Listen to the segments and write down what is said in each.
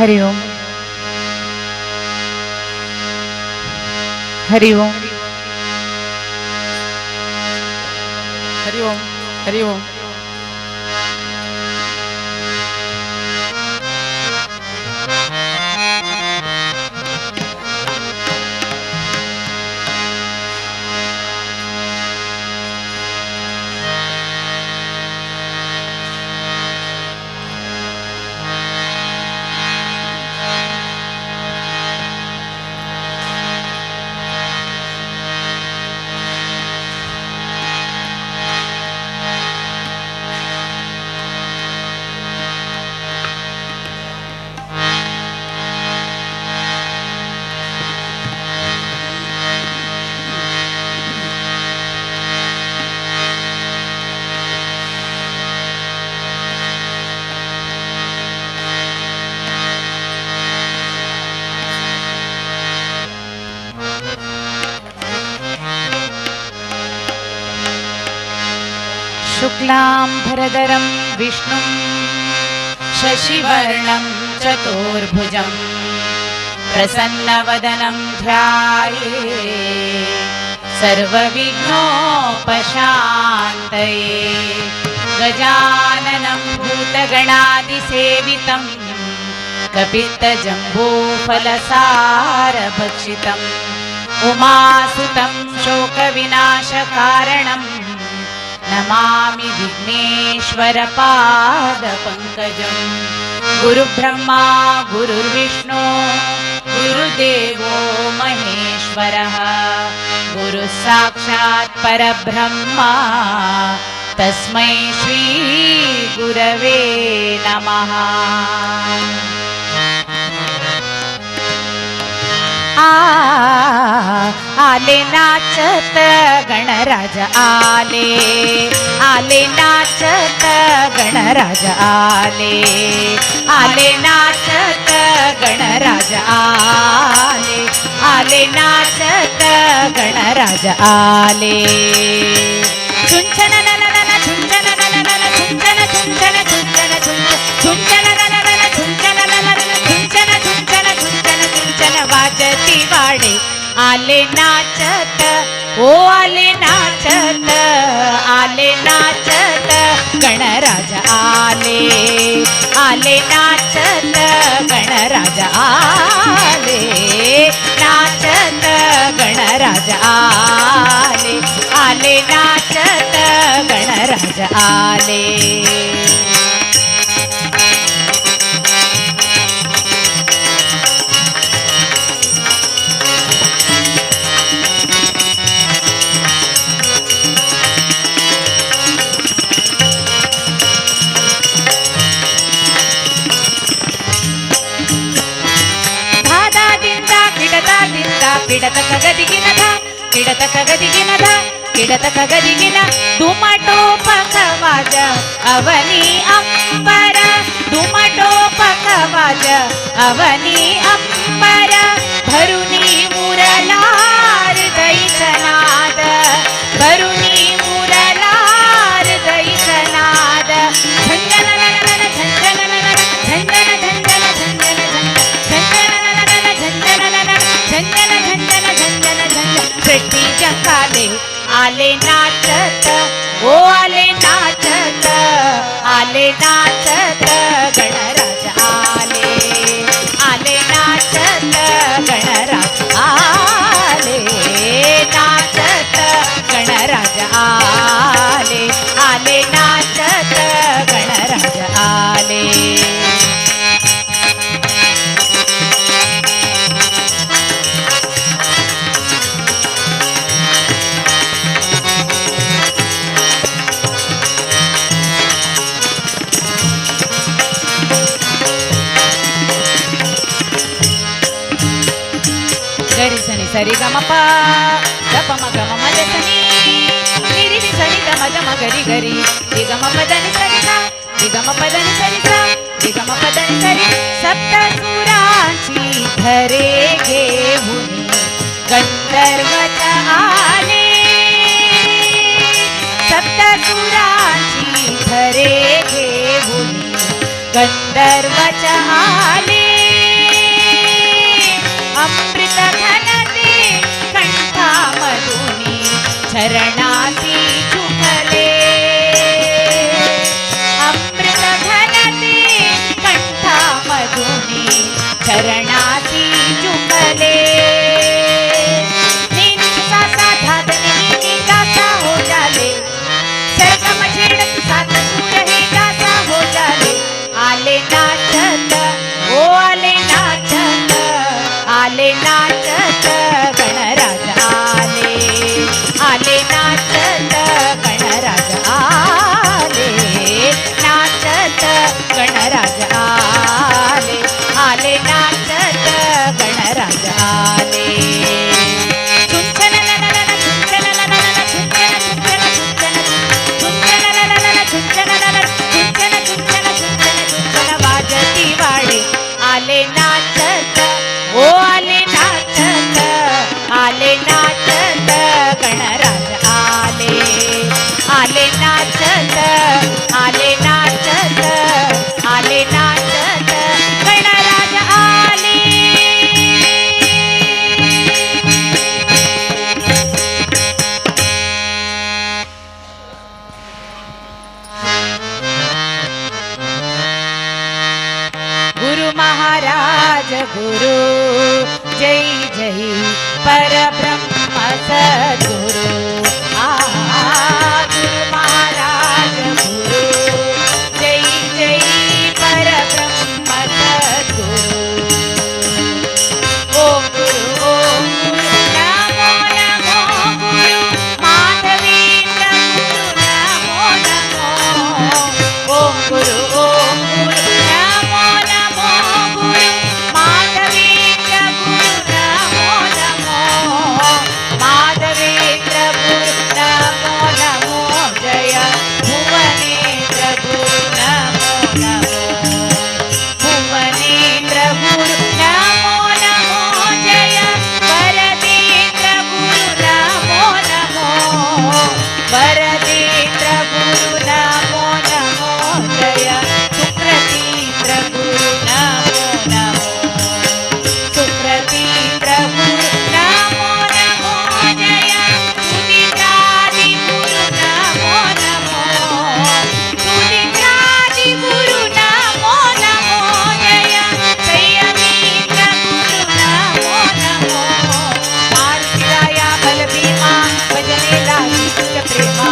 हरिओम हरिओम हरिओम हरिओम। शुक्लां भरदरं विष्णुं शशिवर्णं चतुर्भुजं प्रसन्नवदनं ध्याये सर्वविघ्नोपशान्तये। गजाननं भूतगणादिसेवितं कपित्थजम्बूफलसारभक्षितं उमासुतं शोकविनाशकारणं नमामि विघ्नेश्वरपादपङ्कजं। गुरुब्रह्मा गुरुर्विष्णु गुरुदेवो महेश्वरः गुरुः साक्षात् परब्रह्मा तस्मै श्री गुरवे नमः। आले नाचत गणराज आले, आले नाचत गणराज आले, आले नाचत गणराज आले, आले नाचत गणराज आले। चुंचन नन चुंचन नन चुंचन चुंचन चुंचन चुंचन नन चुंचन नन चुंचन चुंचन चुंचन चुंचन वाजती वाडे आले नाचत ओ आले नाचत, आले नाचत गणराज आले, आले नाचत गणराज आले, नाचत गणराज आले, आले नाचत गणराज आले। ಕಿಡತಕ ಗದಿಗಿನದ ಕಿಡತಕ ಗದಿಗಿನದ ಕಿಡತಕ ಗದಿಗಿನ ಧುಮಟೋಪಕವಾಜ ಅವನಿ ಅಂಬರ, ಧುಮಟೋಪಕವಾಜ ಅವನಿ ಅಂಬರ ಭರುನಿ ಮುರಲಾರ ದೈಸನಾದ, ಭರುನಿ ಮುರಲಾರ ದೈಸನಾದ। ಝಂಜನ ನನ ಝಂಜನ ನನ ಝಂಜನ ಝಂಜನ ಝಂಜನ ಝಂಜನ ನನ ಝಂಜನ ನನ ಝಂಜನ ಝಂಜನ ಝಂಜನ ಝಂಜನ सृष्टी जंगाले आले नाचत ओ आले नाचत, आले नाचत गणराज आले, आले नाचत गणराज आले, नाचत गणराज आले, आले नाचत गणराज आले। गरी सनी सरी गम प the प म ग म म the सनी निरी नि सनी the म the म गरी गरी रि ग म प the नि सरी सा रि ग म प the नि सरी सा रि ग म प the नि सरी। सप्तसुरांची धरे घेऊनी गंधर्वच आले, सप्तसुरांची धरे घेऊनी गंधर्वच आले। चरणासी झुकले. अमृत घनते कंठामधुनी चरणासी झुकले. नी नी सा सा धा ध नी नी नी गा सा हो जाले. सरगम छेडत सात सूर हे गासा हो जाले. आले नाचत ओ आले नाचत, आले नाचत गणराज आले. आले नाचत गणराज आले, नाचत गणराज आले. आले नाचत गणराज आले. चुंचन लललल चुंचन लललल चुंचन चुंचन चुंचन चुंचन लललल चुंचन ललल चुंचन चुंचन चुंचन चुंचन वाजती वाडे. आले नाचत ओ आले नाचत, आले नाचत गणराज आले. आले नाचत, आले नाचत, आले नाचत गणराज आले. गुरु महाराज गुरु जय जय परब्रह्म सद्गुरु. आ गुरु महाराज गुरु जय जय परब्रह्म सद्गुरु. ओम गुरु ओम गुरु नमो नमो गुरु माधवेंद्र गुरु नमो नमो. ओम गुरु ओम गुरु नमो नमो गुरु माधवेंद्र गुरु नमो नमो. माधवेंद्र गुरु नमो नमो जय भुवनेन्द्र गुरु नमो नमो. भुवनेन्द्र गुरु नमो नमो जय वरदेन्द्र गुरु नमो नमो. वरदेन्द्र गुरु नमो नमो जय सुप्रतीन्द्र गुरु नमो नमो. सुप्रतीन्द्र गुरु नमो नमो जय सुदित्रादि गुरु नमो नमो. सुदित्रादि गुरु नमो नमो जय संयमीन्द्र गुरु नमो नमो. मारुतिराया बलभीमा भजने लागी तुझ प्रेमा.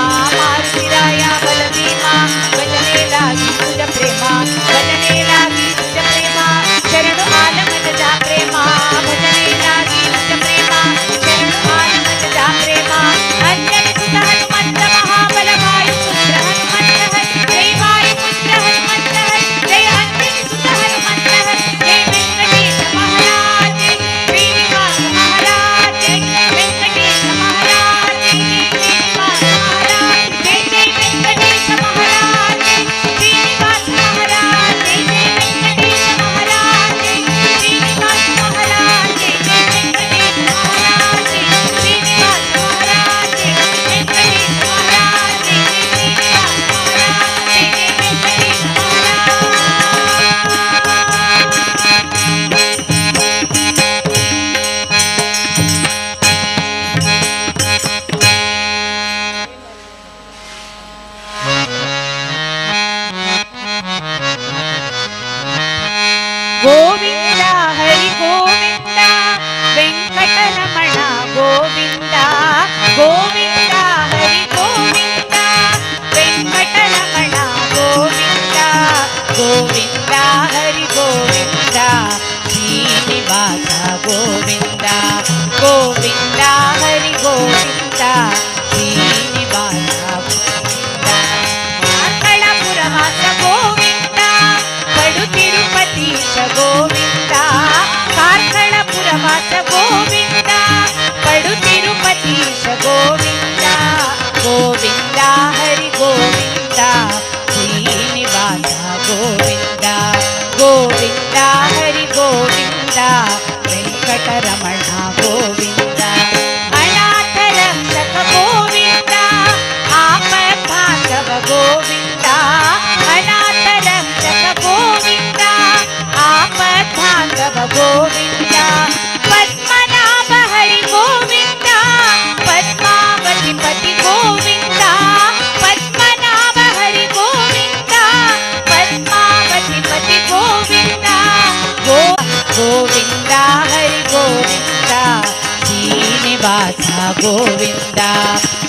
ಶ್ರೀನಿವಾಸ ಗೋವಿಂದ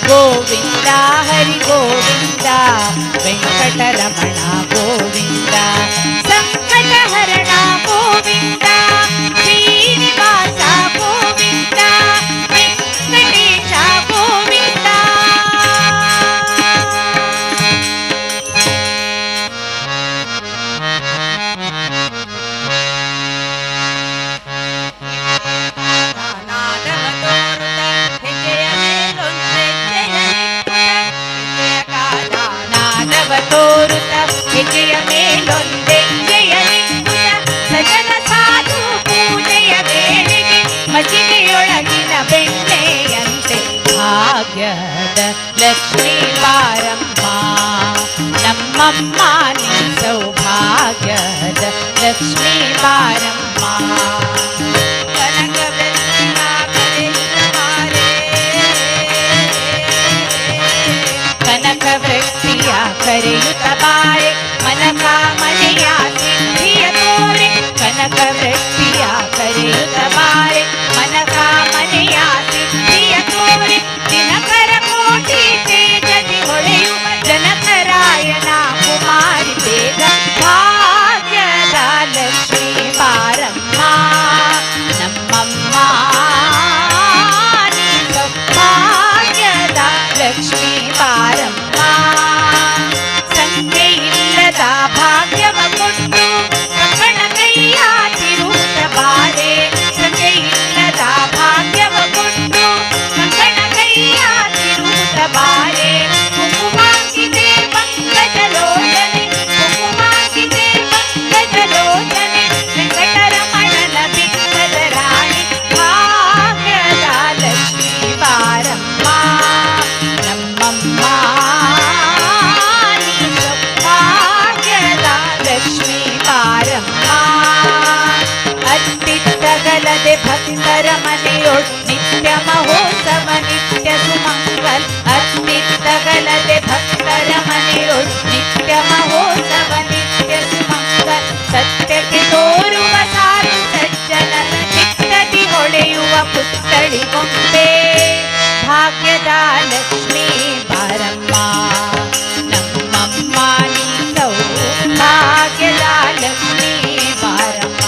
ಗೋವಿಂದ ಹರಿ ಗೋವಿಂದ ವೆಂಕಟರಮಣ ಗೋವಿಂದ ಸಂಕಟಹರಣ ಗೋವಿಂದ ಶ್ರೀನಿವಾಸ ಗೋವಿಂದ ವೆಂಕಟೇಶ ಗೋವಿಂದ. ನಾದವ ತೋರುತ ಹೆಜ್ಜೆಯ ಮೇಲೊಂದೆಜ್ಜೆಯ ನಿಕ್ಕುತ ಸಜನ ಸಾಧು ಪೂಜೆಯ ವೇಳೆಗೆ ಮಜ್ಜಿಗೆಯೊಳಗಿನ ಬೆಣ್ಣೆಯಂತೆ ಭಾಗ್ಯದ ಲಕ್ಷ್ಮೀ ಬಾರಮ್ಮ ನಮ್ಮಮ್ಮ ನೀ ಸೌಭಾಗ್ಯದ ಲಕ್ಷ್ಮೀ ಬಾರಮ್ಮ. ಕನಕ ವೃತ್ತಿಯ ಕರೆಯುತ್ತ ಬಾರೆ ಮನಕಾಮನೆಯ ಸಿದ್ಧಿಯ ತೋರೆ. ಕನಕ ವೃತ್ತಿಯ ಕರೆಯುತ್ತ ಬಾರೆ ಮನಕಾಮನೆಯ ಸಿದ್ಧಿಯ ತೋರೆ. ದಿನಕರ ಕೋಟಿ ತೇಜದಿ ಹೊಳೆಯುವ ಜನಕರಾಯನ ಕುಮಾರಿ ಬೇಗ ಭಾಗ್ಯದ ಲಕ್ಷ್ಮೀ ಬಾರಮ್ಮ ನಮ್ಮಮ್ಮ ನೀ ಸೌಭಾಗ್ಯದ ಲಕ್ಷ್ಮೀ ಬಾರಮ್ಮ. ಸಂಖ್ಯೆ ಇಲ್ಲದ ಭಾಗ್ಯವ ಕೊಟ್ಟು ಕಂಕಣ ಕೈಯ ತಿರುಗುತ್ತ ಬಾರೆ. ಸಂಖ್ಯೆ ಇಲ್ಲದ ಭಾಗ್ಯವ ಕೊಟ್ಟು ಕಂಕಣ ಕೈಯ ತಿರುಗುತ್ತ ಬಾರೆ. ಕುಂಕುಮಾಂಕಿತೆ ಪಂಕಜಲೋಚನೆ ಕುಂಕುಮಾಂಕಿತೆ ಪಂಕಜಲೋಚನೆ ವೆಂಕಟರಮಣನ ಬಿಕ್ಕದ ರಾಣಿ ಭಾಗ್ಯದ ಲಕ್ಷ್ಮೀ ಬಾರಮ್ಮ ನಮ್ಮಮ್ಮ ನೀ ಸೌಭಾಗ್ಯದ ಲಕ್ಷ್ಮೀ ಬಾರಮ್ಮ. ಅತ್ತಿತ್ತಗಲದೆ ಭಕ್ತರ ಮನೆಯೊಳ್ ನಿತ್ಯ ಮಹೋತ್ಸವ ನಿತ್ಯ ಸುಮಂಗಲ್. ಅತ್ತಿತ್ತಗಲದೆ ಭಕ್ತರ ಮನೆಯೊಳ್ ನಿತ್ಯ ಮಹೋತ್ಸವ ನಿತ್ಯ ಸುಮಂಗಲ್. ಸತ್ಯಕ್ಕೆ ತೋರುವ ಸಾಧು ಸಜ್ಜನರ ಚಿತ್ತದಿ ಹೊಳೆಯುವ ಪುತ್ತಳಿ ಗೊಂಬೆ ಭಾಗ್ಯದ ಲಕ್ಷ್ಮೀ ಬಾರಮ್ಮ ನಮ್ಮಮ್ಮ ನೀ ಸೌಭಾಗ್ಯದ ಲಕ್ಷ್ಮೀ ಬಾರಮ್ಮ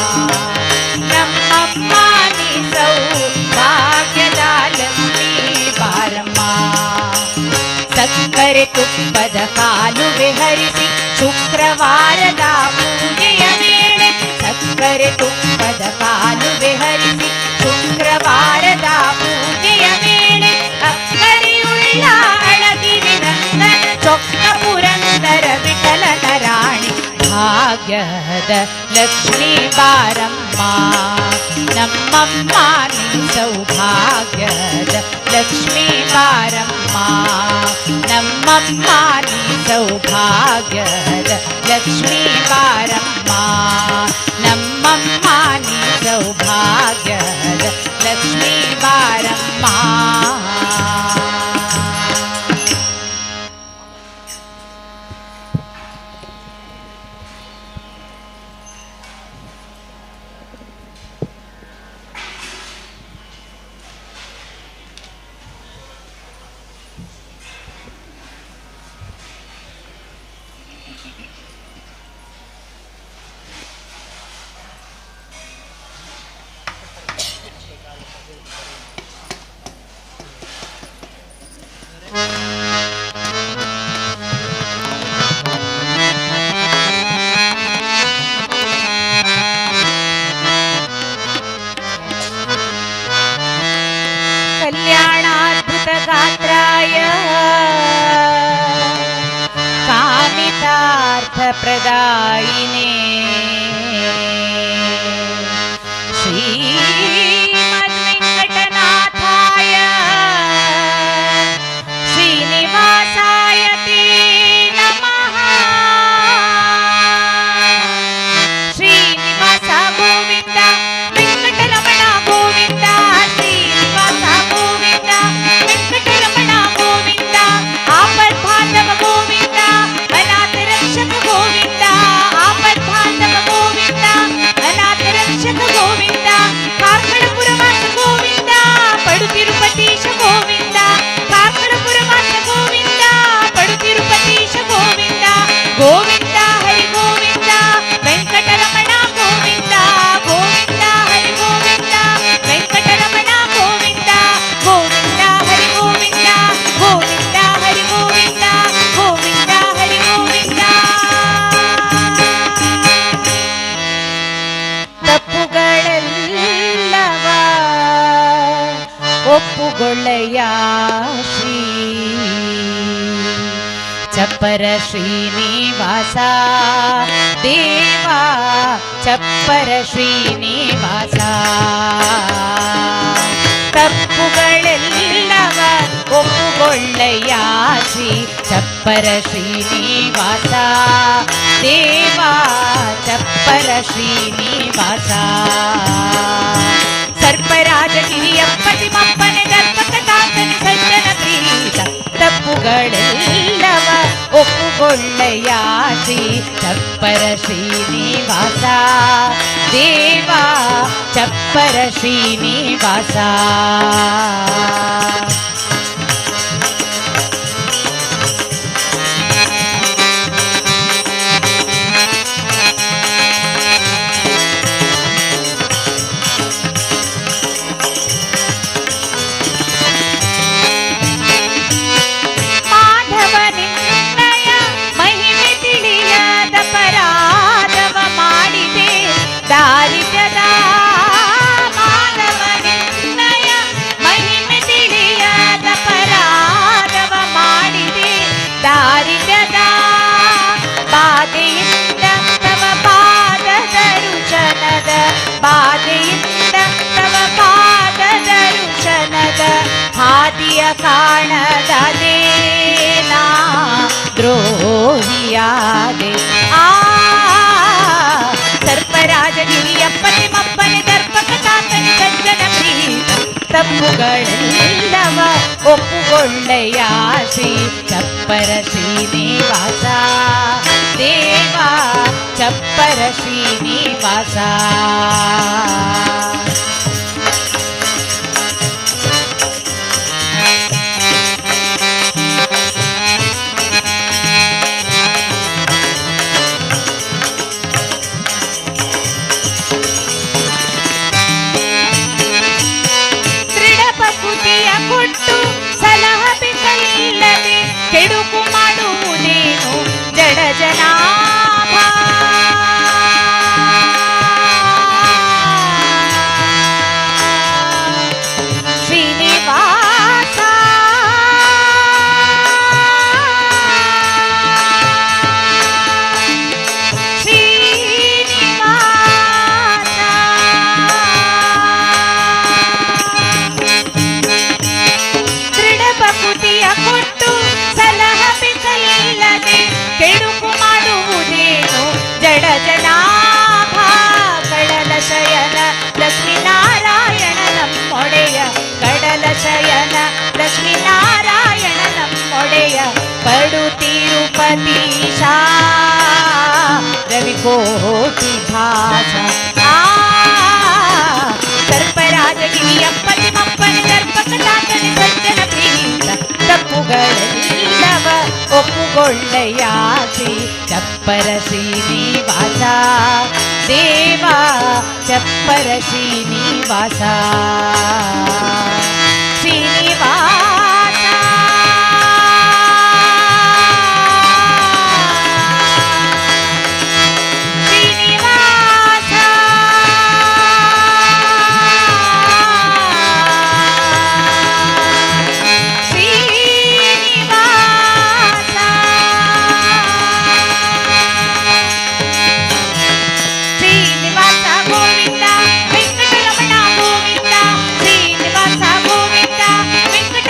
ನಮ್ಮಮ್ಮ ನೀ ಸೌಭಾಗ್ಯದ ಲಕ್ಷ್ಮೀ ಬಾರಮ್ಮ. ಸಕ್ಕರೆ ತುಪ್ಪದ ಕಾಲುವೆ ಹರಿಸಿ ಶುಕ್ರವಾರದ ಪೂಜೆಯ ವೇಳೆ. ಸಕ್ಕರೆ ತುಪ್ಪದ ಕಾಲುವೆ ಹರಿಸಿ ಶುಕ್ರವಾರದ ಪೂಜೆಯ ವೇಳೆ. ಅಕ್ಕರೆಯುಳ್ಳ ಅಳಗಿರಿ ರಂಗನ ಚೊಕ್ಕ ಪುರಂದರ ವಿಠಲನ ರಾಣಿ ಭಾಗ್ಯದ ಲಕ್ಷ್ಮೀ ಬಾರಮ್ಮ ನಮ್ಮಮ್ಮ ನೀ ಸೌಭಾಗ್ಯದ ಲಕ್ಷ್ಮೀ ಬಾರಮ್ಮ ನಮ್ಮಮ್ಮ ನೀ ಸೌಭಾಗ್ಯದ ಲಕ್ಷ್ಮೀ ಬಾರಮ್ಮ ನಮ್ಮಮ್ಮ ನೀ ಸೌಭಾಗ್ಯದ ಲಕ್ಷ್ಮೀ ಬಾರಮ್ಮ. कल्याणाद्भुतगात्राय कामितार्थप्रदायिने श्रीमद्वेङ्कटनाथाय श्रीनिवासाय ते नमः. श्रीनिवास गोविन्द वेङ्कटरमण गोविन्द श्रीनिवास गोविन्द वेङ्कटरमण गोविन्द आपद्बान्धव गोविन्द अनाथ रक्षक गोविन्द आपद् ಶ್ರೀ ಚಪ್ಪರ ಶ್ರೀನಿವಾಸ ದೇವಾ ಚಪ್ಪರ ಶ್ರೀನಿವಾಸ. ತಪ್ಪುಗಳೆಲ್ಲವ ಒಪ್ಪುಗೊಳ್ಳಯ್ಯ ಶ್ರೀ ಚಪ್ಪರ ಶ್ರೀನಿವಾಸ ದೇವಾ ಚಪ್ಪರ ಶ್ರೀನಿವಾಸ. ಸರ್ಪರಾಜ ಗಿರಿಯಪ್ಪ ತಿಮ್ಮಪ್ಪನೆ ದರ್ಪಕ ತಾತನೆ ಸಜ್ಜನ ಪ್ರೀತ ತಪ್ಪುಗಳೆಲ್ಲವ ಒಪ್ಪುಗೊಳ್ಳಯ್ಯ ಶ್ರೀ ಚಪ್ಪರ ಶ್ರೀನಿವಾಸ ದೇವಾ ಚಪ್ಪರ ಶ್ರೀನಿವಾಸ. ಹಾದಿಯ ಕಾಣದಲೇ ನಾ ದ್ರೋಹಿಯಾದೆ ಆ ಸರ್ಪರಾಜ ಗಿರಿಯಪ್ಪ ತಿಮ್ಮಪ್ಪನೆ ದರ್ಪಕ ತಾತನೆ ಸಜ್ಜನ ಪ್ರೀತ ತಪ್ಪುಗಳೆಲ್ಲವ ಒಪ್ಪುಗೊಳ್ಳಯ್ಯ ಶ್ರೀ ಚಪ್ಪರ ಶ್ರೀನಿವಾಸ ದೇವಾ ಚಪ್ಪರ ಶ್ರೀನಿವಾಸ. ಕೊಟ್ಟು ಸಲಹಬೇಕಲ್ಲದೆ ಕೆಡುಕು ಮಾಡುವುದೇನು ಜಡ ಜನಾಭ. ಶ್ರೀನಿವಾಸ ಶ್ರೀನಿವಾಸ ಕೊಟ್ಟು ಸಲಹಬೇಕಲ್ಲದೆ ಕೆಡುಕು ಮಾಡುವುದೇನು ಜಡ ಜನಾಭ. ಕಡಲ ಶಯನ ಲಕ್ಷ್ಮೀನಾರಾಯಣ ನಮ್ಮೊಡೆಯ ಕಡಲ ಶಯನ ಲಕ್ಷ್ಮೀನಾರಾಯಣ ನಮ್ಮೊಡೆಯ ಪಡು ತಿರುಪತೀಶ ರವಿಕೋಟಿ ಭಾಷ ಆ ಸರ್ಪರಾಜ ಗಿರಿಯಪ್ಪ ತಿಮ್ಮಪ್ಪನೆ ದರ್ಪಕ ತಾತನೆ ಸಜ್ಜನ ಪ್ರೀತ ತಪ್ಪುಗಳೆಲ್ಲವ ಒಪ್ಪುಗೊಳ್ಳಯ್ಯ ಶ್ರೀ ಚಪ್ಪರ ಶ್ರೀನಿವಾಸ ದೇವಾ ಚಪ್ಪರ ಶ್ರೀನಿವಾಸ. ಶ್ರೀನಿವಾಸ ಶ್ರೀನಿವಾಸ ಶ್ರೀನಿವಾಸ ಶ್ರೀನಿವಾಸ ಗೋವಿಂದ ವೆಂಕಟರಮಣ ಗೋವಿಂದ ಶ್ರೀನಿವಾಸ ಗೋವಿಂದ ವೆಂಕಟ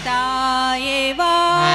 ತಾಯೇವಾ.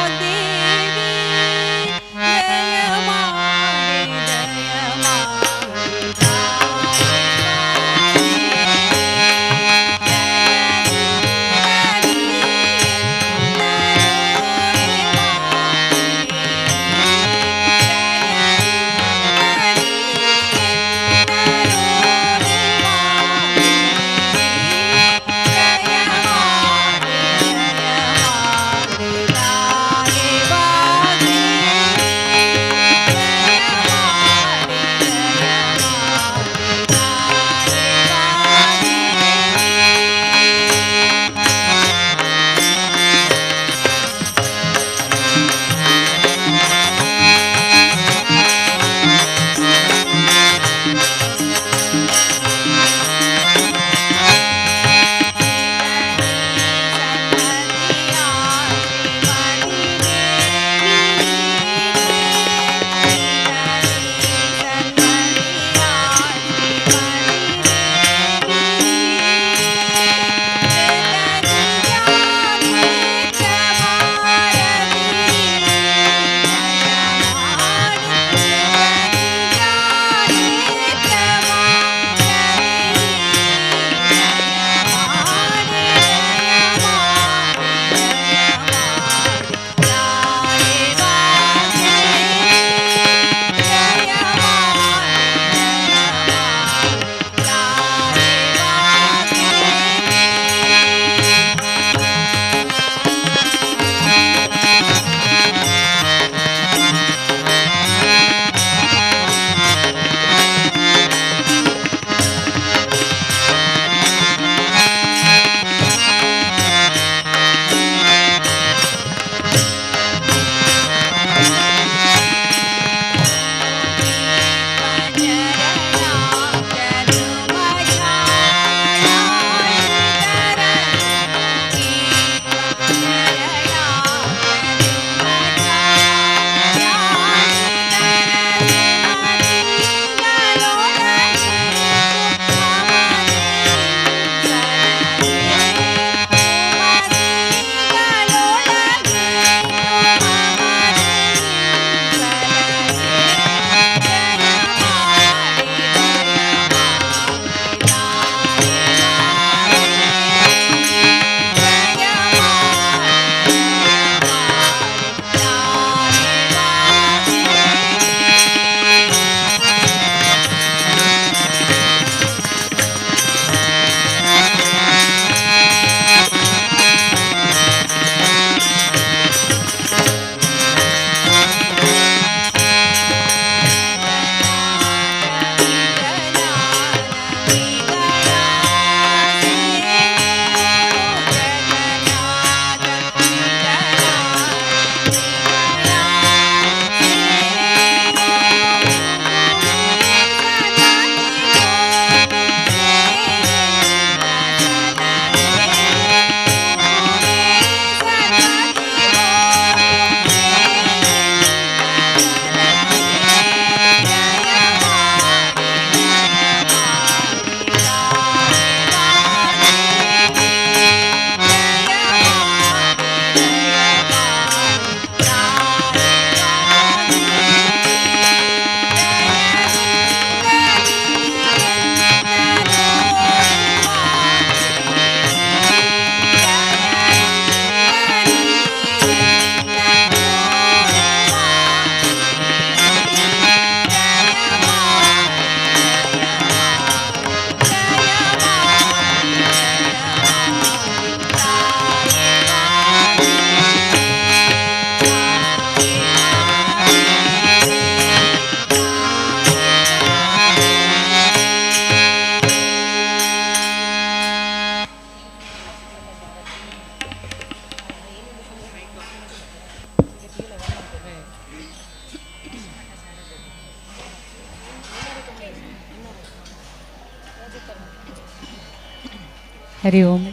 हरि ओम.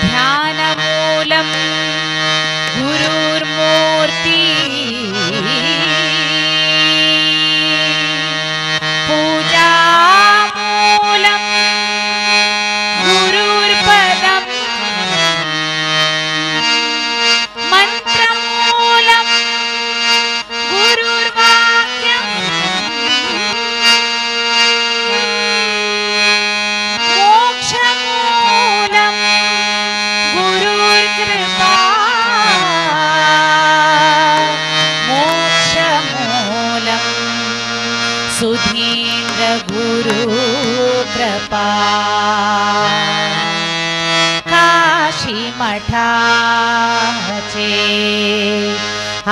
ध्यानमूलं गुरुर्मूर्ति पूजामूलं गुरुर्पदम् मंत्रमूलं गुरुर्वाक्यम् मोक्षमूलं गुरुर्कृपा मोक्षमूलं सुधीन्द्र गुरु कृपा. काशी मठाचे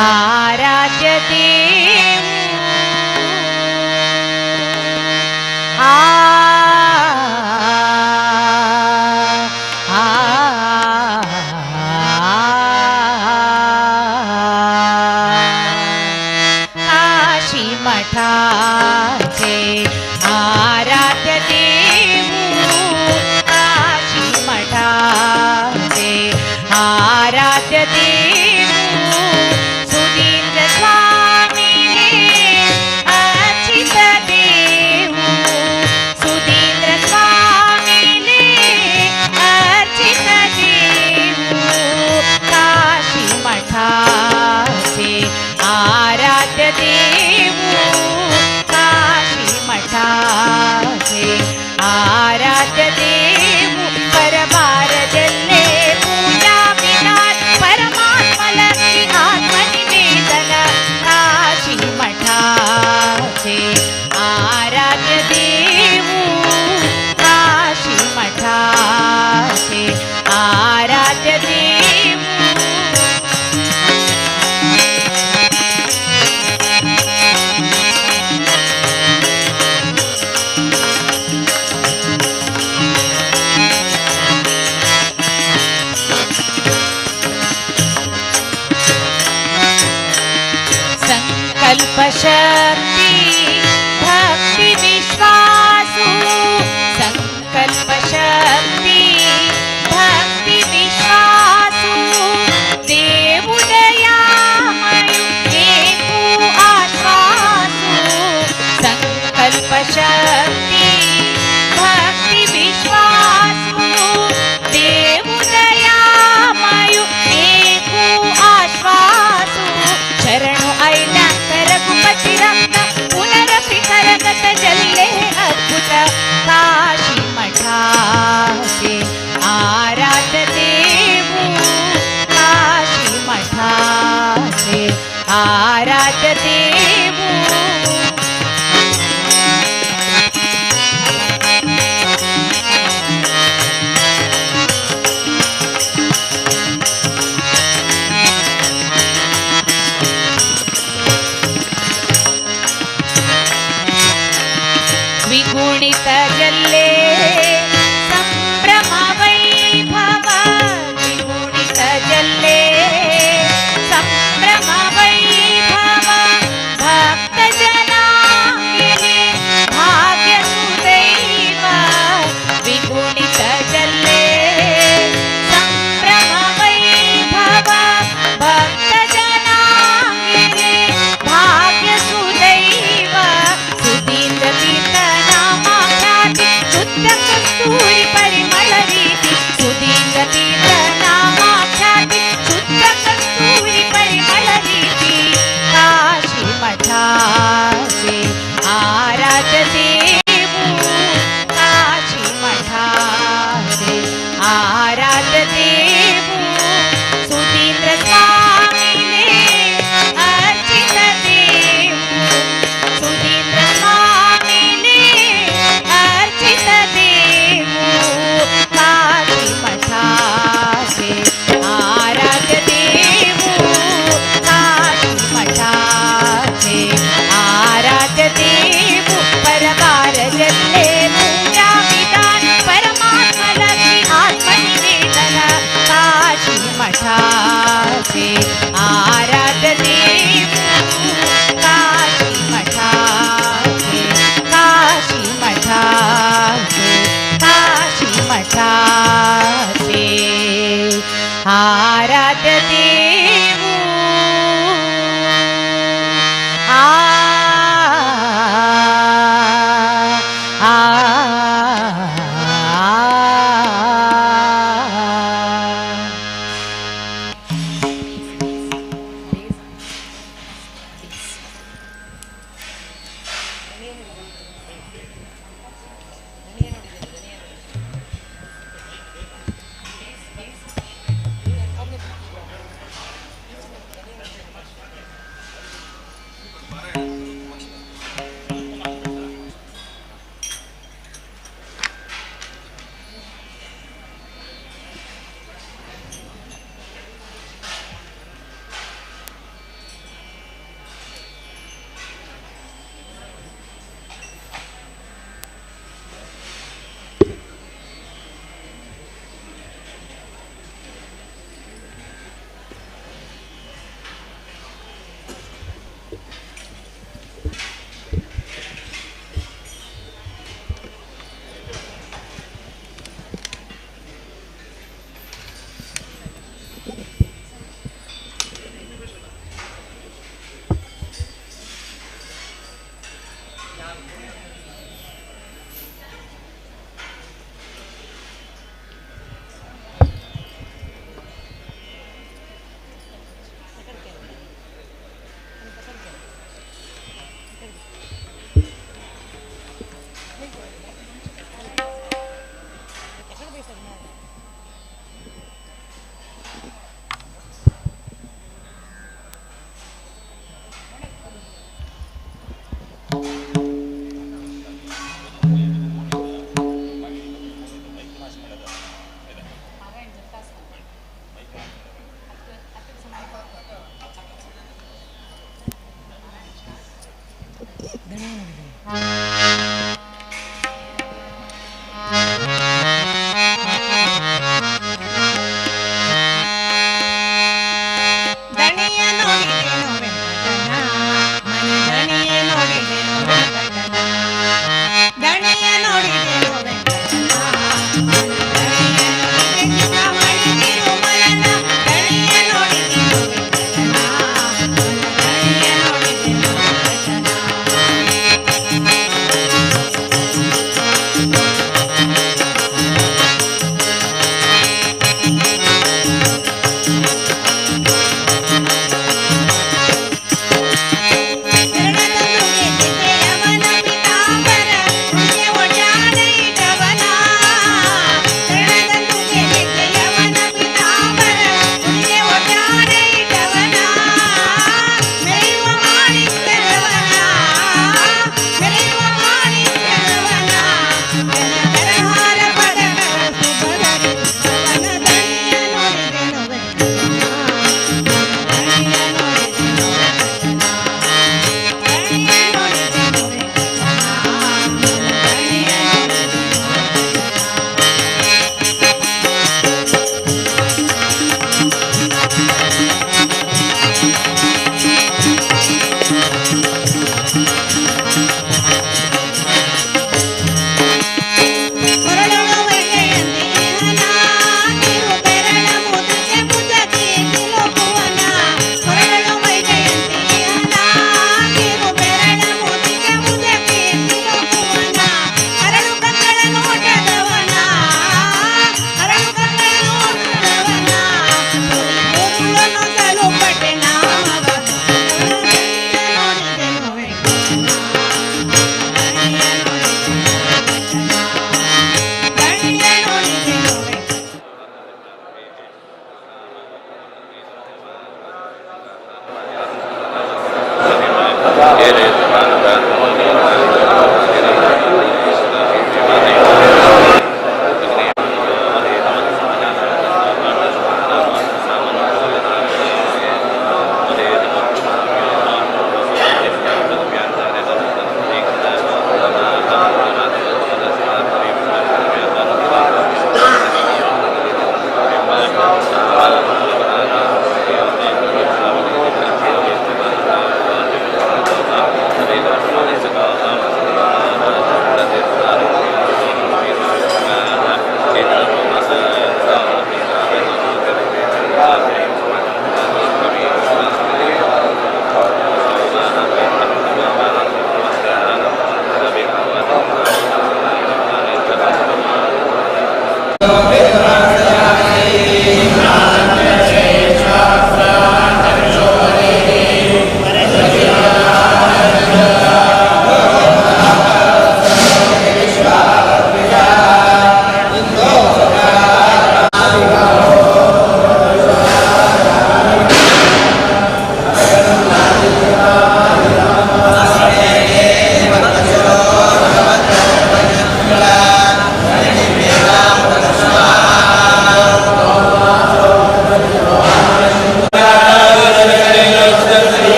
आराध्य देव आ आ काशी मठाचे आराध्य देव काशी मठाचे आराध्य देव सुधीन्द्र स्वामी अर्चित देव सुधीन्द्र स्वामी अर्चित देव काशी मठाचे आराध्य देव काशी मठाचे आराध्य देव. परबार जल्ले पूजा विधान परमात्मलक्ष्मी आत्मनिवेदन काशी मठाचे आराध्य देव काशी मठाचे आराध्य देव. संकल्प शक्ती भक्ती विश्वासू संकल्प शक्ती भक्ती विश्वासू देवदयामयु एकू आश्वासू संकल्प शक्ती भक्ती विश्वासू देवदयामयु एकू आश्वासू. शरणु ऐला रघुपती ಆರಾಧ್ಯ ದೇವು ಆ ಆ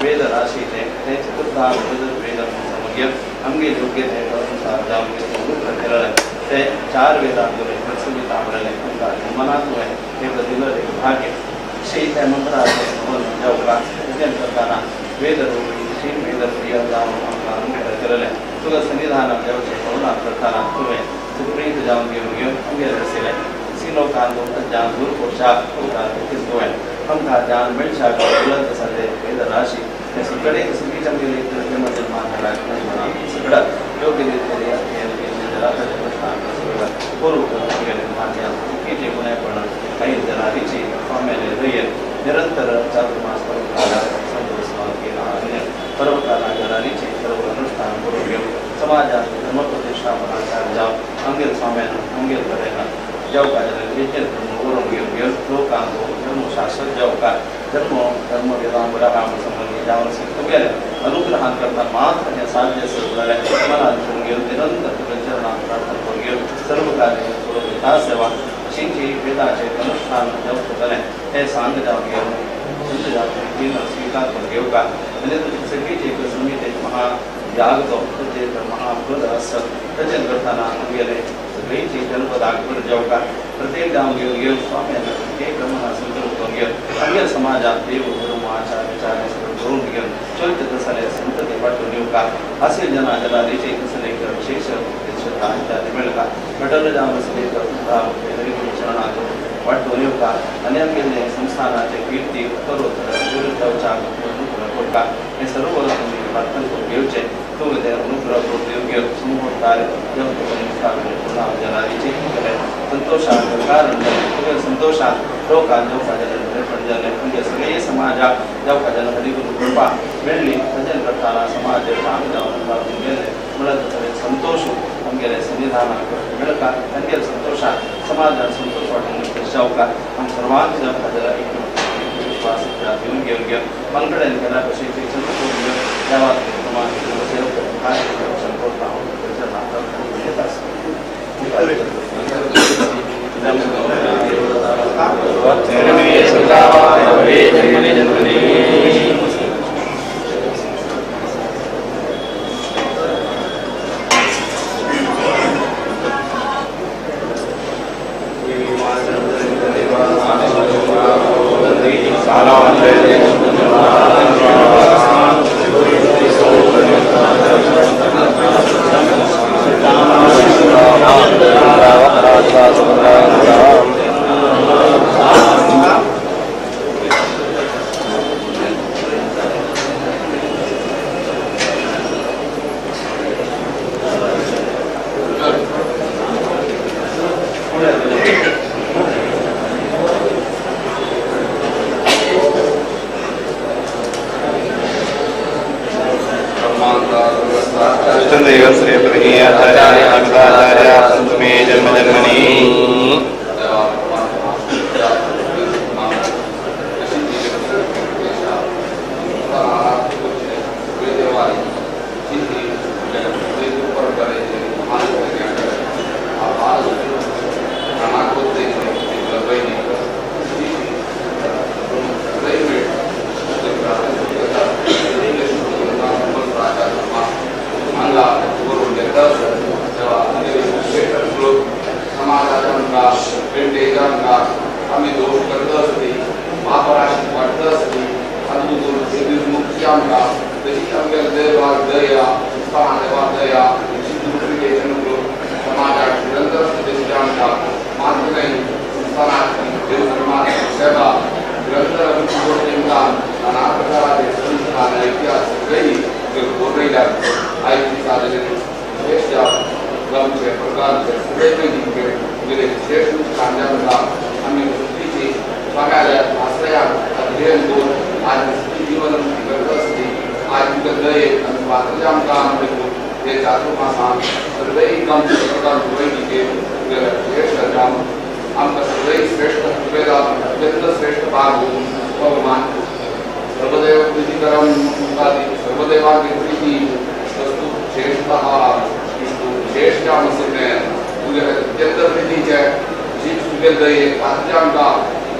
वेद राशीचे ते चतुर्था वेद समग्य आमगे योग्य ते अनुसार जावंगे अनुग्रह केलेले ते चार वेदांतुले प्रसंगिता म्हणले आमकां जन्मनाथ हे दिलं एक भाग्य श्री त्या मंत्राचे स्मरण जावका भजन करताना वेद रूपी श्री वेद प्रिय जावन आमकां अनुग्रह केलेले तुका सन्निधान जावचे करुणा करताना तुवें सुप्रीत जावन घेवन घेवन आमगेर आशिल्लें सिलोकांत जान गुरु पोशाक तुवें आमकां जान मेळशाक उपलब्ध आसा वेद राशी ते सगळे सगळी आमगेले जन्म जन्मांतराक सगळं योग्य रितीने सगळं करूं आमगेले भाग्य चुकीचे गुन्हेपण काही जनारीची स्वाम्याने दयेन निरंतर चातुर्मास पर्वकाला संतोष पर्वकाला जनारीचे सर्व अनुष्ठान करून घेऊन समाजात धर्मप्रतिष्ठापनाचार जाव आमगेल स्वाम्यान आमगेल तरेन जावका जाल्यार धर्म करून घेवन घेवन लोकांक धर्मशास्त्र जावका धर्म धर्म वेदांग संबंधी जावन तुगेले अनुग्रहान करता मात्र हें साध्य आसत जाल्यार मनात करून घेवन निरंतर तुगेल्या चरणांत प्रार्थना करून घेवन सर्व कार्य करून सेवा अशींची वेदाचें अनुष्ठान जावं जालें हें सांग जावन घेवन संत जावन स्विकार करून घेवका आनी तुजी सगळीच एक संहितेक महायाग जो ताचेर महापद आसत ताचेर करतना आमगेले सगळीची जनपदाक जावका प्रत्येक जावन घेवन घेवन स्वाम्यान एक मना संकल्प करून घेवन आमगेले समाजात देव धर्म आचार विचार हे सगळें करून घेवन चलते तसले संतती वांटून येवका असे जना जनारीचे तसले एक विशेष श्रद्धा इत्यादी मेळका मेटल जावन आसले चरणाक वांटून येवका आनी आमगेले संस्थानाचे कीर्ती उत्तरोत्तर जावच्या अनुग्रह करता हे सर्व तुमी प्रार्थना करून घेवचे तूं ते अनुग्रह करून घेवन सुमुहूर्तार जनारीचे संतोषाक कारण तुगेले संतोषाक लोकांक जावका जाल्यार बरेपण जालें आमगे सगळे समाजाक जावका जाल्यार हरिगुरू कृपा मेळ्ळी भजन करतना समाज चांग जावन गेले म्हणत सगळे संतोष आमगेले सन्निधानाक मेळटा आमगेले संतोषाक समाजान संतोष वांटून जावका आम सर्वांक जावका जाल्यार एक विश्वास घेवन घेवन घेवन मनकडेन केल्या भशेन संतोष घेवन देवाक प्रमाण दर्शन करता हांव चरणांत आसा.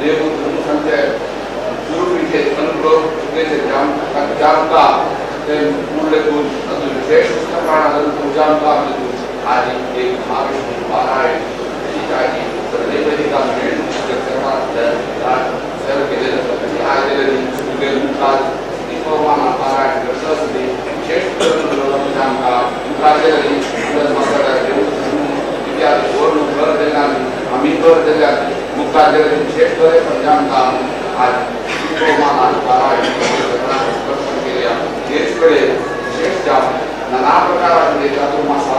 देव धर्म संचय गुरु पीठे अनुग्रह जामता ते मूळ विशेष जामता आदि एक महाविष्णु पारायण सगळे सेवा केलेलं पारायण करत असते विशेष आम्ही कर दिल्या मुखार विशेष बरे पण जामता आज पारायण केल्या हेच वेळे विशेष जाम नाना प्रकाराचे चातुर्मासा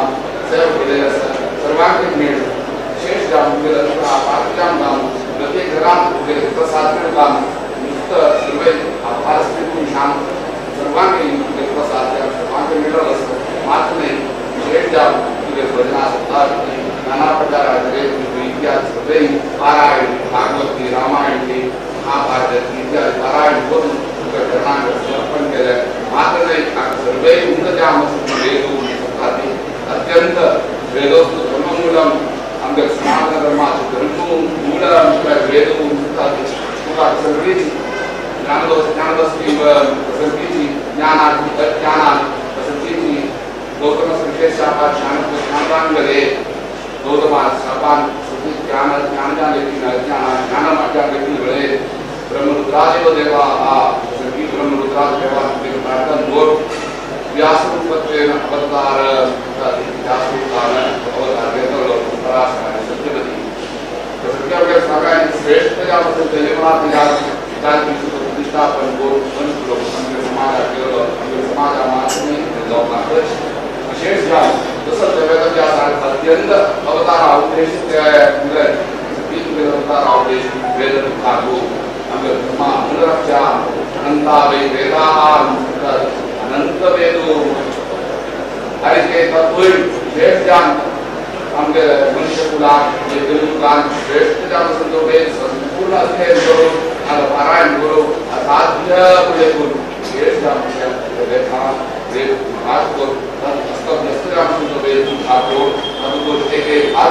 सेवा केलेले आसा सर्वांक मेळ विशेष जाम जाम काम प्रत्येक घरात प्रसाद काम नुसतं सर्व पारस्परिक शांत सर्वांक प्रसाद सर्वांक मेळत असतं मात्र नाही विशेष जाम तुझे भजना सप्ताह नाना प्रकाराचे इत्यादी सगळे पारायण भागवती रामायण महाभारत इत्यादी पारायण करून तुझ्या चरणांक समर्पण केलं मात्र नाही सर्व उन्न वेद अत्यंत वेदोक्त धर्ममूलम आमच्या सनातन धर्माचे धर्म मूल वेद तुका सगळीच ज्ञानदोष ज्ञानदस्ती सगळीची ज्ञानाची अज्ञानात सगळीची गौतम विशेष शापात ज्ञान ज्ञानवांगले गौतमा शापान सगळी ज्ञान ज्ञान देखील अज्ञान ज्ञान अज्ञान देखील वेळे ब्रह्मरुद्रादेव देवा हा सगळी ब्रह्मरुद्रादेव देवा प्रार्थना दोन व्यासरूपत्वेन अवतार व्यासरूपान अवतार घेतलो पराशर सत्यवती सगळ्या सगळ्यांनी श्रेष्ठ प्रतिष्ठापन समाजात केलं समाजात विशेष जसं अत्यंत अवतार अवदेश अवतार अवदेश वेद धर्मा अनंता वेदा अनंत वेदो आणि ते तत्व श्रेष्ठ ज्ञान आमच्या मनुष्यकुलात देवकुलात श्रेष्ठ ज्ञान असेल तो वेद संपूर्ण अध्ययन करून आता पारायण करून असाध्य पुढे करून श्रेष्ठ ज्ञान वेद भाग करून अस्तव्यस्त ज्ञान असेल तो वेद भाग करून अजून एक एक भाग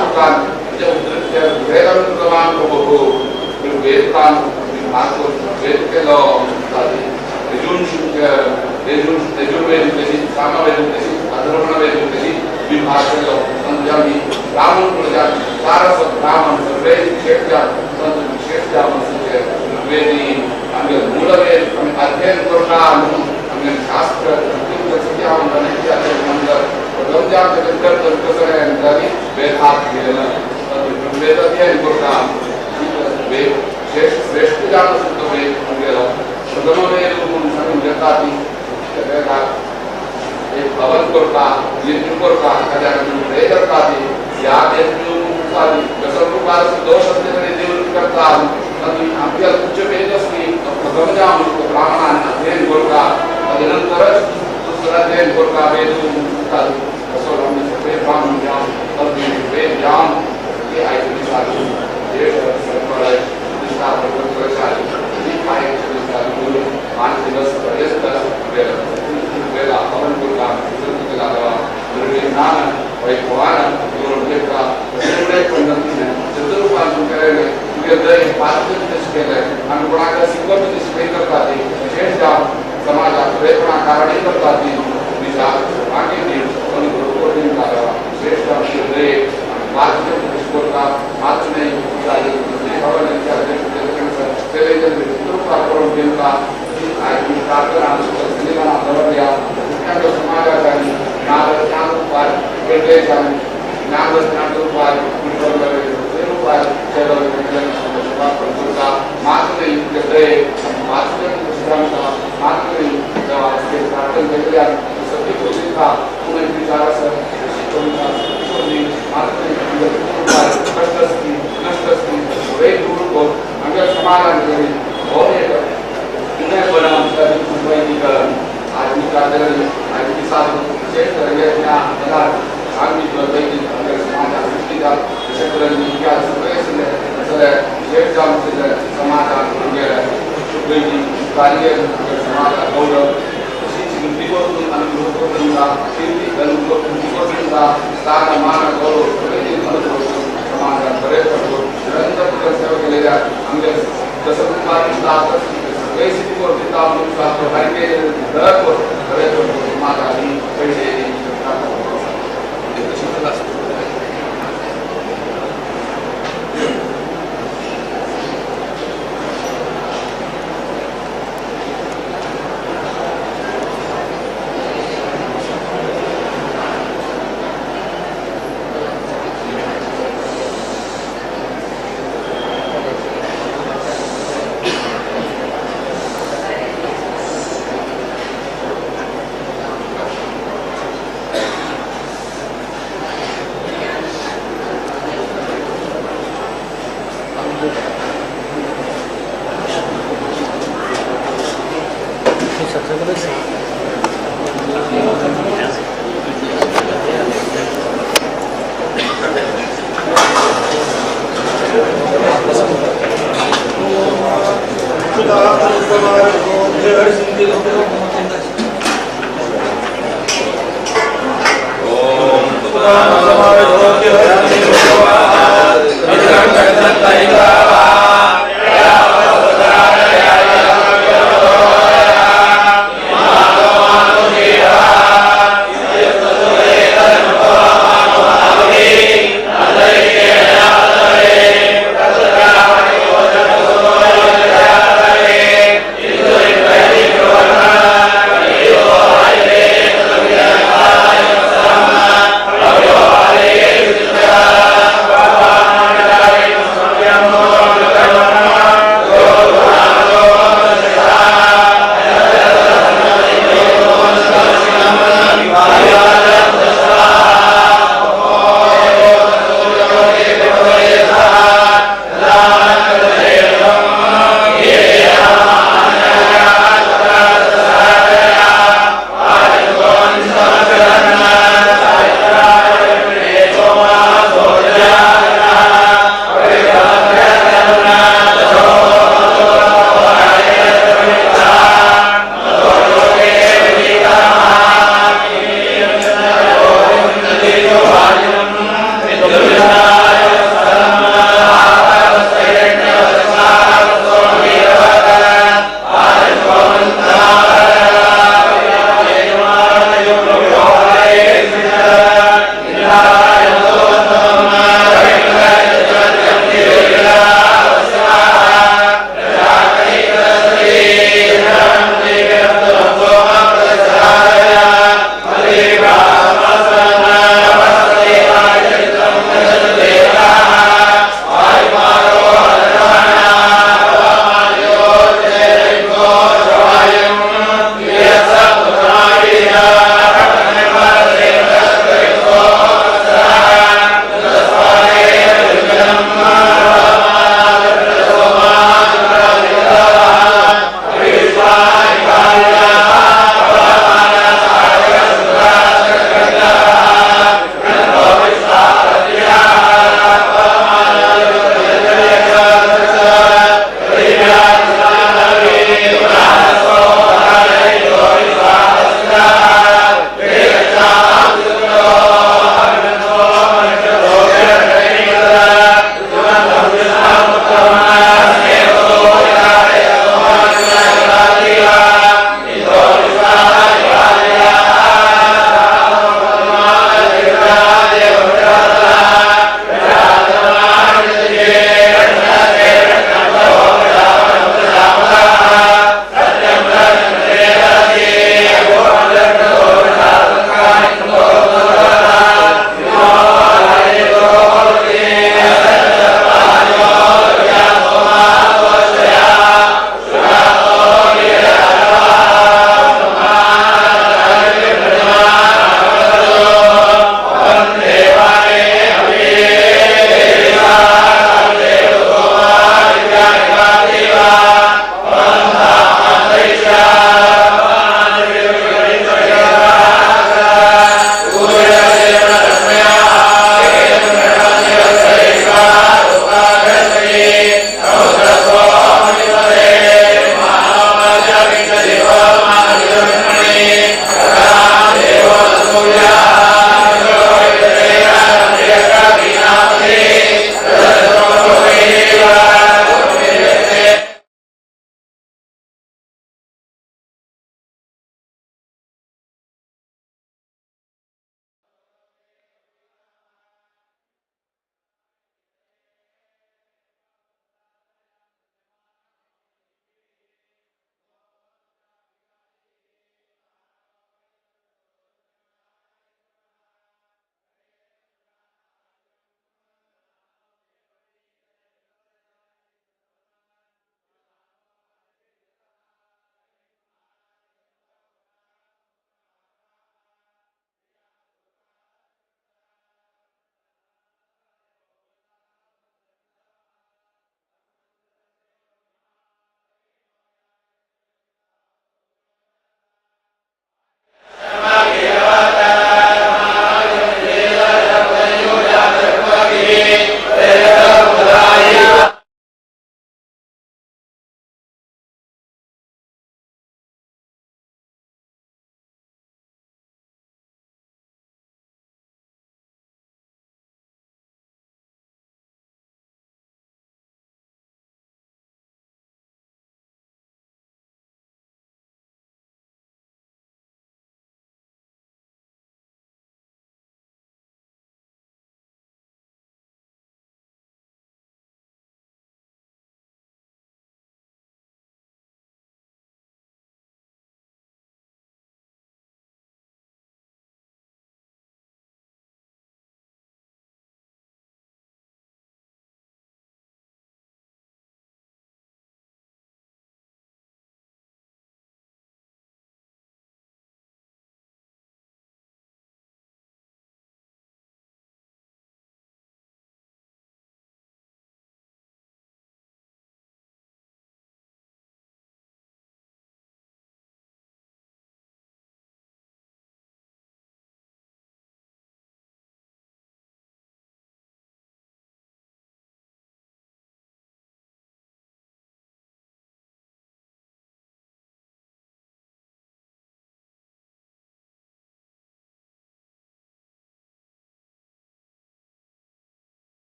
वेदानुक्रमान वेदकान भाग करून वेद केलो यजुर्वेद तशी सामवेद तशी अथर्वणवेद तशी विभाग केलो संत ब्राह्मण प्रजा सारस्वत ब्राह्मण सर्वे विशेष संत विशेष ऋग्वेदी आमगे मूलवेद आमी अध्ययन करता आमगे शास्त्र वेद अध्ययन करता वेद श्रेष्ठ श्रेष्ठ जाण तो वेद आमगेलो प्रथमवेद म्हणून सांगून घेता ती एक हवन करता यज्ञ करता हे करता ती ह्या यज्ञ कसं दोष असले तरी देव करता आमच्या तुमचे वेद असली प्रथम ज्या ब्राह्मणान अध्ययन करता तदनंतरच दुसरं अध्ययन करता वेद असो आमचे सगळे ब्राह्मण जावन वेद जावन ते आयकली चालू पाच दिवस पर्यंत वेद हवन करता आमी कोणाक शिकवप तशें करता ती विशेष जावन समाजात बरेपणा कारणी करता ती विशेष जावन करता मात्र करून दिवता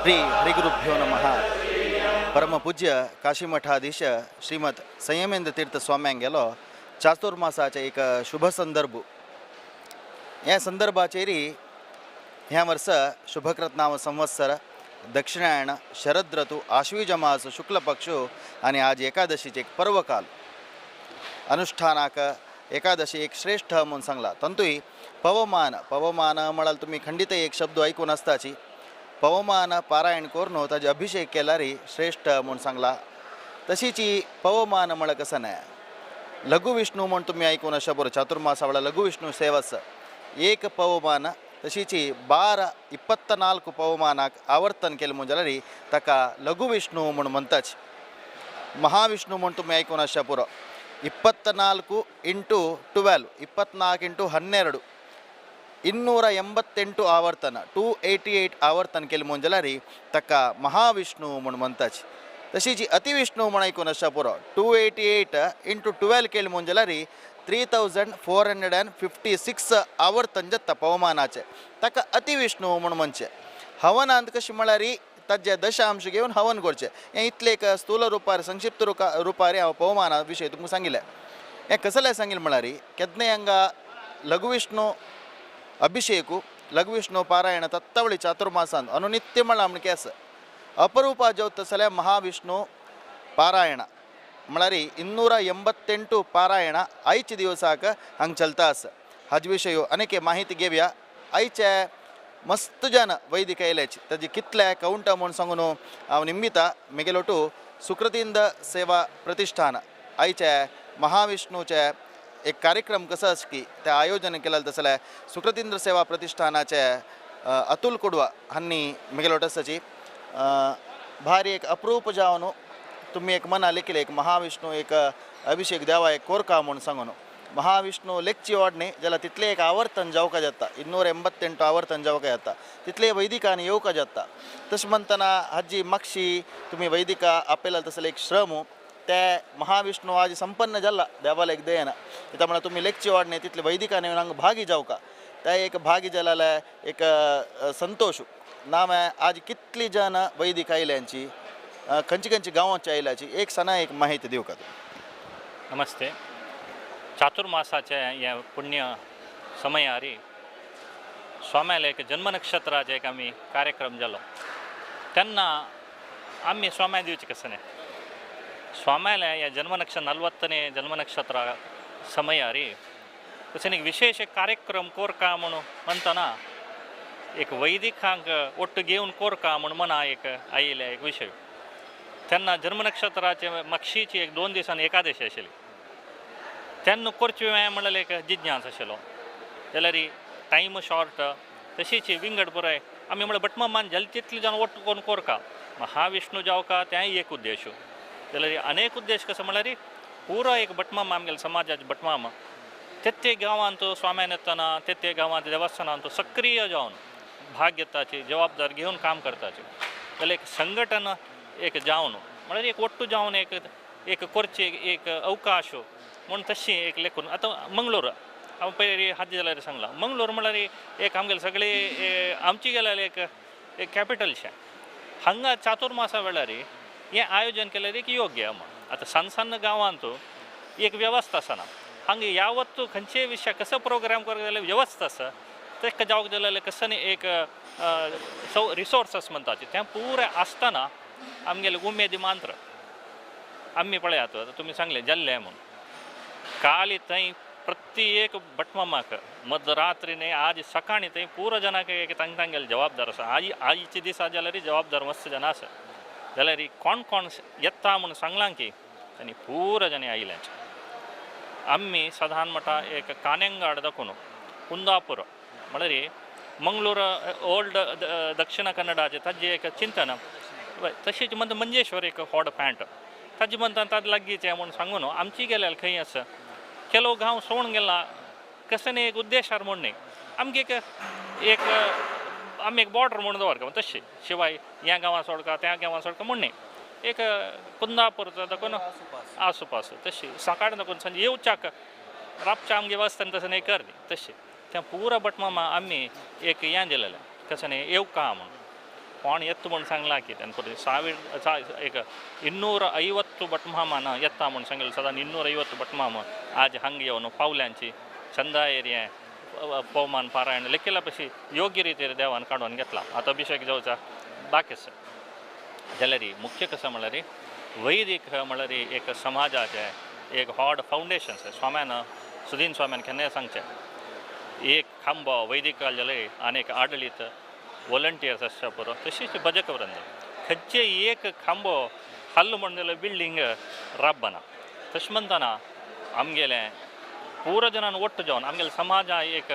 ಶ್ರೀ ಹರಿಗುರುಭ್ಯೋ ನಮಃ. ಪರಮ ಪೂಜ್ಯ ಕಾಶಿಮಠಾಧೀಶ ಶ್ರೀಮದ್ ಸಂಯಮೇಂದ್ರ ತೀರ್ಥ स्वाम्यांगेलो चातुर्मासाचे एक शुभ संदर्भ. ह्या संदर्भाचेर ह्या वर्सा शुभकृतनाम संवत्सर दक्षिणायण शरद ऋतू आश्वीज मास शुक्ल पक्ष आनी आज एकादशीचे एक पर्वकाल अनुष्ठानाक एकादशी एक श्रेष्ठ म्हणून सांगला. तंतूय पवमान पवमान म्हळ्यार तुमी खंडीत एक शब्द आयकून आसताची. पवमान पारायण करून ताजे अभिषेक केल्यार श्रेष्ठ म्हूण सांगला. तशीच पवमान म्हळ्यार कसं न्हय लघु विष्णू म्हूण तुमी आयकून अशें बरो चातुर्मासा वेळार लघु विष्णू सेवास एक पवमान तशीच 12 24 पवमानाक आवर्तन केलें म्हूण जाल्यार ताका लघु विष्णू म्हूण म्हणटाच. महाविष्णू म्हूण तुमी आयकून आसच्या पुरो 24 ಇಂಟು 12 24 ಇಂಟು 12 288 ಆವರ್ತನ 288 ಆವರ್ತन केलें म्हूण जाल्यार ताका महाविष्णू म्हूण म्हणटाच. तशीच अतिविष्णू म्हूण आयकून आसच्या पुरो 288 इंटू 12 केलें म्हूण जाल्यार 3456 आवर्तन जाता पवमानाचें. ताका अतिविष्णू म्हूण म्हणचें. हवनांत कशें म्हळ्यार ताजे दशांश घेवन हवन करचें. हें इतलें एक स्थूल रुपार संक्षिप्त रुपार हांव पवमाना विशय तुमकां सांगिल्लें. हें कसलें सांगिल्लें म्हळ्यार केन्नाय हांगा लघुविष्णू अभिषेकू लघुविष्णू पारायण तत्तवळी चातुर्मासान अनुनित्य म्हळ्यार आमणके आसा. अपरूपा ज्योत जाल्यार महाविष्णू पारायण म्हळ्यार 288 पारायण आयचे दिवसाक हांगा चलता आसा. हाजे विशय अनेक माहिती घेवया. आयचे मस्त जन वैदिक आयल्याची ताजे कितले काउंट म्हूण सांगून हांव निमिता मेगेलोटू सुकृतींद सेवा प्रतिष्ठान आयचे महाविष्णूचे एक कार्यक्रम कसो आसा की ते आयोजन केलें तसलें सुकृतींद्र सेवा प्रतिष्ठानाचे अतुल कुडवा हांणी मेगेलोट आसाची भारी एक अप्रूप जावन तुमी एक मना लेखिल्लें एक महाविष्णू एक अभिषेक देवा एक कोरका म्हूण सांगून महाविष्णू लेखची वाडणी जाल्यार तितलें एक आवर्तन जावका जाता 288 आवर्तन जावका जाता तितले वैदिकांनी येवका जाता. तशें म्हणटना हाजी मागशी तुमी वैदिका आपयला तसले एक श्रम ते महाविष्णू आज संपन्न जाला देवाला एक दयेन. कित्याक म्हळ्यार तुमी लेखची वाडणी तितले वैदिकांनी येवन हांगा भागी जावका ते एक भागी जाल्यार एक संतोश नाम आज कितली जन वैदिक आयल्यांची खंयची खंयची गांवांची आयल्याची एक सणा एक माहिती दिवका. नमस्ते. चातुर्मासाचे हे पुण्य समयारी स्वाम्याले एक जन्म नक्षत्राचे एक आमी कार्यक्रम जालो तेन्ना आमी स्वाम्या दिवचे कसं न्ही स्वाम्याले ह्या जन्मनक्षत्र 40ನೇ जन्मनक्षत्र समयारी तशें एक विशेष एक कार्यक्रम कोरका म्हणून म्हणटना एक वैदिकांक ಒಟ್ಟು घेवन कोरका म्हूण मना एक आयिल्ले एक विशय. तेन्ना जन्मनक्षत्राचे मागशीची एक 2 दिसांनी एकादशी आशिल्ली तेन्ना करची म्हणल्यार एक जिज्ञास आशिल्लो जाल्यार टायम शॉर्ट तशीच विंगड पुराय आमी म्हणल्यार भटमामान जाले तितले जाण ಒಟ್ಟು करून कोरका महाविष्णू जावका तेंय एक उद्देश जाल्यार अनेक उद्देश कसो म्हणल्यार पुरो एक भटमामा आमगेले समाजाचे भटमामा तेत्ते गांवांत स्वाम्यान येतना तेत्ते गांवांत देवस्थानांत सक्रीय जावन भाग घेताची जबाबदार घेवन काम करताची जाल्यार एक संघटन एक जावन म्हळ्यार एक ಒಟ್ಟು जावन एक एक करचे एक अवकाश म्हूण तशी एक लेखून आतां मंगळूर हांव पयलीं हाती जाल्यार सांगलां मंगळूर म्हळ्यार एक आमगेले सगळे आमची गेल्यार एक एक कॅपिटलशें हांगा चातुर्मासा वेळार हें आयोजन केल्यार एक योग्य म्हूण. आतां सान सान गांवांत एक वेवस्था आसना हांगा यावत खंयचेय विशय कसो प्रोग्राम करता जाल्यार वेवस्था आसा ताका जावंक जाल्यार कसो न्ही एक सौ रिसोर्सस म्हणटा तें पुरें आसतना आमगेले उमेदी मांत्र आमी पळयात आतां तुमी सांगलें जाल्लें म्हूण काली थंय प्रत्येक भटमामाक मध्यरात्री न्ही आज सकाळी थंय पुरो जनाक एक तांग तांगेले जबाबदार आसा. आज आयचे दिसा जाल्यार जबाबदार मस्त जन आसा जाल्यार कोण कोण येता म्हूण सांगलां की आनी पुरो जन आयिल्ल्याचे. आमी साधारण म्हणटा एक कानेंगाड दाखोवन कुंदापूर म्हळ्यार मंगळूर ओल्ड दक्षिण कन्नडाचें ताजें एक चिंतन तशेंच म्हणटा मंजेश्वर एक व्हड पॅन्ट ताजे म्हणटा ताजे लागींचें म्हूण सांगून आमची गेल्यार खंय आसा ಕೆಲವು गांव सोडून गेला कसं न्ही एक उद्देशार म्हूण न्ही आमगे एक एक आमी एक बॉर्डर म्हूण दवरता तशें शिवाय ह्या गांवां सोडका त्या गांवां सोडका म्हूण न्ही एक कुंदापूरचो दाखोवन आसुपास तशी सकाळ दाखोवन सांजे येवच्याक रातच्या आमगे वचतना तशें न्ही कर न्ही तशें त्या पुरा भटमामा आमी एक हें दिलेलें कसं न्ही येवका म्हूण. कोण येता म्हूण सांगलां की तेन्ना 1000 एक 250 भटमामान येता म्हूण सांगिल्लें सदां 250 भटमाम आज हांगा येवन पावल्यांची चंदा एरिया पवमान पारायण लेखिला पशी योग्य रितीर देवान काडून घेतला. आतां अभिषेक जावचा बाकी आसा. जाल्यार मुख्य कसं म्हणल्यार वैदिक म्हणल्यार एक समाजाचें एक हॉड फावंडेशन. स्वाम्यान सुदीन स्वाम्यान केन्नाय सांगचें एक खांबो वैदिक जाल्यार आनी एक आडळीत वॉलंटियर्स आसच्या पुरो तशीच भजक वृंद खंयचे एक खांबो हाल्लो म्हण जाल्यार बिल्डींग राबना. तशें म्हणटना आमगेलें पुरो जनान ಒಟ್ಟು जावन आमगेले समाजा एक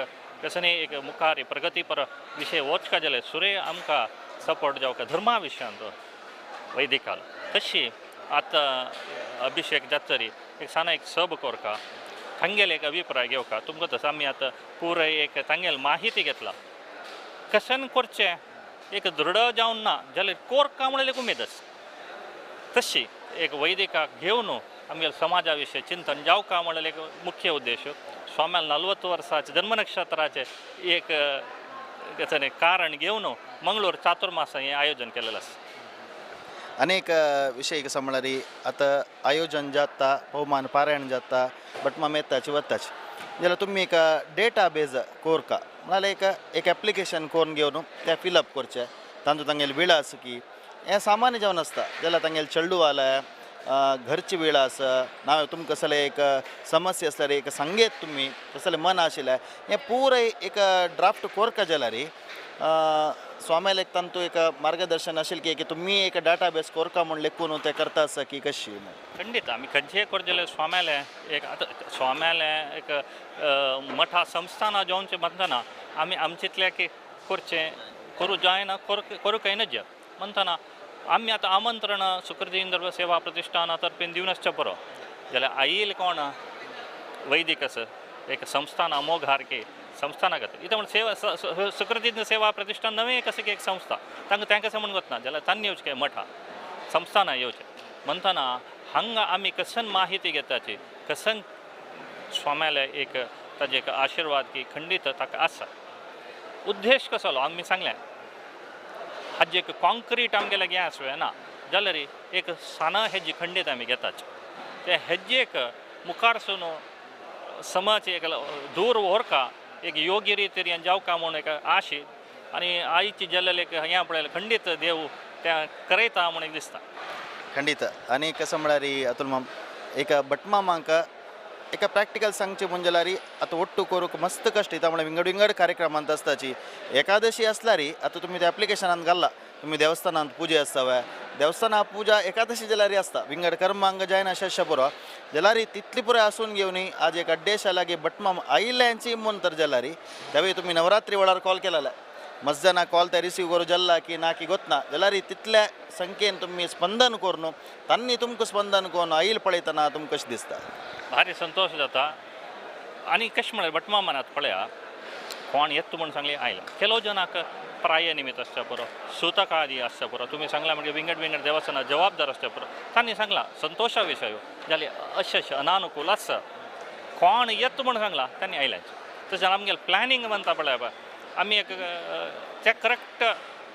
कसने एक मुखार प्रगतीपर विशय वचका जाल्यार सुरे आमकां सपोर्ट जावका धर्मा विशयांत वैदिकाल. तशी आतां अभिषेक जातरी एक सान एक सब कोरका तांगेले एक अभिप्राय घेवका तुमकां तसो आमी आतां पुराय एक तांगेले माहिती घेतला कशेन करचें एक दृढ जावन ना जाल्यार कोरका म्हणल्यार एक उमेद आसा. तशी एक वैदिकाक घेवन आमगेले समाजा विशय चिंतन जावका म्हणल्यार एक मुख्य उद्देश. स्वाम्याल 40 वर्साचे जन्मनक्षत्राचे एक तेचें कारण घेवन मंगळूर चातुर्मास हें आयोजन केलेलें आसा. अनेक विशय कसं म्हणल्यार आतां आयोजन जाता पवमान पारायण जाता भटमाम येताची वताची जाल्यार तुमी एक डेटा बेज कोरका म्हळ्यार एक एक एप्लिकेशन करून घेवन तें फिलअप करचें तांचो तांगेले विळास की हें सामान्य जेवण आसता जाल्यार तांगेले चेडू आल्या घरची वेळ आसा ना तुमकां कसले एक समस्या आसल्यार एक सांगेत तुमी कसलें मन आशिल्लें हें पुराय एक ड्राफ्ट कोरका जाल्यार स्वाम्याल एक तांतू एक मार्गदर्शन आशिल्लें की तुमी एक डाटा बेस कोरका म्हूण लेखून तें करता आसा की कशी. खंडीत आमी खंयचेय करचें जाल्यार स्वाम्यालें एक आतां स्वाम्यालें एक मठा संस्थानां जावचें म्हणटना आमी आमचेंतल्या की करचें करूं जायना करूं कांय नज म्हणटना आमी आतां आमंत्रण सुकृती सेवा प्रतिश्ठाना तर्फेन दिवन आसचें पुरो जाल्यार आयल कोण वैदिक आसा एक संस्थान अमोघारके संस्थाना खातीर इतें म्हण सेवा सुकृती सेवा प्रतिश्ठान नवें एक अशें की एक संस्था तांकां तें कशें म्हण वतना जाल्यार तांणी येवचें मठा संस्थानां येवचें म्हणटना हांगा आमी कसन माहिती घेताची कसन स्वाम्याले एक ताजे एक आशिर्वाद की खंडीत ताका आसा. उद्देश कसो आमी सांगलें हाजे एक कॉन्क्रीट आमगेले हें आसूं ना जाल्यार एक साना हेजी खंडीत आमी घेताच ते हेजेक मुखार सून समाज एक दूर व्हरका एक योग्य रितीन जावका म्हूण एक आशी आनी आयची जाल्लें एक हें पळयलें खंडीत देव तें करयता म्हूण एक दिसता. खंडीत. आनी कसं म्हळ्यार अतुल माम एक भटमामांक एका प्रॅक्टिकल सांगचें म्हूण जाल्यार आतां ಒಟ್ಟು करूंक मस्त कश्ट येता म्हळ्यार विंगड विंगड कार्यक्रमांत आसताची एकादशी आसल्यार आतां तुमी त्या एप्लिकेशनान घाल्ला तुमी देवस्थानांत पुजा आसता देवस्थाना पुजा एकादशी जाल्यार आसता विंगड कर्मांक जायना अशें पुरो जाल्यार तितली पुराय आसून घेवन आज एक अड्डेशा लागीं भटमाम आयिल्ल्यांची म्हूण तर जाल्यार त्यावेळी तुमी नवरात्री वेळार कॉल केलेले मस्त जाणां कॉल ते रिसीव करूं जाल्ला की ना की गोतना जाल्यार तितल्या संख्येन तुमी स्पंदन करून तांणी तुमकां स्पंदन करून आयल पळयतना तुमकां कशें दिसता? भारी संतोश जाता. आनी कशें म्हळ्यार भटमामान आतां पळया कोण येता म्हूण सांगलें आयला ಕೆಲವು जनाक प्राय निमित्त आसच्या पुरो सुतक आदी आसच्या पुरो तुमी सांगलां म्हणजे विंगड विंगड देवस्थानां जबाबदार आसच्या पुरो तांणी सांगलां संतोशा विशय जाल्यार अशें अशें अनानुकूल आसा कोण येता म्हूण सांगलां तांणी आयल्याच. तशें आमगेलें प्लॅनिंग म्हणटा पळय आमी एक ते करेक्ट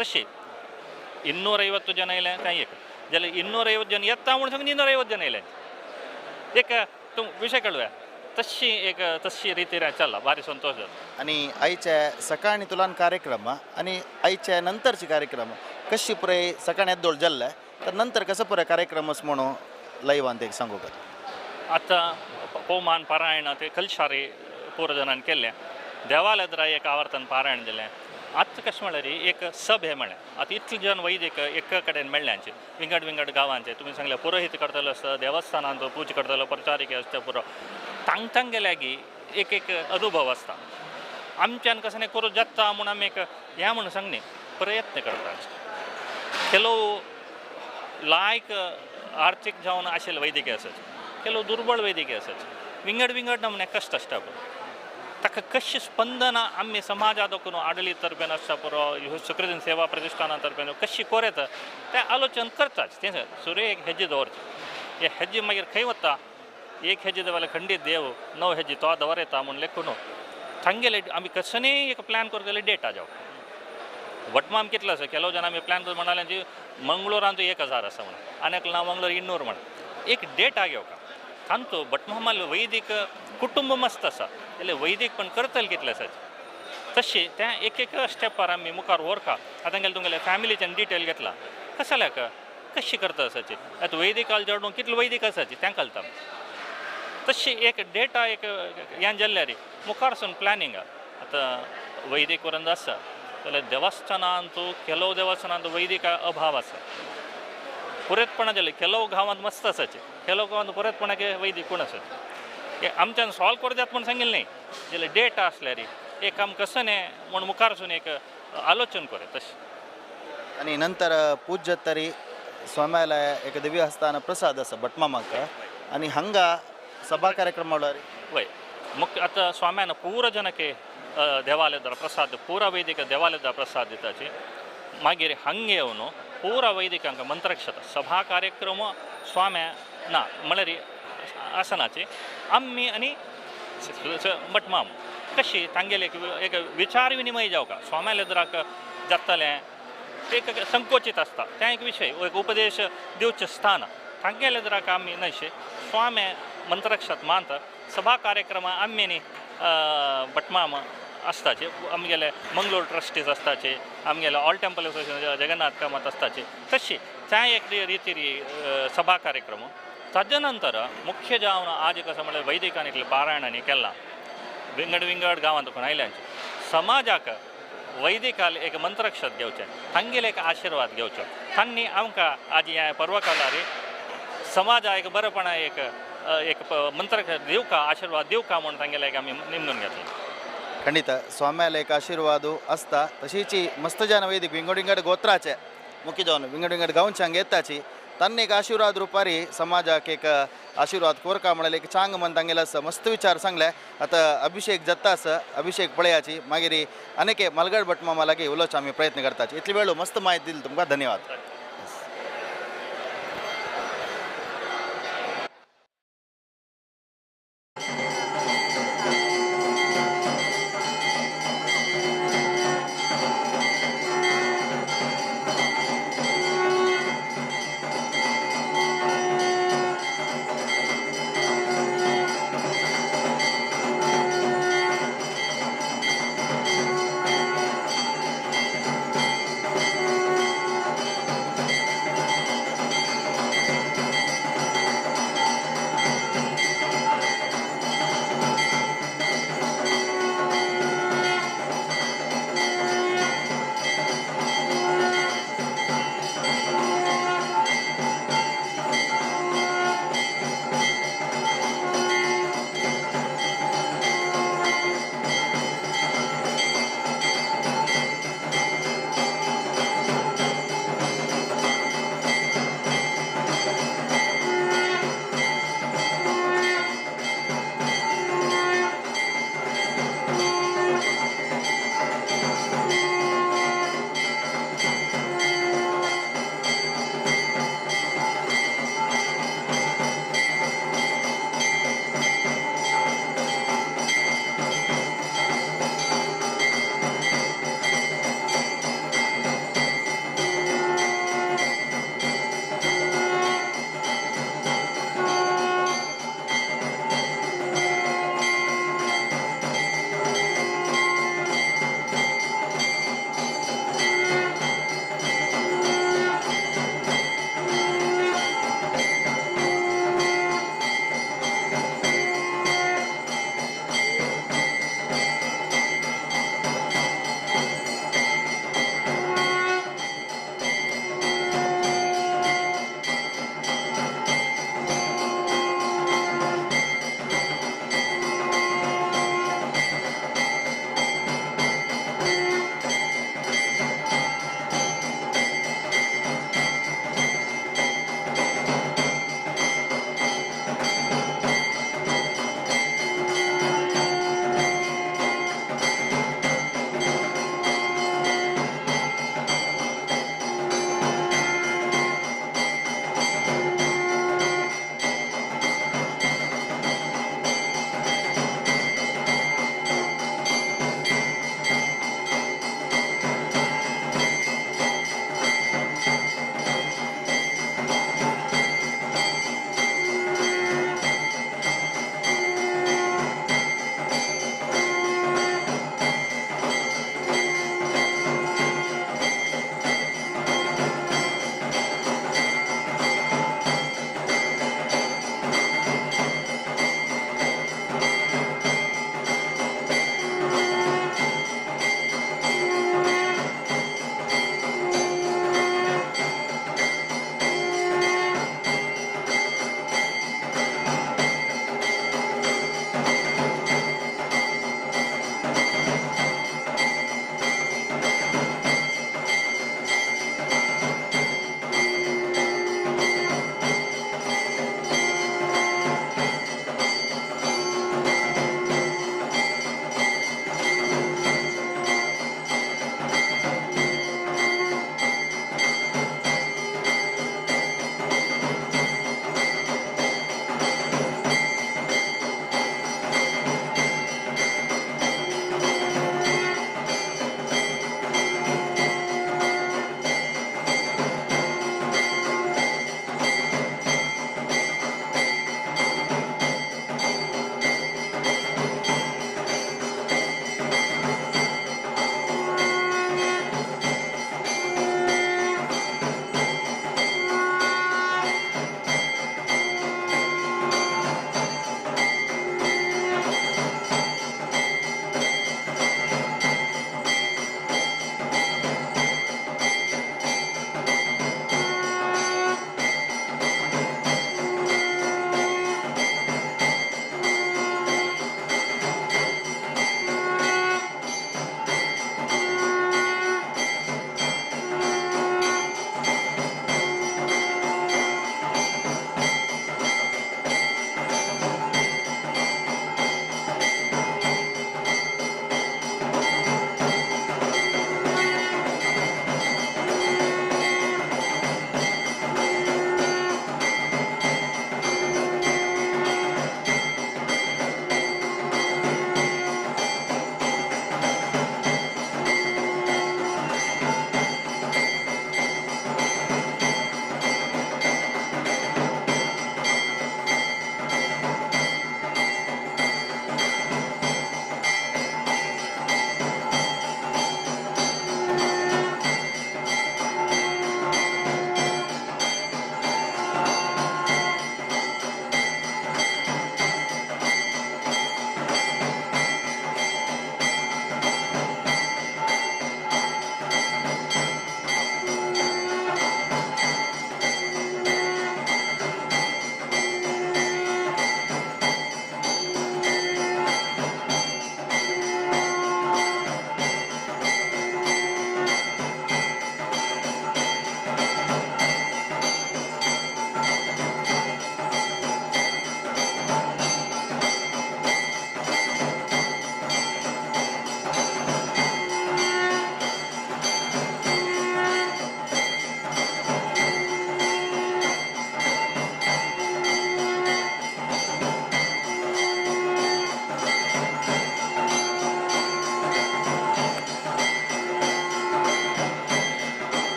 तशी 250 ಜನ आयले काय एक जाल्यार 250 जन येता म्हूण सांगून 250 जन आयले एक तूं विशय कळुया तशी एक तशी रितीर चल्ला भारी संतोश जाता. आनी आयच्या सकाळी तुलान कार्यक्रम आनी आयच्या नंतरचे कार्यक्रम कशी पुराय सकाळी येदोळ जाल्ले तर नंतर कसं पुराय कार्यक्रमच म्हणून लायवान एक सांगू का? आतां पवमान पारायण ते कलशारी पूर जणांनी केल्लें देवालय एक आवर्तन पारायण दिलें. आतां कशें म्हळ्यार एक सभे म्हळ्ळें आतां इतले जण वैदिक एक कडेन मेळ्ळ्यांचे विंगड विंगड गांवांचे तुमी सांगलें पुरोहीत करतलो आसता देवस्थानांत पूजा करतलो प्रचारिके आसता पुरो तांगेल्यागी एक एक अनुभव आसता. आमच्यान कशें न्ही करूं जाता म्हूण आमी एक हें म्हूण सांगनी प्रयत्न करतात. ಕೆಲವು लायक आर्थीक जावन आशिल्ले वैद्यकीय आसात ಕೆಲವು दुर्बळ वैद्यकीय आसात विंगड विंगड नमुने कश्ट आसता पुरो ताका कशी स्पंदना आमी समाजा दोकून आडळी तर्फेन आसता पुरो सुकृतीन सेवा प्रतिश्ठाना तर्फेन कशी कोरेता तें आलोचन करताच. तें सुरे एक हेजी दवरचें हे हेजी मागीर खंय वता एक हेजी दवरल्यार खंडीत देव 9 हेजी तो दवरता म्हूण लेखून तांगेले आमी कसनीय एक प्लॅन करतले डेटा जावं भटमाम कितलो आसा ಕೆಲವು जण आमी प्लॅन म्हणाले जी मंगळूरांत 1000 आसा म्हणून आनी एकलो ना मंगळूर 200 म्हणून एक डेटा घेवका तांचो भटमामाल वैदीक कुटुंब मस्त आसा जाल्यार वैदीक पण करतले कितले आसाचे तशें त्या एक एक स्टेपार आमी मुखार व्हरका. आतां गेले तुमगेले फॅमिलीच्यान डिटेल घेतला कशें जाल्यार कशी करता आसाची आतां वैदिकाल जडून कितले वैदीक आसाची तें कळटा. तशी एक डेटा एक हें जाल्यार मुखारसून प्लॅनिंग. आतां वैदीक वरंद आसा जाल्यार देवस्थानांत ಕೆಲವು देवस्थानांत वैदीक अभाव आसा पुरेतपणा जाले ಕೆಲವು गांवांत मस्त आसाचे ಕೆಲವು गांवांत पुरेतपणाक वैदीक कोण आसाचे हे आमच्यान सॉल्व करूं जाता म्हूण सांगिल्लें न्ही जाल्यार डेटा आसल्यार एक काम कसं न्ही म्हूण मुखारसून एक आलोचन करूं तशें. आनी नंतर पूज तरी स्वाम्यालय एक दिव्य हस्तान प्रसाद आसा भटमामाक आनी हांगा सभा कार्यक्रम म्हणल्यार वय मुख्य आतां स्वाम्यान पूरा जनके देवालयदार प्रसाद पूरा वैदिक देवालयदार प्रसाद दिताची. मागीर हांगा येवन पूरा वैदिकांक मंत्रक्षत सभा कार्यक्रम स्वाम्या ना म्हणल्यार आसनाची आमी आनी भटमाम कशी तांगेले एक विचार विनिमय जावका स्वाम्यालेद्राक जातलें एक संकोचित आसता तें एक विशय एक उपदेश दिवचें स्थान तांगेलेद्राक आमी न्हय स्वामे मंत्रक्षत मानता सभा कार्यक्रम आमी न्ही भटमाम आसताचे आमगेले मंगलोर ट्रस्टीज आसताचे आमगेले all temple association Jagannath Kamat आसताचे तशी त्या एक रितीरी सभा कार्यक्रम. ताजे नंतर मुख्य जावन आज कसं म्हणल्यार वैदिकांनी इतलें पारायणांनी केलां विंगड विंगड गांवांत कोण आयल्यांचे समाजाक वैदिकाल एक मंत्रक्षत घेवचें तांगेले एक आशिर्वाद घेवचो तांणी आमकां आज ह्या पर्वकालार समाजा एक बरेपणा एक एक मंत्र दिवका आशिर्वाद दिवका म्हूण तांगेले एक आमी निमणून घेतले. ಖಂಡಿತ ಸ್ವಾಮ್ಯಾಲ एक आशिर्वाद आसता. तशीच मस्त जन वैदिक विंगड विंगड गोत्राचे मुख्य जावन विंगड विंगड गांवचे हांगा येताची तांणी एक आशिर्वाद रुपारी समाजाक एक आशिर्वाद कोरका म्हणल्यार एक चांग म्हण तांगेले आसा मस्त विचार सांगले. आतां अभिषेक जाता आसा अभिषेक पळयाची मागीर अनेक मलगड भटमामा लागीं उलोवचो आमी प्रयत्न करताची. इतली वेळ मस्त म्हायती दिली तुमकां धन्यवाद.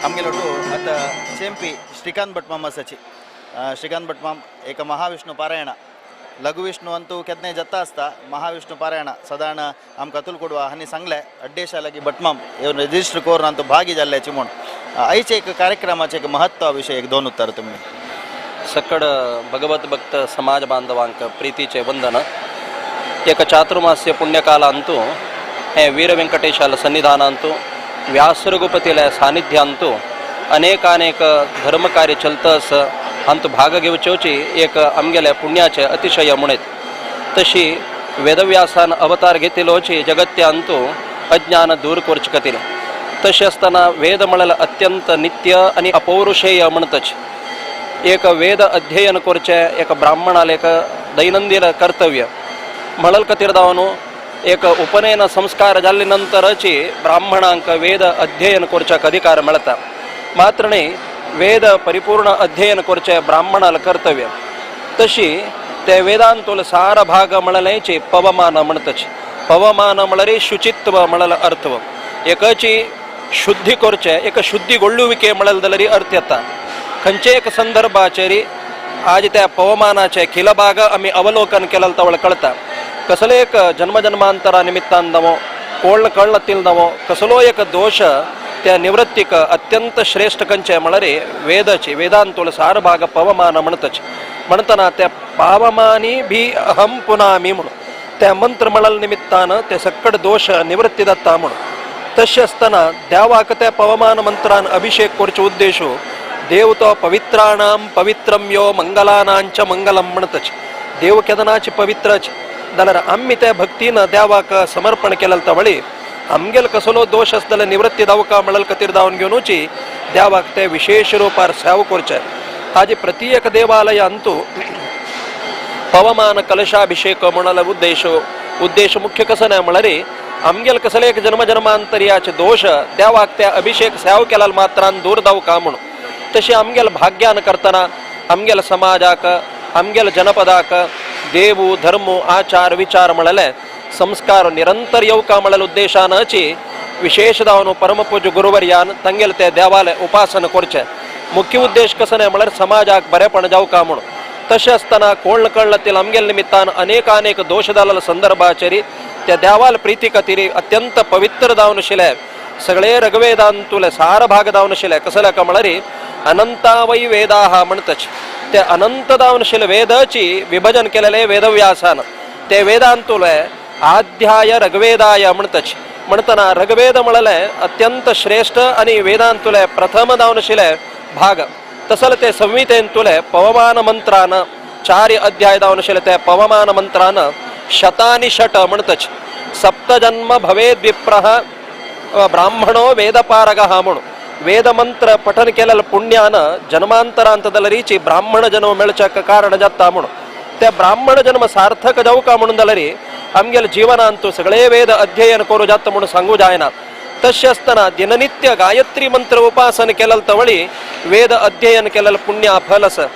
आमगेलो आतां चेंपी श्रीकांत भट माम आसाची. श्रीकांत भट माम एक महाविष्णू पारायण लघुविष्णू अंतू केन्नाय जाता आसता महाविष्णू पारायण सदाण आमकां अतुल कोडवा हांणी सांगलें अड्डेशा लागीं भटमाम येवन रजिस्टर करून अंतू भागी जाल्ल्याची म्हूण. आयचे एक कार्यक्रमाचें एक महत्व विशय एक दोन उत्तर तुमी. सकड भगवत भक्त समाज बांधवांक प्रीतीचे वंदन. एक चातुर्मास्य पुण्यकालांतू हे वीर वेंकटेशाल सन्निधानांतू व्यासरघुपतील्या सानिध्यांतू अनेकानेक धर्मकार्य चलतस हांतू भाग घेवचेची एक आमगेल्या पुण्याचे अतिशय म्हणत. तशी वेदव्यासान अवतार घेतिलोची जगत्यांतू अज्ञान दूर करचे खातीर. तशें आसतना वेद म्हळ्यार अत्यंत नित्य आनी अपौरुषेय म्हणतच. एक वेद अध्ययन करचें एक ब्राह्मणाले एक दैनंदिन कर्तव्य म्हणल खातीर जावन एक उपनयन संस्कार जाल्ले नंतरची ब्राह्मणांक वेद अध्ययन करच्याक अधिकार मेळटा. मात्र न्ही वेद परिपूर्ण अध्ययन करचें ब्राह्मणाल कर्तव्य. तशी ते वेदांतुल सार भाग म्हणल्याची पवमान म्हणतच. पवमान म्हळ्यार शुचित्व म्हळ्यार अर्थ एकाची शुद्धी करचें एक शुद्धी गोळ्ळुविके म्हळ्यार जाल्यार अर्थ येता. खंयचे एक संदर्भाचेर आज त्या पवमानाचे खिलभाग आमी अवलोकन केलें तवळ कळटा. कसलो एक जन्मजन्मांतरा निमित्तान नवो कोण कळनातील नवो कसलो एक दोश त्या निवृत्तीक अत्यंत श्रेष्ठ खंयचे म्हळ्यार वेदाची वेदांतुल सार भाग पवमान म्हणतच. म्हणतना त्या पावमानी भी अहम पुनामी म्हणून त्या मंत्र म्हळ्यार निमित्तान ते सक्कड दोश निवृत्ती दत्ता म्हणून. तशें आसतना देवाक त्या पवमान मंत्रान अभिषेक करचो उद्देश देव तो पवित्राणाम पवित्रम यो मंगलानांच मंगलम म्हणतच. देव केदनाची पवित्रच जाल्यार आमी त्या भक्तीन देवाक समर्पण केलें तवळी आमगेल कसलो दोश आसतले निवृत्ती दावका म्हणल खातीर दावन घेवनूची देवाक ते विशेष रुपार सेव करचे. हाजी प्रति एक देवालयांतू पवमान कलशाभिषेक म्हणाल उद्देश उद्देश मुख्य कसं नाही म्हळ्यार आमगेल कसले एक जन्मजन्मांतरियाचे दोश देवाक त्या अभिषेक सेव केला मात्रान दूर दावका म्हणून. तशी आमगेल भाग्यान करतना आमगेल समाजाक आमगेल जनपदाक देवू धर्म आचार विचार म्हळ्यार संस्कार निरंतर येवका म्हळ्यार उद्देशानची विशेष जावन परमपूज्य गुरुवर्यान तांगेल ते देवाले उपासना करचे. मुख्य उद्देश कसं नाही म्हळ्यार समाजाक बरेपण जावका म्हणून. तशें आसतना कोण कळनातील आमगेल निमित्तान अनेक अनेक दोश जाल्ल्या संदर्भाचेर त्या देवाल प्रिती खातीर अत्यंत पवित्र जावन आशिल्ले सगळे रघुवेदांतुले सार भाग जावन आशिल्ले कसले का म्हळ्यार अनंता वै वेदाः म्हणतच. ते अनंत जावन आशिल्ले वेदाची विभजन केलेले वेदव्यासान ते वेदांतुले आध्याय रघुवेदाय म्हणतच. म्हणतना रघुवेद म्हळ्यार अत्यंत श्रेष्ठ आनी वेदांतुले प्रथम जावन आशिल्ले भाग. तसल ते संहितेंतुले पवमान मंत्रान चार अध्याय जावन आशिल्ले ते पवमान मंत्रान शतानि षट म्हणतच. सप्तजन्म भवेद विप्रः ब्राह्मणो वेदपारगः म्हणून वेदमंत्र पठन केलेल्या पुण्यान जन्मांतरांतदलरीची ब्राह्मण जन्म मेळच्याक कारण जाता म्हणून. त्या ब्राह्मण जन्म सार्थक जावका म्हणून जाल्यार आमगेले जीवनांतू सगळे वेद अध्ययन करू जाता म्हणून सांगू जायना. तशें आसतना दिननित्य गायत्री मंत्र उपासन केलें तवळी वेद अध्ययन केलें पुण्य फल आसा.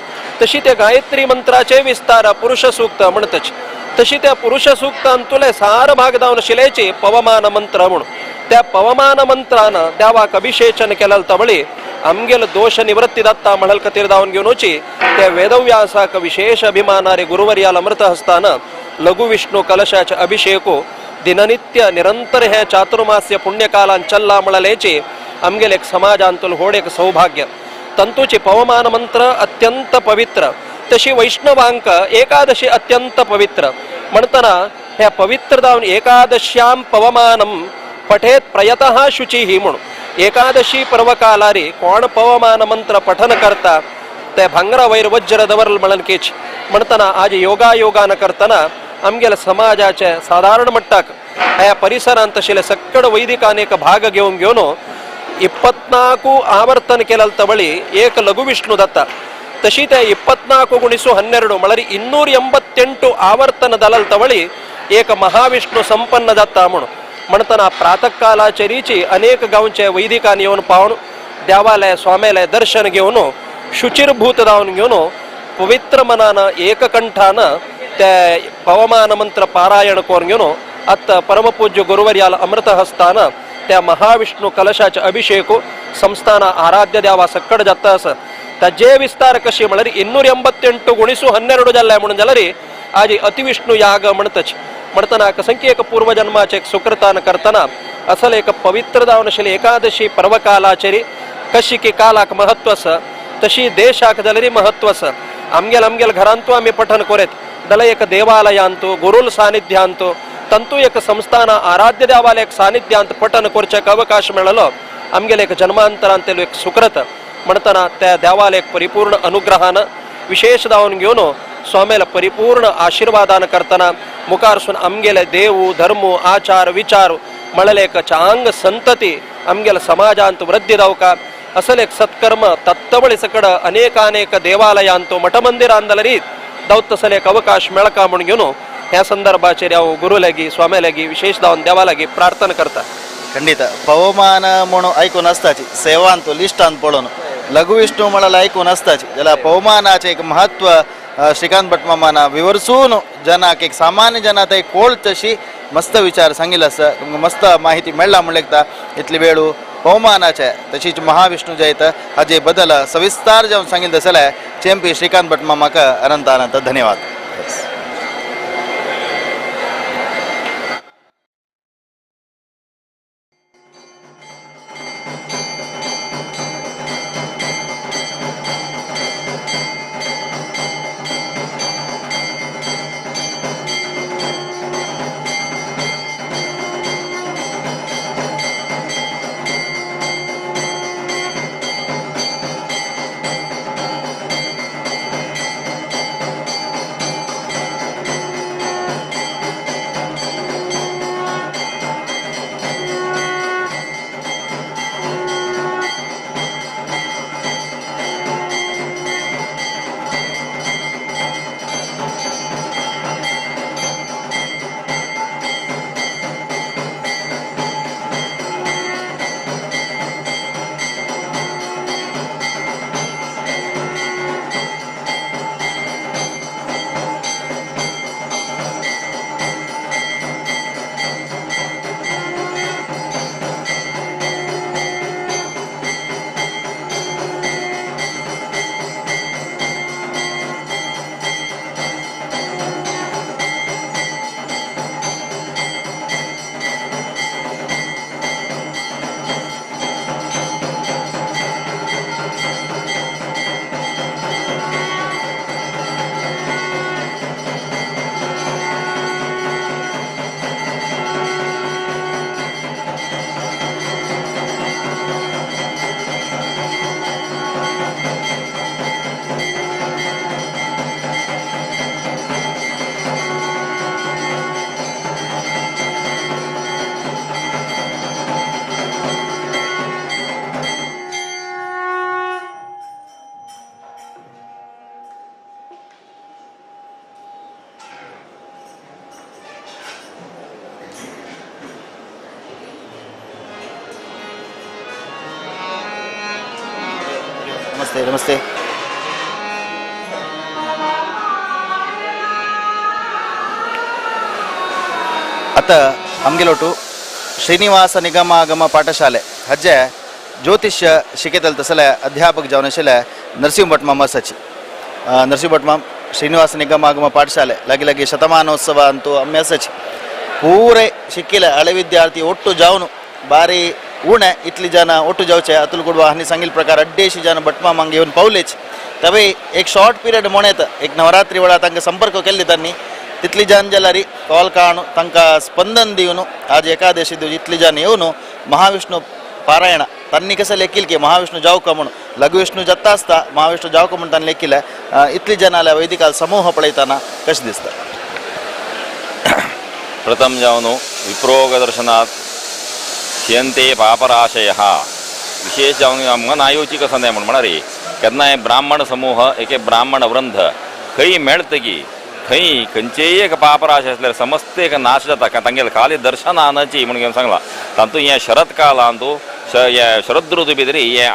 तशी त्या गायत्री मंत्राचे विस्तार पुरुष सूक्त म्हणतच. तशी त्या पुरुष सूक्तांतुले सार भाग जावन आशिल्ल्याची पवमान मंत्र म्हणून. त्या पवमान मंत्रान देवाक अभिषेचन केलें तवळी आमगेल दोश निवृत्ती दत्ता म्हणल खातीर जावन घेवनूची त्या वेदव्यासाक विशेष अभिमानारे गुरुवर्याल अमृत हस्तान लघु विष्णू कलशाचे अभिषेको दिननित्य निरंतर हे चातुर्मास्य पुण्यकालान चल्ला म्हळ्याची आमगेल एक समाजांतूल होड एक सौभाग्य. तंतूची पवमान मंत्र अत्यंत पवित्र. तशी वैष्णवांक एकादशी अत्यंत पवित्र म्हणतना ह्या पवित्र जावन एकादश्याम पवमानम पठेत प्रयतः शुचिः म्हणून. एकादशी पर्वकालारी कोण पवमान मंत्र पठन करता ते भांगरा वैर वज्र दवरल म्हणन केच. म्हणतना आज योगायोगान करतना आमगेल्या समाजाचे साधारण मट्टाक ह्या परिसरांत आशिल्ले सक्कड वैदिकान एक भाग घेवन घेवन 24 ಆವರ್ತನ केलें तवळी एक लघु विष्णु दत्ता. तशी ते 24 गुणिसು 12 म्हळ्यार 288 ಆವರ್ತನ दलल तवळी एक महाविष्णू संपन्न जाता म्हणून. म्हणतना प्रातःकालाचेरीची अनेक गांवचे वैदिकान येवन पावन देवाले स्वाम्याले दर्शन घेवन शुचिरभूत जावन घेवन पवित्र मनान एककंठान ते पवमान मंत्र पारायण करून घेवन आत्ता परमपूज्य गुरुवर्याल अमृत हस्तान त्या महाविष्णू कलशाचे अभिषेक संस्थान आराध्य देवा सक्कड जाता आसा ताजे विस्तार कशी म्हळ्यार 288 गुणिसू 12 जाल्ले म्हणून जाल्यार आज अतिविष्णू याग म्हणतच म्हणतना कसंकी एक पूर्वजन्माचे एक सुकृतान करतना असल एक पवित्र जावन आशिल्ली एकादशी पर्वकालाचेर कशी की कालाक महत्व आसा तशी देशाक जाल्यार महत्व आसा. आमगेल आमगेल घरांतू आमी पठन कोरेत जाल्यार एक देवालयांतू गुरुल सानिध्यांतू तंतू एक संस्थान आराध्य देवालय एक सानिध्यांत पठन करचेक अवकाश मेळलो आमगेले एक जन्मांतरांतलो एक सुकृत म्हणतना त्या देवालय एक परिपूर्ण अनुग्रहान विशेष जावन घेवन स्वामीला परिपूर्ण आशीर्वादान करतना मुखारसून आमगेले देव धर्म आचार विचार म्हळ्यार एक चांग संतती आमगेले समाजांत वृद्धी जावका असल एक सत्कर्म तत्तवळी सकड अनेक अनेक देवालयांतो मठमंदिरांत जाल्यार दावत तसले एक अवकाश मेळका म्हूण घेवन ह्या संदर्भाचेर हांव गुरू लागीं स्वामी लागीं विशेष जावन देवा लागीं प्रार्थना करता. ಖಂಡಿತ ಪವಮಾನ म्हणून आयकून आसताची सेवांत लिस्टांत पळोवन लघुविष्णू म्हळ्यार आयकून आसताची जाल्यार पवमानाचें एक महत्व श्रीकांत भट मामान विवरसून जनाक एक सामान्य जना ते कोळ तशी मस्त विचार सांगिल्लो आसा. तुमकां मस्त माहिती मेळ्ळा म्हण लेगता इतली वेळू पवमानाचे तशीच महाविष्णू जयत हाजे बदल सविस्तार जावन सांगिल्लें जाल्यार चेंपी श्रीकांत भट मामाक अनंत अनंत धन्यवाद. नमस्ते नमस्ते. आता आमगेलोटू श्रीनिवास निगमागम पाठशाले हज्जे ज्योतिष्य शिकयतले तसले अध्यापक जावन आशिल्ले नरसिंह भट मामा आसाची. नरसिंह भट माम श्रीनिवास निगमागम पाठशाले लागीं लागीं शतमानोत्सव अंतू आमी आसाची. पूरे शिकिले हळे विद्यार्थी ಒಟ್ಟು जावन बारी उणे इतली जन ಒಟ್ಟು जावचे अतुल गुडवा हांणी सांगिल्ले प्रकार 250 जन भटमामांक येवन पावलेच. तवे एक शॉर्ट पिरियड म्हणत एक नवरात्री वेळार तांकां संपर्क केल्ले तांणी तितली जन जाल्यार कॉल काडून तांकां स्पंदन दिवन आज एकादशी दिवस इतली जन येवन महाविष्णू पारायण तांणी कसं लेखील की महाविष्णू जावका म्हणून लघुविष्णू जाता आसता महाविष्णू जावका म्हणून तांणी लेखिल्लें. इतली जन आल्या वैदिकाल समूह पळयतना कशें दिसता? प्रथम जावन विप्रोगदर्शनात् क्षीयन्ते पापराशयः विशेष जावन आमकां नायोची कसं म्हण म्हळ्यार केन्नाय ब्राह्मण समूह एके ब्राह्मण वृंद खंय मेळतगी थंय खंयचेय एक पापराश आसल्यार समस्त एक नाश जाता तांगेले खाली दर्शनानाची म्हणून घेवन सांगलां. तातूंत हें शरद कालांतू हे शरद ऋतू भितर हें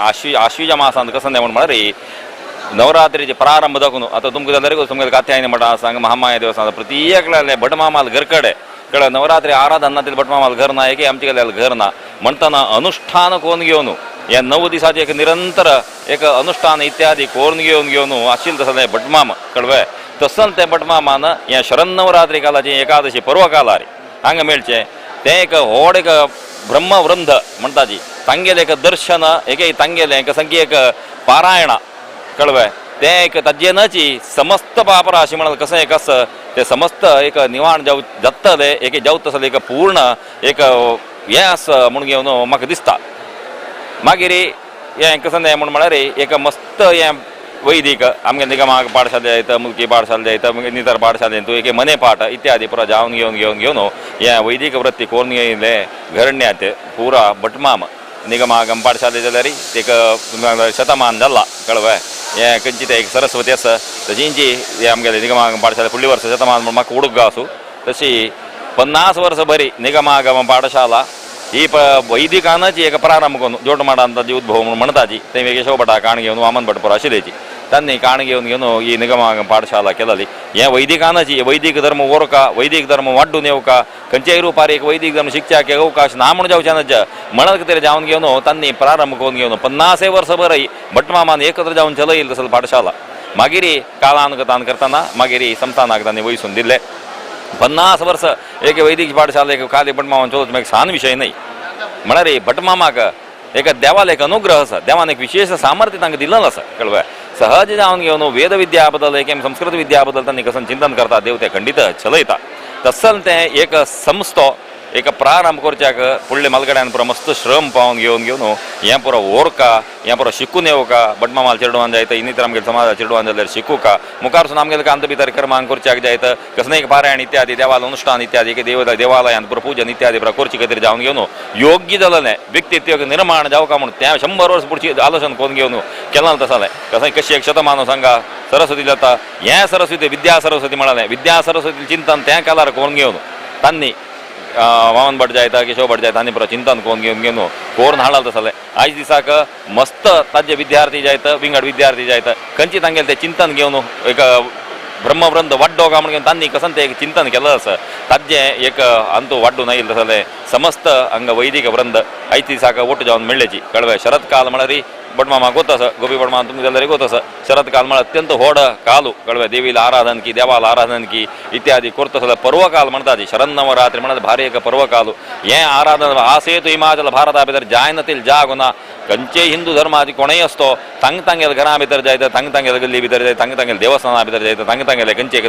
आश्विज मासांत कसं म्हण म्हळ्यार नवरात्रीचे प्रारंभ दाखोवन आतां तुमकां जाल्यार तुमगेले कात्यायनी मठा आसा महामाया देवस्थान प्रत्येक भटमामाल घरकडे कळ नवरात्री आराधना भटमामाल घर ना एके आमचे घर ना म्हणटना अनुष्ठान कोण घेवन हे 9 दिसाचे एक निरंतर एक अनुष्ठान इत्यादी करून घेवन घेवन आशिल्लें तसलें भटमाम कळवे तसलें तें भटमामान हें शरन्नवरात्री कालाची एकादशी पर्व कालार हांगा मेळचें तें एक व्हड एक ब्रह्मवृंद म्हणटा जी तांगेलें एक दर्शन एक तांगेलें एक संख्य एक पारायण कळवे तें एक ताजेनची समस्त पापराशी म्हणल्यार कसं एक आसा तें समस्त एक निवाण जाव जातलें एक जावत तसलें एक पूर्ण एक हें आसा म्हूण घेवन म्हाका दिसता. मागीर हें कसं म्हूण म्हळ्यार एक मस्त हें वैदिक आमगे निगमाक पाठशाले जायत मुलकी पाठशाले जायत इतर पाठशालेंतू एक मने पाठ इत्यादी पुरा जावन घेवन घेवन घेवन हें वैदिक वृत्ती करून घेयिल्लें घरण्यात पुरा भटमाम निगमागम पाठशाले जाल्यार एक शतमान जाला कळवे हें खंयची तें एक सरस्वती आसा तशींची हें आमगेलें निगमागम पाठशाले फुडली वर्स शतमान म्हूण म्हाका उडूक आसूं तशी 50 वर्स बरी निगमागम पाठशाला ही वैदिकानच एक प्रारंभ करून जोटमाडान ताजी उद्भव म्हणून म्हणटाची थंय केशव भटा काण घेवन वामन भट पुरो आशिल्ल्याची तांणी काण घेवन घेवन ही निगमागम पाठशाला केलेली. हें वैदिकानच वैदिक धर्म ओरका वैदिक धर्म वाड्डून येवका खंयच्याय रुपार एक वैदिक धर्म शिकच्याक अवकाश ना म्हूण जावच्यानच म्हणत तरी जावन घेवन तांणी प्रारंभ करून घेवन 50 वर्स बरय भटमामान एकत्र जावन चलयली तसली पाठशाला. मागीर कालानुगतान करतना मागीर संस्थानाक तांणी वयसून दिल्ले 50 वर्स एक वैदिक पाठशाला एक खाली भटमामान चलोवचो एक सान विशय न्हय. म्हळ्यार भटमामाक एक देवाल एक अनुग्रह आसा देवान एक विशेष सामर्थ्य तांकां दिल्लें आसा कळवे सहज जावन घेवन वेद विद्या बद्दल एक संस्कृत विद्या बद्दल तांणी कसं चिंतन करता देव तें खंडीत चलयता. तसल तें एक संस्थो एक प्रारंभ करच्याक फुडले मालगड्यान पुरो मस्त श्रम पावन घेवन घेवन हें पुरो ओरका हें पुरो शिकून येवका भटमामाल चेडवान जायत इनितर आमगेले समाजा चेडवान जाल्यार शिकूका मुखारसून आमगेले कांत भितर कर्मांक करच्याक जायत कसलें एक पारायण इत्यादी देवाल अनुष्ठान इत्यादी देव देवालयांत पुरो पूजन इत्यादी पुरो करचे खातीर जावन घेवन योग्य जालें व्यक्तित्व निर्माण जावका म्हूण तें 100 वर्स पुढची आलोचन करून घेवन केलां तसलें कसं कशी एक शतमान सांगा सरस्वती जाता हें सरस्वती विद्या सरस्वती म्हळ्यालें विद्या सरस्वती चिंतन तें कालार करून घेवन तांणी वामन भट जायता केशव भट जायता आनी पुरो चिंतन करून घेवन घेवन कोरून हाडला तसलें आयज दिसाक मस्त ताजे विद्यार्थी जायत विंगड विद्यार्थी जायत खंयची तांगेलें तें चिंतन घेवन एक ब्रह्मवृंद वाड्डो काय म्हणून तांणी कसं तें एक चिंतन केलें आसा ताजें एक अंतू वाड्डून आयिल्लें तसलें समस्त हांगा वैदिक वृंद आयज दिसाक ओट जावन मेळ्ळेची कळवे शरद काल म्हळ्यार भटमामा गोत आसा गोपी भटमामा तुमकां जाल्यार गोत आसा शरद काल म्हळ्यार अत्यंत व्हड कालू कळवे देवीला आराधन की देवाला आराधन की इत्यादी करता जाल्यार पर्वकाल म्हणटा ती शरन्नवरात्री म्हळ्यार भारी एक पर्वकालू हें आराधन आसेतु हिमाचल भारता भितर जायना जागो ना खंयचेय हिंदू धर्माची कोणूय असतो तांग तांगेले घरां भितर जायत तांग तांगेले गल्ली भितर जायत तांग तांगेले देवस्थाना भितर जायत तांग तांगेले खंयचे एक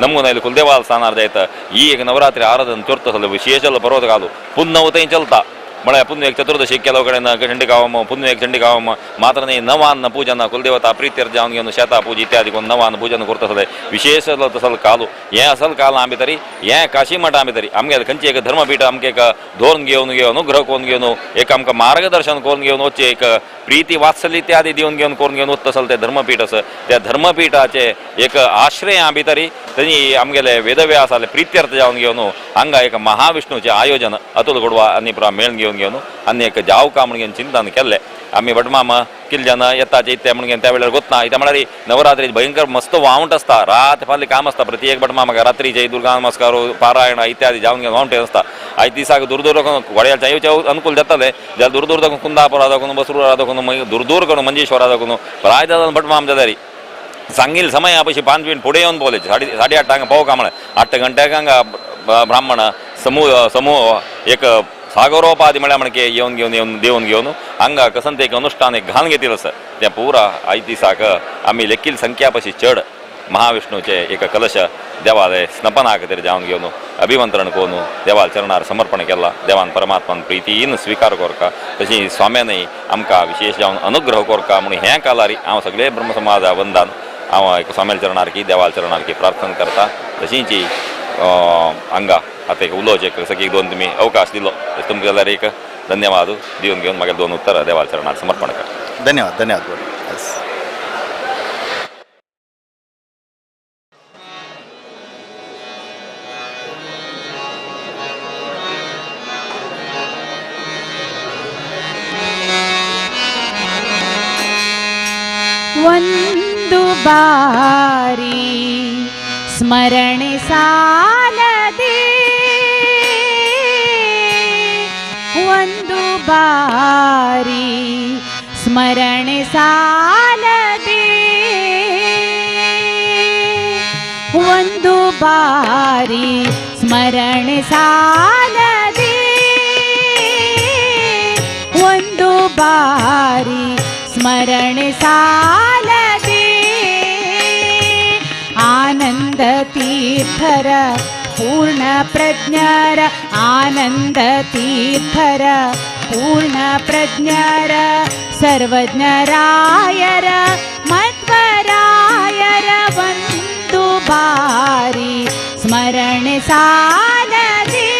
नमून आयले कुलदेवाल स्थानार जायत ही एक नवरात्री आराधन करता जाल्यार विशेष पर्वत कालू पुन्नव थंय चलता म्हळ्यार पुण्य एक चतुर्दशी ಕೆಲವು ಕಡೆ ಚಂಡಿಕಾವಮ್ಮ ಪುಣ್ಯ एक ಚಂಡಿಕಾವಮ್ಮ ಮಾತ್ರ ನವಾನ್ನ ಪೂಜನ ಕುಲದೇವತಾ ಪ್ರೀತ್ಯರ್ಥ जावन घेवन शेता पूज इत्यादी कोण नवान्न पूजन करता सगळे विशेष तसल कालू हें असल काल आमी तरी हें काशी मठ आमी तरी आमगे खंयची एक धर्मपीठ आमकां एक धोरण घेवन घेवन अनुग्रह करून घेवन एक आमकां मार्गदर्शन करून घेवन वचचें एक प्रीती वात्सल्य इत्यादी दिवन घेवन करून घेवन वता तसल तें धर्मपीठ आसा त्या धर्मपीठाचे एक आश्रय आमी तरी तेणी आमगेले वेदव्यासाले प्रीत्यर्थ जावन घेवन हांगा एक महाविष्णूचें आयोजन अतुल गोडवा आनी पुरा मेळून घेवन घेवन आनी एक जावका म्हणून घेवन चिंतन केल्लें. आमी भटमामा कितले जाण येता चैत्य म्हणून घेवन त्या वेळार गोतना इत्या म्हळ्यार नवरात्री भयंकर मस्त वावंट आसता रात फाल्यां काम आसता प्रत्येक भटमामाक रात्रीचे दुर्गा नमस्कार पारायण इत्यादी जावन घेवन वावंट आसता. आयज दिसाक दूर दूर वड्याच्या येवचे अनुकूल जाताले जाल्यार दूर दूर दाखोवन कुंदापुरा दाखोवन बसरुरा दाखोवन मागीर दूर दूर करून मंजेश्वरा दाखोवन प्राय जाता भटमाम जाल्यार सांगील समय पशी 5 मिनट फुडें येवन पावले 8:30 हांगा पावका म्हळ्यार 8 घंट्याक हांगा ब्राह्मण समूह समूह एक सागरोपाधी म्हळ्यार म्हणके येवन घेवन येवन देवन घेवन हांगा कसं एक अनुष्ठान एक घालून घेतिल्लें आसा तें पुरा आयज दिसाक आमी लेखील संख्या पशी चड महाविष्णूचे एक कलश देवाले स्नपना खातीर जावन घेवन अभिमंत्रण करून देवाल चरणार समर्पण केला देवान परमात्मान प्रितीन स्वीकार करका तशी स्वाम्यानय आमकां विशेष जावन अनुग्रह करका म्हणून हें कालारी हांव सगळे ब्रह्मसमाजा वंदान हांव एक स्वाम्याल चरणारकी देवाल चरणारकी प्रार्थना करता. तशींची हांगा आतां एक उलोवचें सगळी दोन तुमी अवकाश दिलो तुमकां जाल्यार एक धन्यवाद दिवन घेवन मागीर दोन उत्तरां देवाल चरणार समर्पण करता. धन्यवाद धन्यवाद. ಒಂದು ಬಾರಿ ಸ್ಮರಣೆ ಸಾಲದೆ ಒಂದು ಬಾರಿ ಸ್ಮರಣೆ ಸಾಲದೆ, ಒಂದು ಬಾರಿ ಸ್ಮರಣೆ ಸಾಲದೆ, ಒಂದು ಬಾರಿ ಸ್ಮರಣೆ ಸಾಲದೆ. ಆನಂದ ತೀರ್ಥರ ಪೂರ್ಣ ಪ್ರಜ್ಞರ, ಆನಂದ ತೀರ್ಥರ ಪೂರ್ಣ ಪ್ರಜ್ಞರ, ಸರ್ವಜ್ಞರಾಯರ ಮಧ್ವರಾಯರ ಒಂದು ಬಾರಿ ಸ್ಮರಣೆ ಸಾಲದೆ,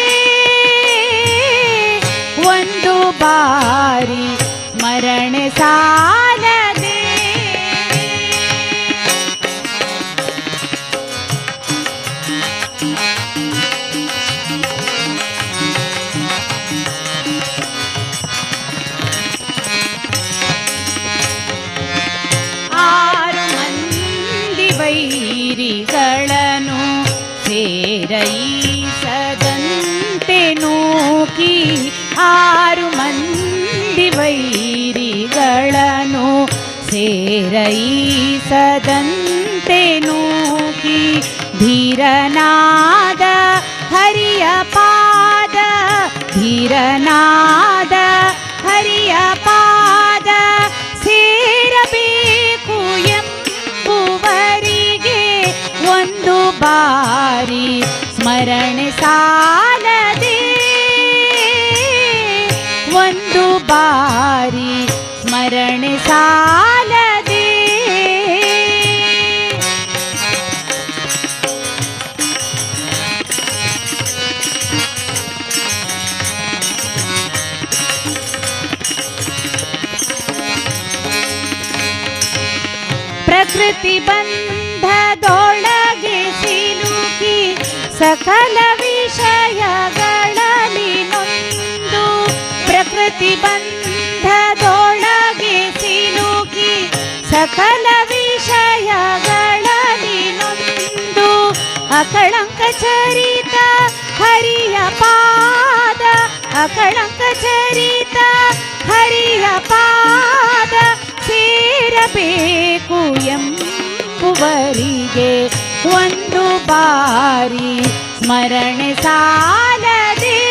ಒಂದು ಬಾರಿ ಸ್ಮರಣೆ ಸಾಲದೆ. ಆರು ಮಂದಿ ವೈರಿಗಳನ್ನು ಸೇರೈಸದಂತೆ ನೂಕಿ, ಆರು ಮಂದಿ ವೈರಿಗಳನ್ನು ಸೇರೈಸದಂತೆ ನೂಕಿ, ಧೀರನಾದ ಹರಿಯ ಪಾದ, ಧೀರನಾದ ಹರಿಯ ಪಾದ ಸೇರಬೇಕು ಎಂಬುವರಿಗೆ ಒಂದು ಬಾರಿ ಸ್ಮರಣೆ ಸಾಲದೆ, ಒಂದು ಬಾರಿ ಸ್ಮರಣೆ ಸಾಲದೆ. ಪ್ರಕೃತಿ ಬಂಧದೊಳಗೆ ಸಿಲುಕಿ ಸಕಲ ವಿಷಯಗಳಲ್ಲಿ ನೊಂದು, ಪ್ರಕೃತಿ ಬಂಧದೊಳಗೆ ಸಿಲುಕಿ ಸಕಲ ವಿಷಯಗಳಲ್ಲಿ ನೊಂದು, ಅಕಳಂಕ ಚರಿತ ಹರಿಯ ಪಾದ, ಅಕಳಂಕ ಚರಿತ ಹರಿಯ ಪಾದ ಸೇರಬೇಕು ಎಂಬುವರಿಗೆ ಒಂದು ಬಾರಿ ಸ್ಮರಣೆ ಸಾಲದೆ,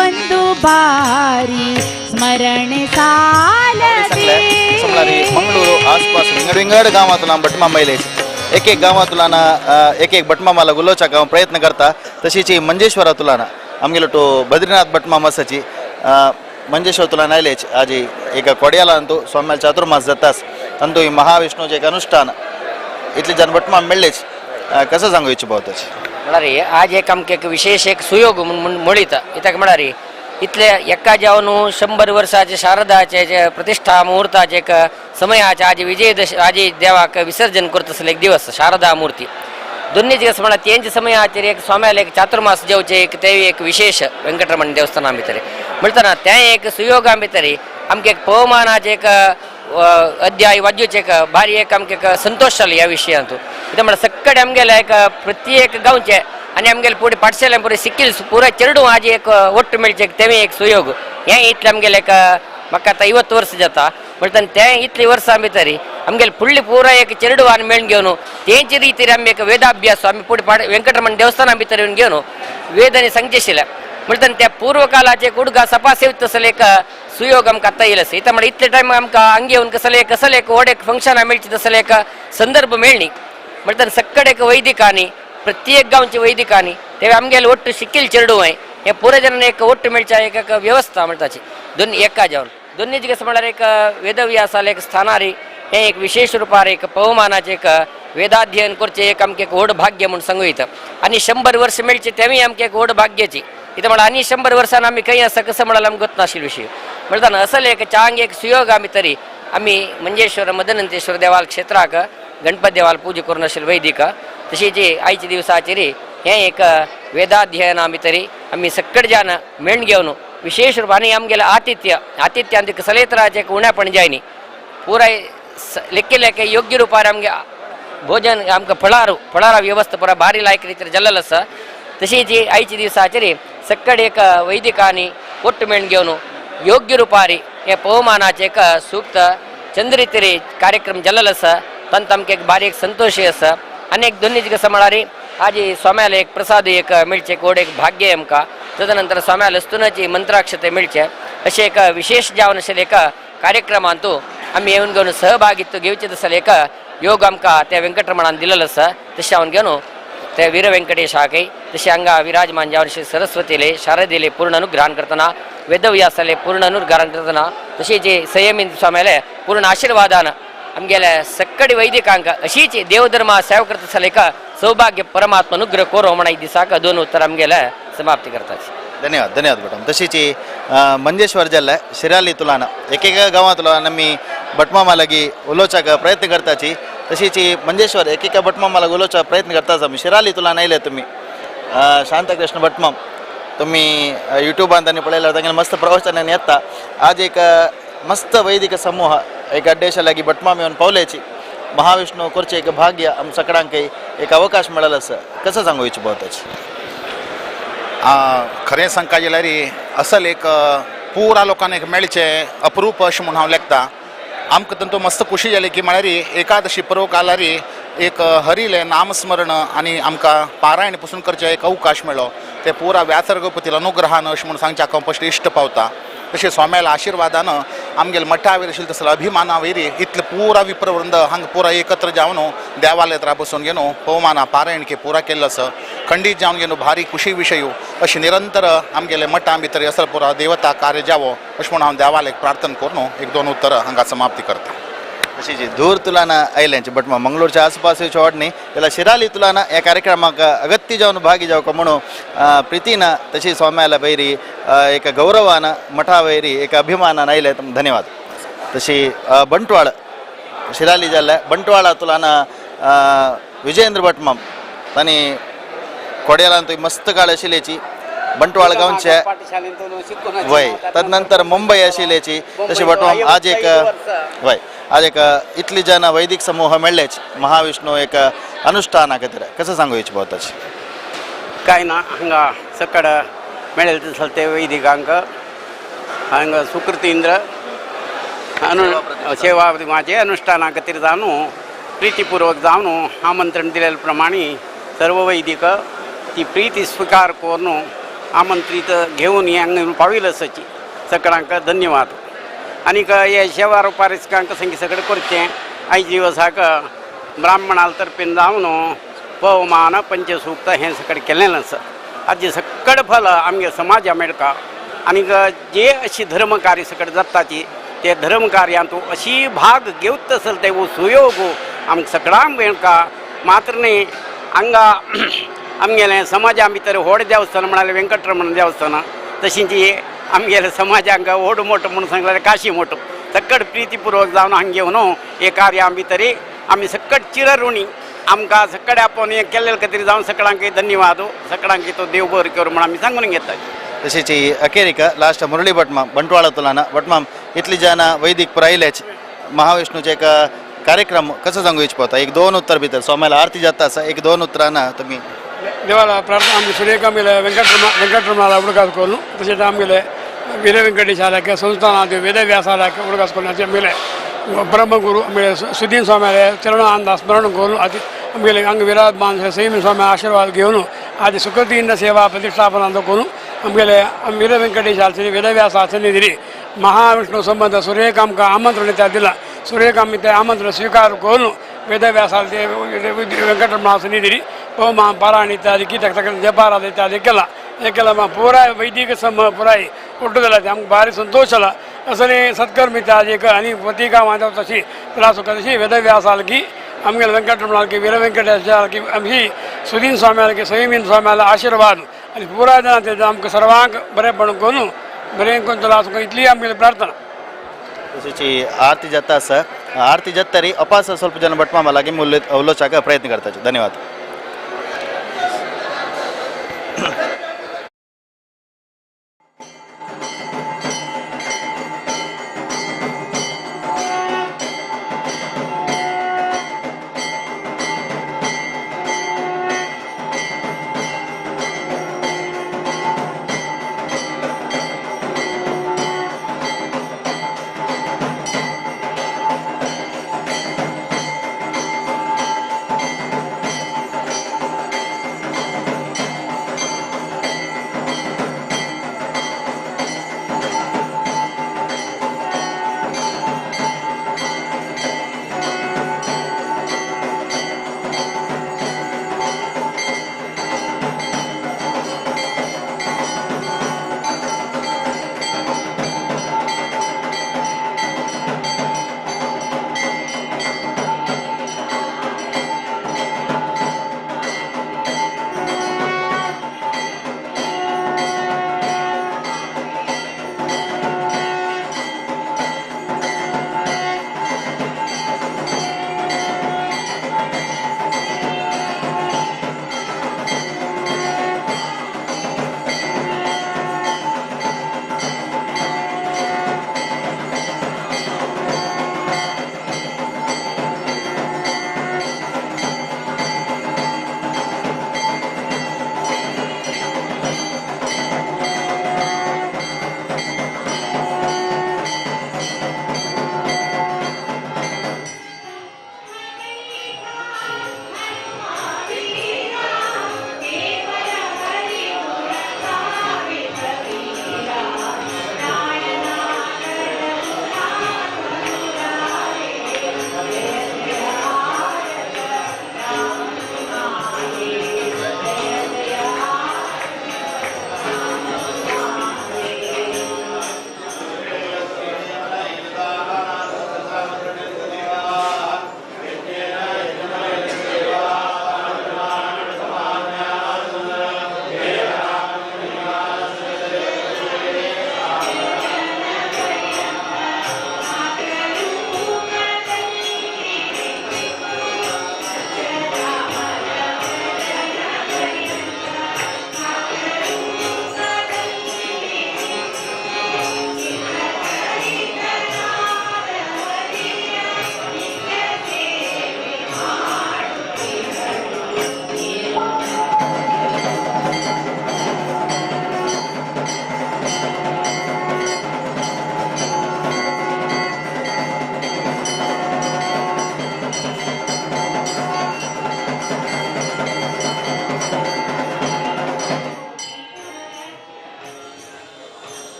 ಒಂದು ಬಾರಿ ಸ್ಮರಣೆ ಸಾಲದೆ. मंगळूर आसपास विंगड विंगड गांवांतल्यान भटमाम आयले, एक एक गांवांतल्यान एक एक भटमामाला उलोवच्याक हांव प्रयत्न करता. तशीच ही मंजेश्वरांतल्यान आमगेलो तो बद्रीनाथ भटमाम आसाची मंजेश्वरांतल्यान आयलेच आजी एक कोडयालांतू स्वाम्याल चातुर्मास जातास तांतू ही महाविष्णूचें एक अनुष्ठान इतले जन भटमाम मेळ्ळेच. कसं सांगू इच्छा भाव? म्हळ्यार आज एक आमकां एक विशेष एक सुयोग म्हूण मेळटा. कित्याक म्हळ्यार इतले एका जावन 100 वर्साचे शारदाचे जे प्रतिष्ठा मुहूर्ताचे एक समयाचे आज विजयदश आज देवाक विसर्जन करता एक दिवस शारदा मूर्ती दोन्ही दिवस म्हळ्यार तेंचे समयाचेर एक स्वाम्याले एक चातुर्मास जेवचे एक ते एक विशेष वेंकटरमण देवस्थाना भितर म्हणटना तें एक सुयोगा भितर आमकां एक पवमानाचे एक अध्याय वाजोवचे एक भारी एक आमकां एक संतोश जालो ह्या विशयांतू. कित्याक म्हळ्यार सक्कडे आमगेले एक प्रत्येक गांवचे आनी आमगेले पुढे पाठशाले पुरे सिक्कील पुराय चेरडूं आज एक ಒಟ್ಟು मेळचें तेंय एक सुयोग. हें इतलें आमगेलें एक म्हाका आतां 50 वर्स जाता म्हणटना तें इतली वर्सां भितर आमगेले फुडली पुराय एक चेरडूं आनी मेळून घेवन तेंचे रितीर आमी एक वेदाभ्यास आमी फुडें पाड वेंकटरमण देवस्थाना भितर येवन घेवन वेद आनी सांगचें आशिल्लें म्हणटना त्या पूर्वकालाचे कुडगा सपा सेवित तसले एक सुयोग आमकां आतां येयलो आसा. इत्याक म्हळ्यार इतले टायम आमकां हांगा येवन कसले कसले एक व्हड एक फंक्शनां मेळचीं तसले एक संदर्भ मेळ्ळी म्हणटना सक्कड एक वैदिकांनी प्रत्येक गांवचे वैदिकांनी ते आमगेले ಒಟ್ಟು शिकील चेरडूं हे पुराय जणांनी एक ಒಟ್ಟು मेळच्या एक एक व्यवस्था म्हणटाची दोन एका जावन दोन्ही कसं म्हळ्यार एक वेदव्यासाले एक स्थानारी हे एक विशेष रुपार एक पवमानाचे एक वेदाध्ययन करचें एक आमकां एक व्हड भाग्य म्हूण सांगू येता. आनी 100 वर्स मेळचें तेंवूय आमकां एक व्हड भाग्याची. कित्याक म्हळ्यार आनी 100 वर्सान आमी खंय आसा कसं म्हळ्यार आमकां गोत नाशिल्लो विशय म्हणटा असले एक चांग एक सुयोग आमी तरी आमी मंजेश्वर मदनंतेश्वर देवाल क्षेत्राक गणपती देवाल पूजा करून आशिल्ले वैदिक तशीच आयच्या दिवसाचेर हें एक वेदाध्ययन आमी तरी आमी सक्कड जान मेळून घेवन विशेष रुपान आमगेलें आतिथ्य आतिथ्यान कसलेय तराचें एक उणेपण जायनी पुराय लेखे लेखे योग्य रुपार आमगे भोजन आमकां फळारू फळारा व्यवस्था पुराय भारी लायक रितीर जाल्लेलो आसा. तशीच आयच्या दिवसाचेर सक्कड एक वैदिकांनी ಒಟ್ಟು मेळून घेवन योग्य रुपारी हे पवमानाचे एक सूक्त चंद्रितरी कार्यक्रम जाल्लो आसा तांत आमकां एक बारीक संतोषी आसा. आनी एक दोन्ही कसं म्हळ्यार आजी स्वाम्याला एक प्रसाद एक मेळचे एक व्हड एक भाग्य आमकां. तदनंतर स्वाम्याला स्तुनाची मंत्राक्षते मेळचे अशें एक विशेष जावन आशिल्ले एका कार्यक्रमांतू आमी येवन घेवन सहभागित्व घेवचें तसले एक योग आमकां त्या व्यंकटरमणान दिलेलो आसा. तशें हांव घेवन ते वीर व्यंकटेशाकय तशें हांगा विराजमान जावन श्री सरस्वतीले शारदेले पूर्ण अनुग्रहान करतना वेदव्यासाले पूर्ण अनुग्रहान करतना तशें जे संयमी स्वाम्याले पूर्ण आशीर्वादान आमगेले सक्कडी वैदिकांक अशीच देवधर्म सेवा करता आसले एक सौभाग्य परमात्मा अनुग्रह कोरो म्हण दिसाक दोन उत्तर आमगेले समाप्ती करता. धन्यवाद धन्यवाद भटम. तशीच मंजेश्वर जिल्ले शिराली तुलान एकेका गांवांतलो आमी भटमामा लागीं उलोवच्याक प्रयत्न करताची. तशीच मंजेश्वर एकेका भटमामा लागीं उलोवच्याक प्रयत्न करताच आमी. शिराली तुलान आयले तुमी शांतकृष्ण भटमाम, तुमी युट्यूबान तांणी पळयल्यार तांगेले मस्त प्रवचनान येता. आज एक मस्त वैदिक समूह एक अड्डेशा लागीं भटमाम येवन पावल्याची महाविष्णू करचें एक भाग्य आम सगळ्यांकय एक अवकाश मेळ्ळो आसा. कसं सांगू इच्छा भोवताची? खरें सांगता जाल्यार असल एक पुरा लोकांक एक मेळचें अप्रूप अशें म्हूण हांव लेखता. आमकां तांतूं मस्त खुशी जाली की म्हळ्यार एकादशी पर्व कालार एक हरिलें नामस्मरण आनी आमकां पारायण पसून करचें एक अवकाश मेळ्ळो. ते पुरा व्यासरगपतील अनुग्रहान अशें म्हूण सांगच्याक हांव फस्ट इश्ट पावता. तशें स्वाम्याल्या आशिर्वादान आमगेले मठा वयर आशिल्ले तसलो अभिमाना वयर इतले पुरा विप्रवृंद हांगा पुरा एकत्र जावन देवालय बसून घेवन पवमाना पारायण के पुरा केल्लो आसा. खंडीत जावन घेवन भारी खुशी विशय अशें निरंतर आमगेले मठा भितर असो पुरा देवता कार्य जावो अशें म्हूण हांव देवालयाक प्रार्थना करून एक दोन उत्तरां हांगा समाप्ती करता. तशीच दूर तुलान आयल्यांची बट मंगळूरच्या आसपास चोड न्ही जाल्यार शिराली तुलान ह्या कार्यक्रमाक अगत्य जावन भागी जावका म्हणून प्रितीन तशी स्वाम्याला बैरी एक गौरवान मठा वैरी एक अभिमानान आयले. धन्यवाद. तशी बंटवाळ शिराली जाल्ले बंटवाळा तुलान विजयेंद्र भटमाम तांणी कोड्यालान तुय मस्त काळ आशिल्ल्याची बंटवाळ गांवचे वय तदनंतर मुंबई आशिल्ल्याची. तशी भटमाम आज एक वय आज एक इतली जन वैदिक समूह मेळ्ळेच महाविष्णू एक अनुष्ठाना खातीर कसं सांगू इच्छा भोवताची? काय ना हांगा सकड मेळेल तसले ते वैदिकांक हांगा सुकृतींद्र सेवा माझे अनुष्ठाना खातीर जावन प्रितीपूर्वक जावन आमंत्रण दिलेले प्रमाणे सर्व वैदिक ती प्रीती स्वीकार करून आमंत्रित घेवन हांगा पाविल आसाची सगळ्यांक धन्यवाद. आनीक हे सेवा रुपारिस्कांक संगी सगळें करचें आयज दिवसाक ब्राह्मणाल तर्फेन जावन पवमान पंचसूक्त हें सगळें केल्लें आसा. हाजें सगळें फल आमगे समाजा मेळटा. आनीक जे अशी धर्मकार्य सगळें जाताची ते धर्मकार्यांत अशी भाग घेवत आसल ते सुयोग आमकां सगळ्यांक मेळटा. मात्र न्ही हांगा आमगेलें समाजा भितर व्हड देवस्थान म्हळ्यार व्यंकटरमण देवस्थान तशींच आमगेले समाजांक व्हड मोठो म्हणून सांगल्यार काशी मोठो सकट प्रितीपूर्वक जावन हांगा घेवन हे कार्या भितर आमी सकट चिरऋणी आमकां सकट आपोवन हें केल्ले खातीर जावन सगळ्यांक धन्यवाद. सगळ्यांक तो देव बरो करूं म्हूण आमी सांगून घेता. तशीच अखेरीक लास्ट मुरळी भटमाम बंटवाळा तुलान भटमाम इतली जन वैदिक पुरायल्याच महाविष्णूचे एक कार्यक्रम कसं सांगू इच्छा? एक दोन उत्तर भितर स्वाम्याला आरती जाता आसा एक दोन उत्तरां तुमी देवाला प्रार्थना आमगे सुरेख आमगेले वेंकटरमणाला उडकास तशेंच आमगेले वीर वेंकटेशालाक संस्थानाचे वेदव्यासालाक उडकास करून आमगेले ब्रह्मगुरु आमगेले सुदीन स्वाम्याले चरणांत स्मरण करून आमगेले अंग विराजमान संयमी स्वामी आशीर्वाद घेवन आज सुकृतींद्र सेवा प्रतिष्ठापना करून आमगेले वीर वेंकटेशाल वेदव्यासा सन्निधी महाविष्णू संबंध सुरेख आमकां आमंत्रण त्या दिला. सुरेख आमी ते आमंत्रण स्वीकार करून वेदव्यासाल वेंकटरमणा सन्निधी पवमान पारायण इत्यादी कित्याक सगळें जपाराध इत्यादी केला. हें केला पुराय वैदिक सम पुराय ಒಟ್ಟು जाला आमकां भारी संतोष जाला. असले सत्कर्म इत्यादी आनी पतिका माधव तशी त्रास तशी वेदव्यासालकी आमगेले वेंकटरमणालकी वीर वेंकटेशालकी आमची सुदीन स्वाम्यालकी संयमीन स्वाम्याला आशीर्वाद आनी पुराय जाणां आमकां सर्वांक बरेंपण करून बरें करून त्रास इतली आमगेली प्रार्थना. तशीच आरती जाता आसा आरती जातरी अपास ಸ್ವಲ್ಪ ಜನ ಭಟ್ಮಾಮ लागीं उलोवच्याक प्रयत्न करताचे. धन्यवाद.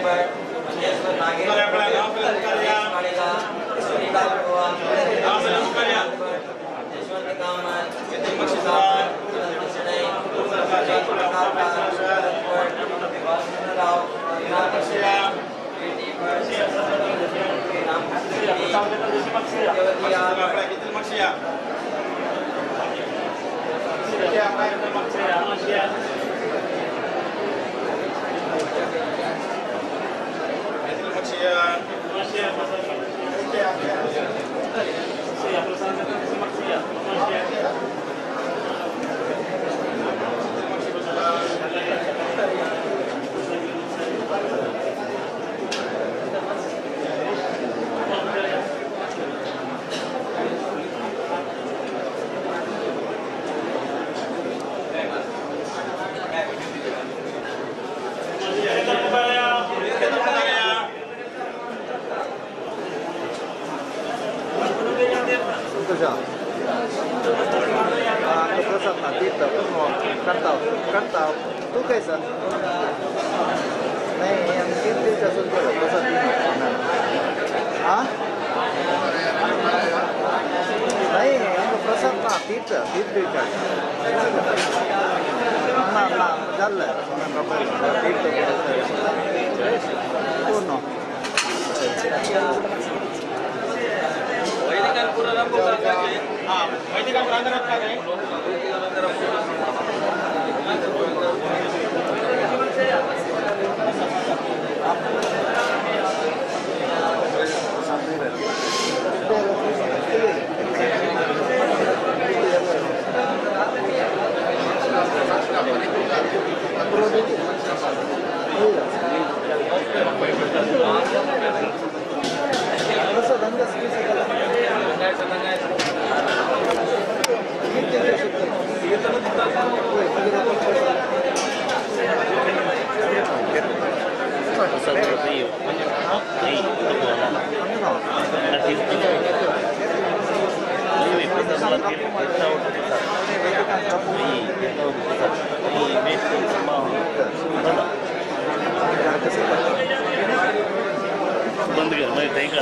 Bhat, Manjeshwar Nagesh Madiga, Yashwant Kamath, Shenoy, Rao, तू कैसा नहीं हम तीन दिन का सुन प्रसाद हाँ नहीं हमको प्रसाद ना तीर्थ तीर्थ ना ना चल तीर्थ पूर्ण बंद कर मैं कहीं का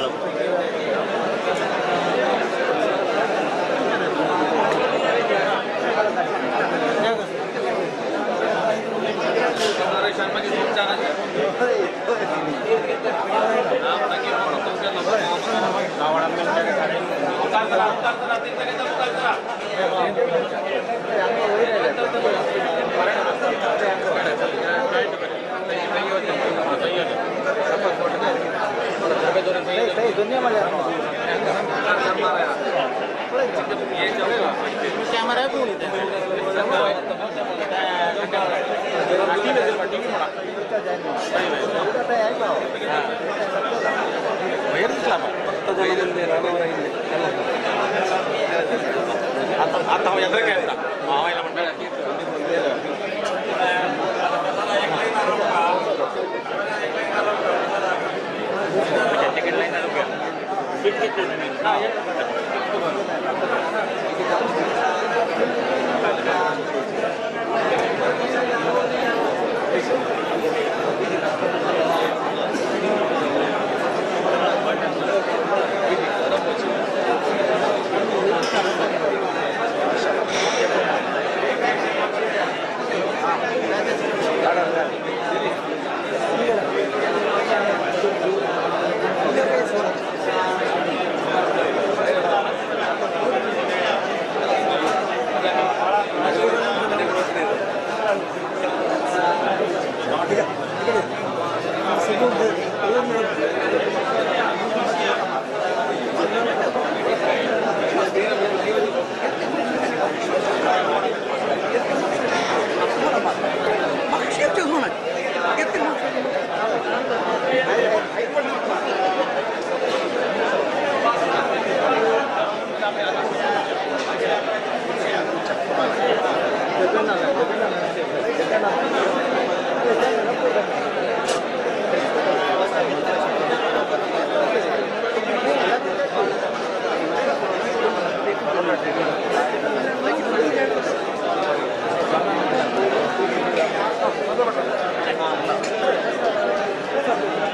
Gracias.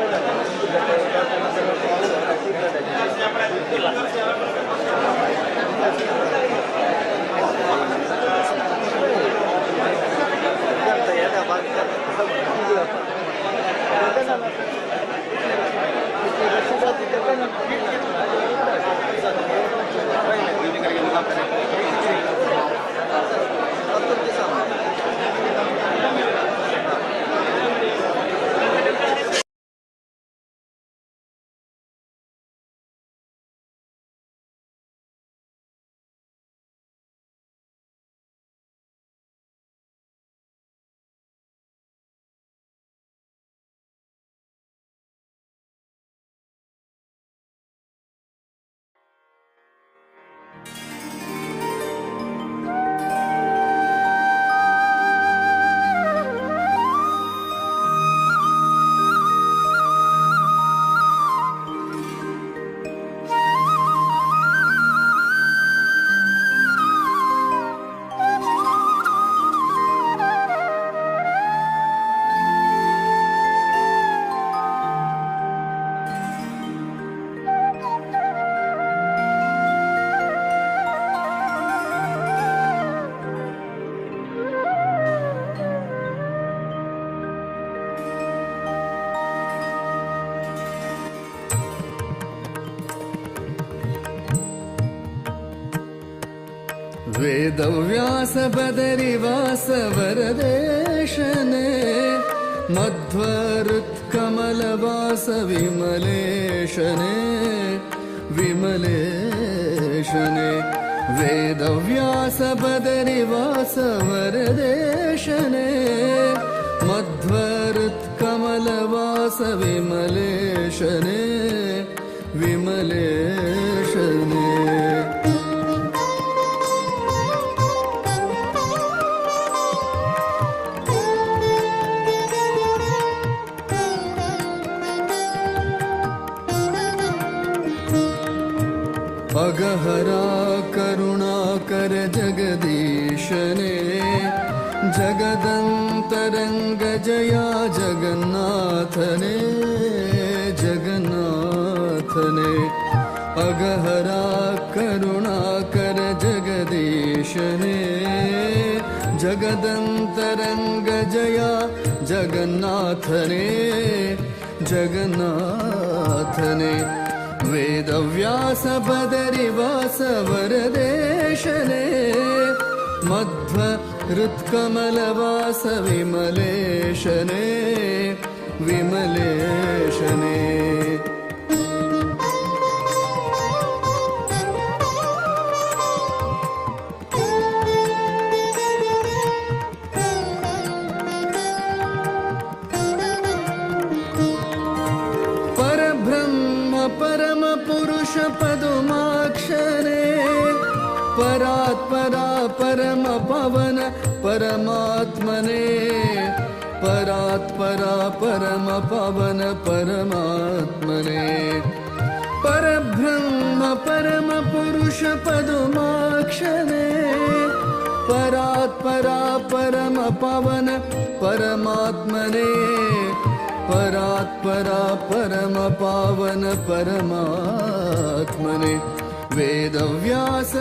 वेदव्यास बदरिवास वरदेशने मध्वहृत्कमलवास विमलेशने विमलेशने वेदव्यास बदरिवास वरदेशने मध्वहृत्कमलवास विमलेशने विमलेशने। अगहरा करुणाकर जगदीशने जगदंतरंग जया जगन्नाथने जगन्नाथने। अगहरा करुणाकर जगदीशने जगदंतरंग जया जगन्नाथने जगन्नाथने। वेदव्यास बदरिवास वरदेशने मध्वहृत्कमलवास विमलेशने विमलेशने। परम पुरुष पदुमाक्षरे परात्परा परम पवन परमात्मने परात्परा परम पवन परमात्मने। परब्रह्म परम पुरुष पदुमाक्षरे परात्परा परम पवन परमात्मने परात्परा परम पावन परमात्मने। वेदव्यास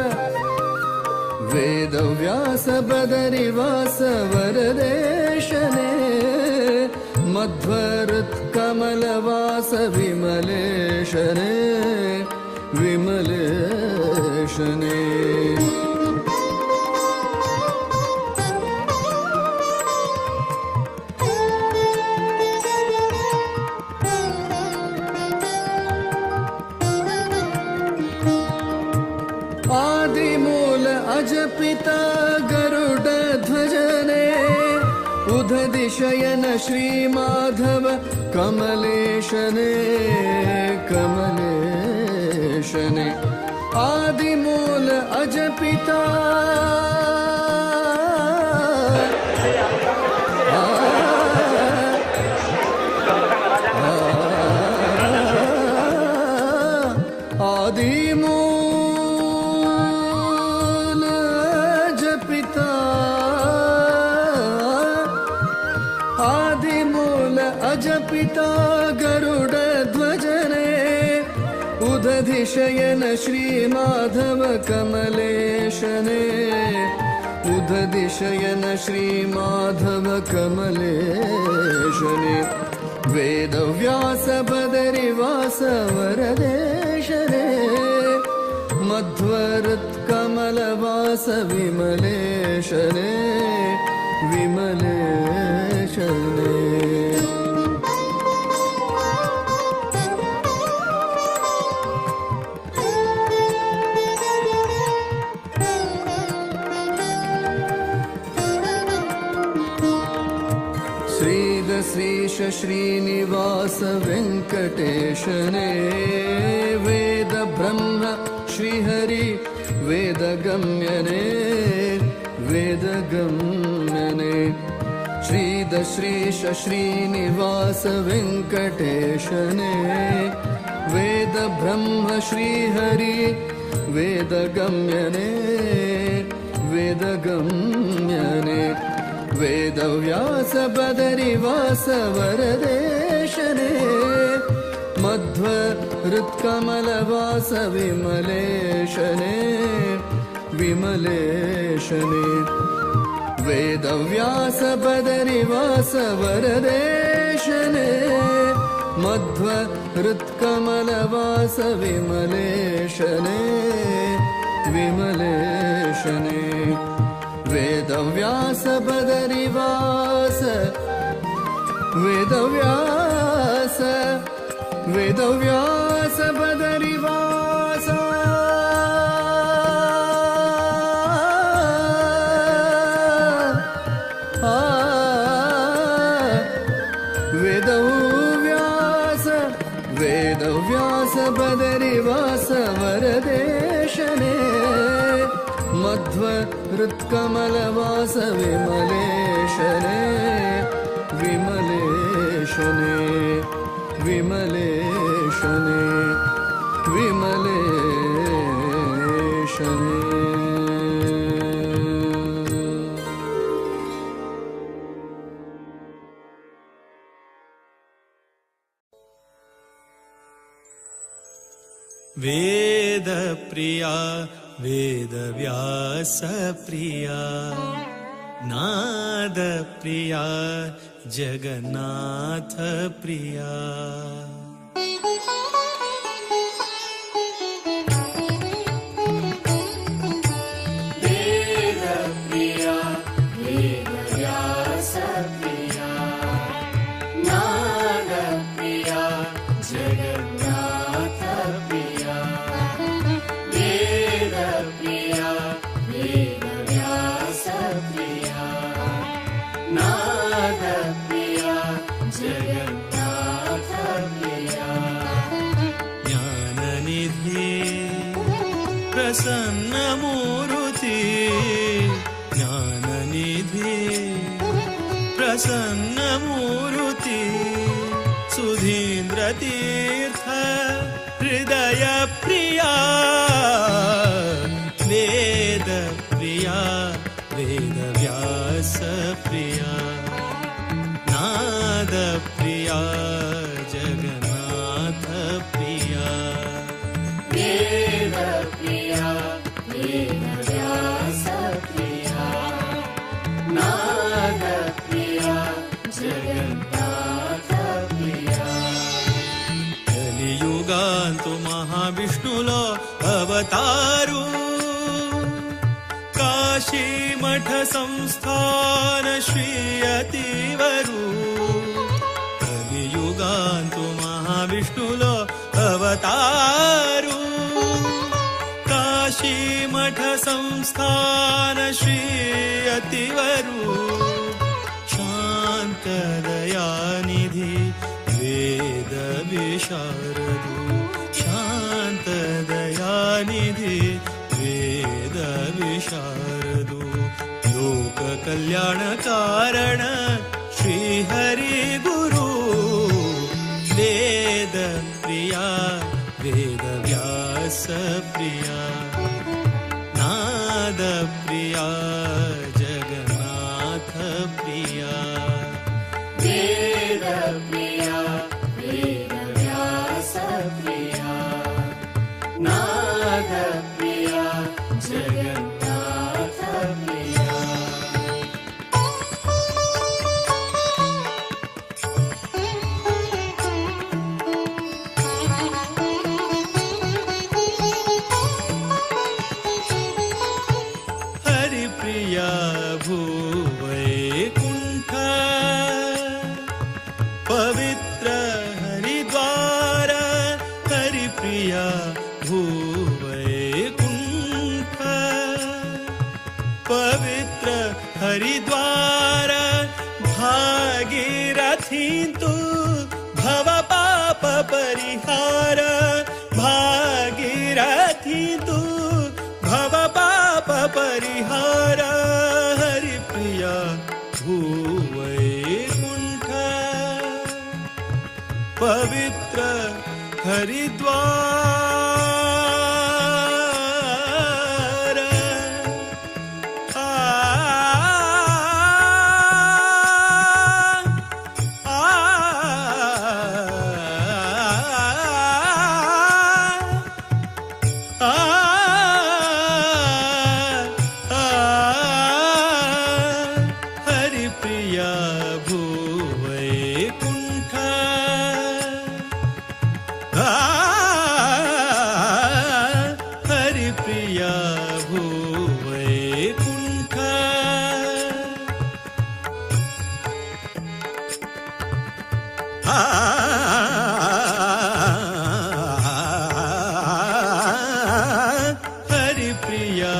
वेदव्यास बदरिवास वरदेशने मध्वहृत्कमलवास विमलेशने विमलेशने। आदिमूल अजपिता गरुड ध्वजने उदधिशयन श्री माधव कमलेशने कमलेशने। आदिमूल अजपिता आदिमूल आदिमूल अजपिता गरुड ध्वजने उदधिशयन श्री माधव कमलेशने उदधिशयन श्री माधव कमलेशने। वेदव्यास बदरिवास वरदेशने मध्वहृत्कमलवास विमलेशने विमलेशने। श्रीदश्रीश श्रीनिवास वेङ्कटेशने वेद ब्रह्म श्रीहरि वेदगम्यने वेदगम्यने। श्रीदश्रीश श्रीनिवास वेङ्कटेशने वेद ब्रह्म श्रीहरि वेदगम्यने वेदगम्यने। वेदव्यास बदरिवास वरदेशने मध्व हृत्कमलवास विमलेशने विमलेशने। वेदव्यास बदरिवास वरदेशने मध्व हृत्कमलवास विमलेशने विमलेशने। वेदव्यास बदरिवास वेदव्यास वेदव्यास बदरिवास वेदव्यास वेदव्यास बदरिवास वरदेशने मध्व हृत्कमलवास विमलेशने विमलेशने विमलेशने विमलेशने। वेद प्रिया वेदव्यास प्रिया नाद प्रिया जगन्नाथ प्रिया। वेद प्रिया वेदव्यास प्रिया नाद प्रिया जगन्नाथ प्रिया। वेद प्रिया वेदव्यास प्रिया नाद प्रिया जगन्नाथ प्रिया। ज्ञाननिधि प्रसन्न मूर्ति ज्ञाननिधि प्रसन्न मूर्ति सुधीन्द्र तीर्थ हृदय प्रिया वेद प्रिया वेदव्यास प्रिया नाद प्रिया जगन्नाथ प्रिया। वेद प्रिया वेदव्यास प्रिया नाद प्रिया जगन्नाथ प्रिया। कलियुगांतु महाविष्णुलो अवतारू काशी मठ संस्थान श्री अतिवरु। कलियुगांतु महाविष्णुलो अवतारू काशी मठ संस्थान श्री अतिवरु। शांत दयानिधि वेद विशारदु शांत दयानिधि वेद विशारदु। लोक कल्याण कारण श्री हरि गुरु वेद प्रिया वेद व्यास प्रिया नाद प्रिया जगन्नाथ प्रिया। वेद प्रिया वेद व्यास प्रिया नाद प्रिया जगन्नाथ प्रिया। प्रिया भूवैकुंठ पवित्र हरिद्वार भागीरथी तू भव पाप परिहार भागीरथी तू भव पाप परिहार हरिप्रिया भूवैकुंठ पवित्र हरिद्वार आ आ आ आ हरिप्रिया भूवैकुंठ हरिप्रिया भूवैकुंठ हरिप्रिया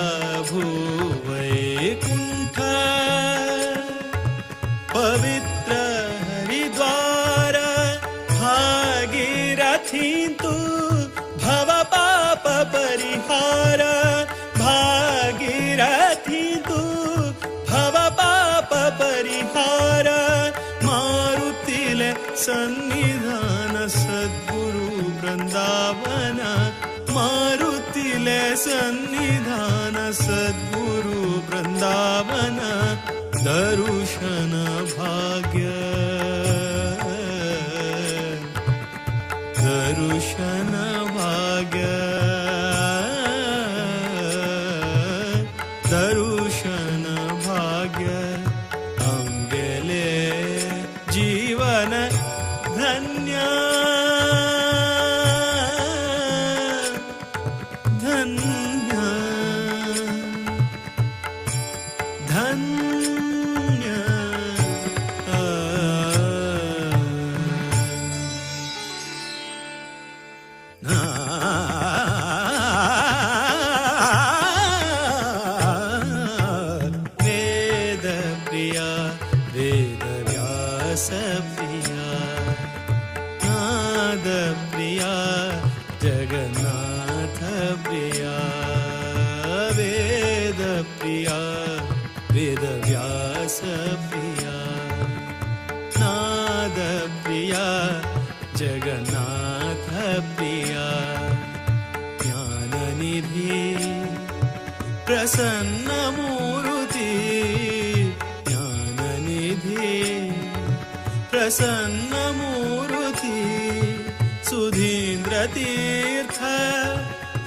भूवैकुंठ पवित्र हरिद्वार भागीरथी तू भव पाप परिहार भागीरथी तू भव पाप परिहार मारुतिले सन्निधान सद्गुरु वृंदावन मारुतिले सन्निधान सद्गुरु वृंदावन दर्शन भाग्य दर्शन भाग्य दर्शन भाग्य अंगेले जीवन धन्य धन्य धन्य वेद प्रिया वेद व्यास प्रिया नाद प्रिया जगन्नाथ प्रिया वेद प्रिया वेद व्यास प्रिया नाद प्रिया जगन्नाथ प्रिया ज्ञाननिधि प्रसन्न मूर्ति ज्ञाननिधि प्रसन्न मूर्ति सुधीन्द्र तीर्थ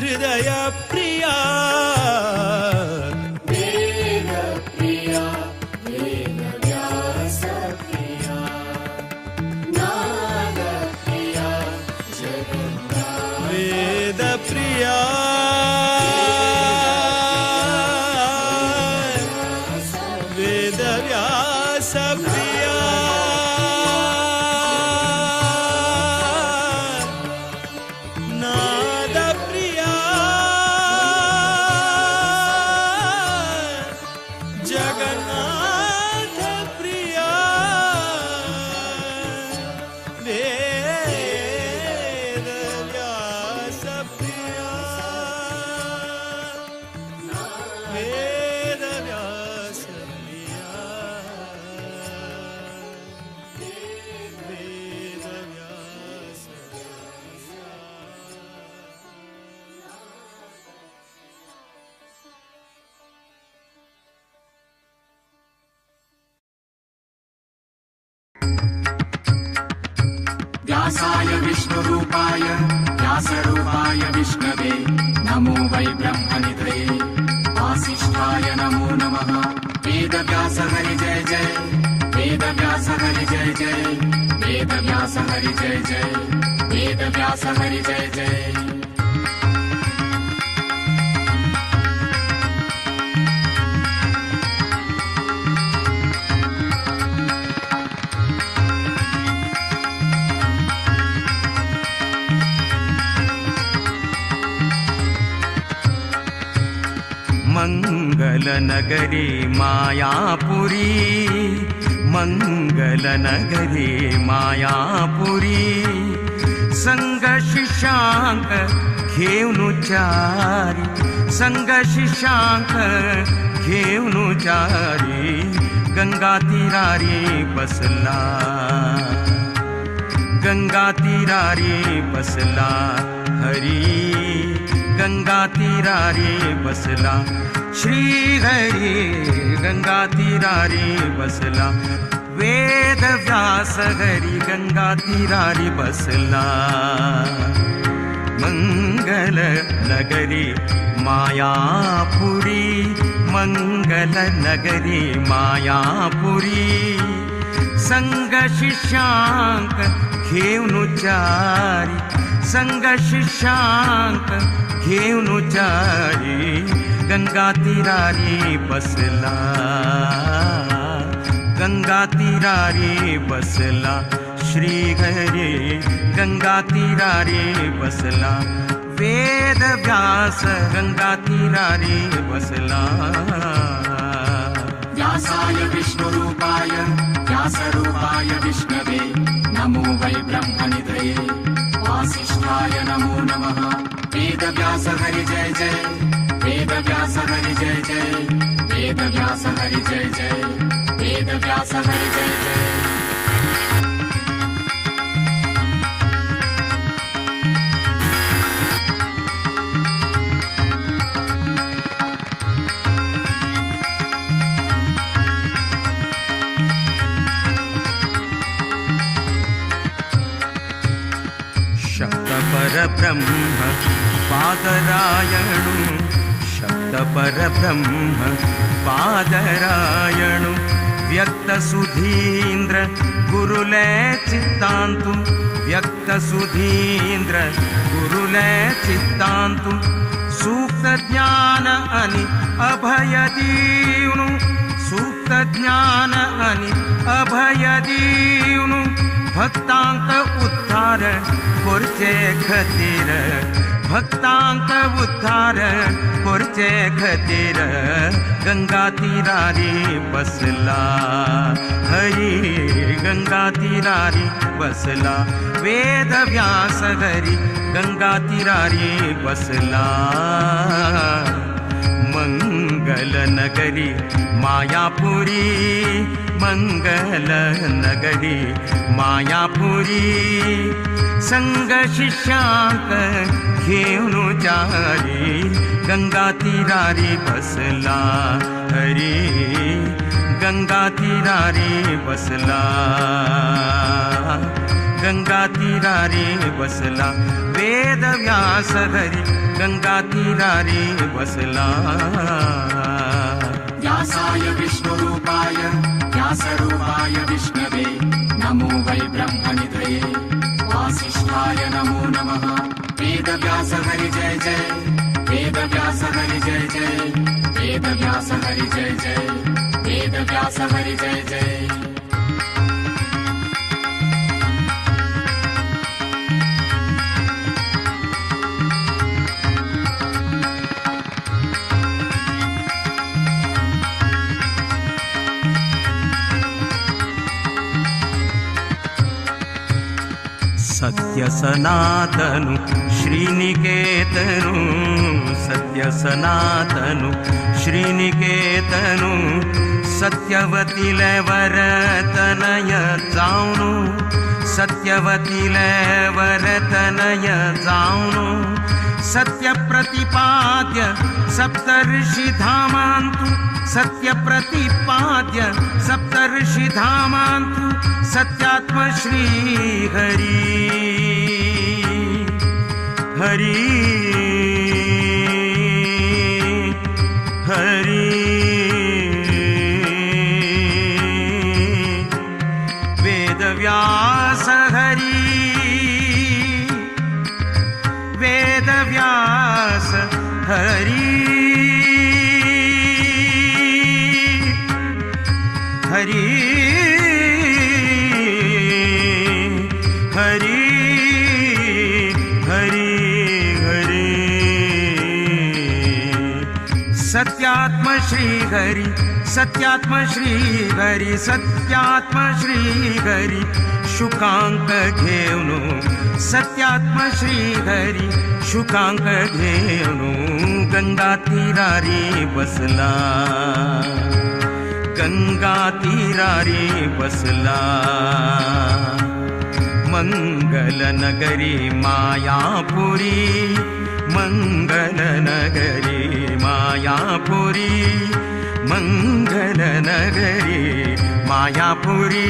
हृदय प्रिया वेद प्रिया वेद व्यास प्रिया नाद प्रिया जगन्नाथ वेद प्रिया वेद व्यास प्रिया नाद प्रिया जगन्नाथ प्रिया वेद व्यास प्रिया वेद व्यास प्रिया वेद व्यास व्यासाय विष्णुरूपाय व्यासरूपाय विष्णवे नमो वै ब्रह्मनिधये वासिष्ठाय नमो नमः। वेदव्यास हरि जय जय वेदव्यास हरि जय जय वेदव्यास हरि जय जय वेदव्यास हरि जय जय। मंगल नगरी मायापुरी, मंगल नगरी मायापुरी। संग शिष्यांक घेऊन चारी, संग शिष्यांक घेऊन चारी, गंगा तीरारी बसला, गंगा तीरारी बसला हरी, गंगा तीरारी बसला श्री हरी, गंगा तीरारी बसला वेद व्यास हरी, गंगा तीरारी बसला। मंगल नगरी मायापुरी, मंगल नगरी मायापुरी। संग शिष्यांक घेऊन चारी, संग शिष्यांक घेऊन चारी, गंगा तीरारी बसला, गंगा तीरारी बसला श्री हरी, गंगा तीरारी बसला वेद व्यास, गंगा तीरारी बसला। व्यासाय विष्णुरूपाय व्यासरूपाय विष्णवे नमो वै ब्रह्मनिधये वासिष्ठाय नमो नमः। वेदव्यास हरि जय जय, वेदव्यास हरि जय जय, वेदव्यास हरि जय जय, वेदव्यास हरि जय जय। परब्रह्म पादरायणु, शब्द परब्रह्म पादरायणु, व्यक्त सुधींद्र गुरुले चित्तांतु, व्यक्त सुधींद्र गुरुले चित्तांतु, सूक्त ज्ञान अनि अभय दीवनु, सूक्त ज्ञान अनि अभय दीवनु, भक्तांक उद्धार करचे खातीर, भक्तांक उद्धार करचे खातीर, गंगा तीरारी बसला हरी, गंगा तीरारी बसला वेद व्यास हरी, गंगा तीरारी बसला। मंगल नगरी मायापुरी, मंगल नगरी मायापुरी। संग शिष्यांक घेऊन चारी, गंगा तीरारी बसला हरी, गंगा तीरारी बसला, गंगा तीरारी बसला वेद व्यास हरी, गंगा तीरारी बसला। व्यासाय विष्णुरूपाय व्यासरूपाय विष्णवे नमो वै ब्रह्मनिधये वासिष्ठाय नमो नमः। वेदव्यास हरि जय जय, वेदव्यास हरि जय जय, वेदव्यास हरि जय जय, वेदव्यास हरि जय जय। सत्य सनातनु श्रीनिकेतनु, सत्य सनातनु श्रीनिकेतनु, सत्यवतीले वरतनय जावनु, सत्यवतीले वरतनय जावनु, सत्य प्रतिपाद्य सप्तर्षि धामांतु, सत्य प्रतिपाद्य सप्तर्षि धामांतु, सत्यात्म श्री हरि हरि हरि। वेदव्यास हरि, वेदव्यास हरि हरि हरि हरि हरि। सत्यात्म श्री हरी सत्यात्म श्री हरी सत्यात्म श्री हरी शुकांक घेवनु सत्यात्म श्री हरी शुकांक घेवनु गंगा तीरारी बसला गंगा तीरारी बसला मंगल नगरी मायापुरी मंगल नगरी मायापुरी मंगल नगरी मायापुरी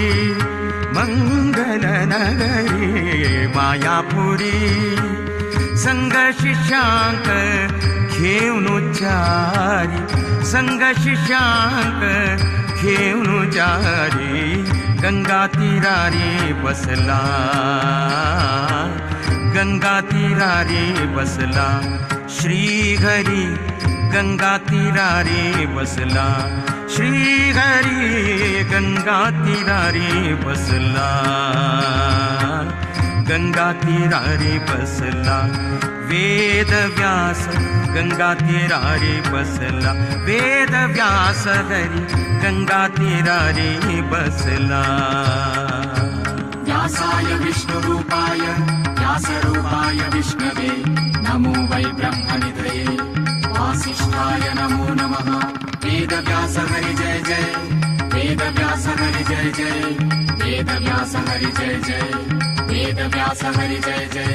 मंगल नगरी मायापुरी संग शिष्यांक घेऊन चारी संग शिष्यांक घेऊन चारी गंगा तीरारी बसला गंगा तीरारी बसला श्री हरी गंगा तीरारी बसला श्री हरी गंगा तीरारी बसला गंगा तीरारी बसला वेद व्यास गंगा तीरारी बसला वेद व्यास हरी गंगा तीरारी बसला। व्यासाय विष्णुरूपाय व्यासरूपाय विष्णवे नमो वै ब्रह्मनिधये वासिष्ठाय नमो नमः। वेदव्यास हरि जय जय वेदव्यास हरि जय जय वेदव्यास हरि जय जय वेदव्यास हरि जय जय।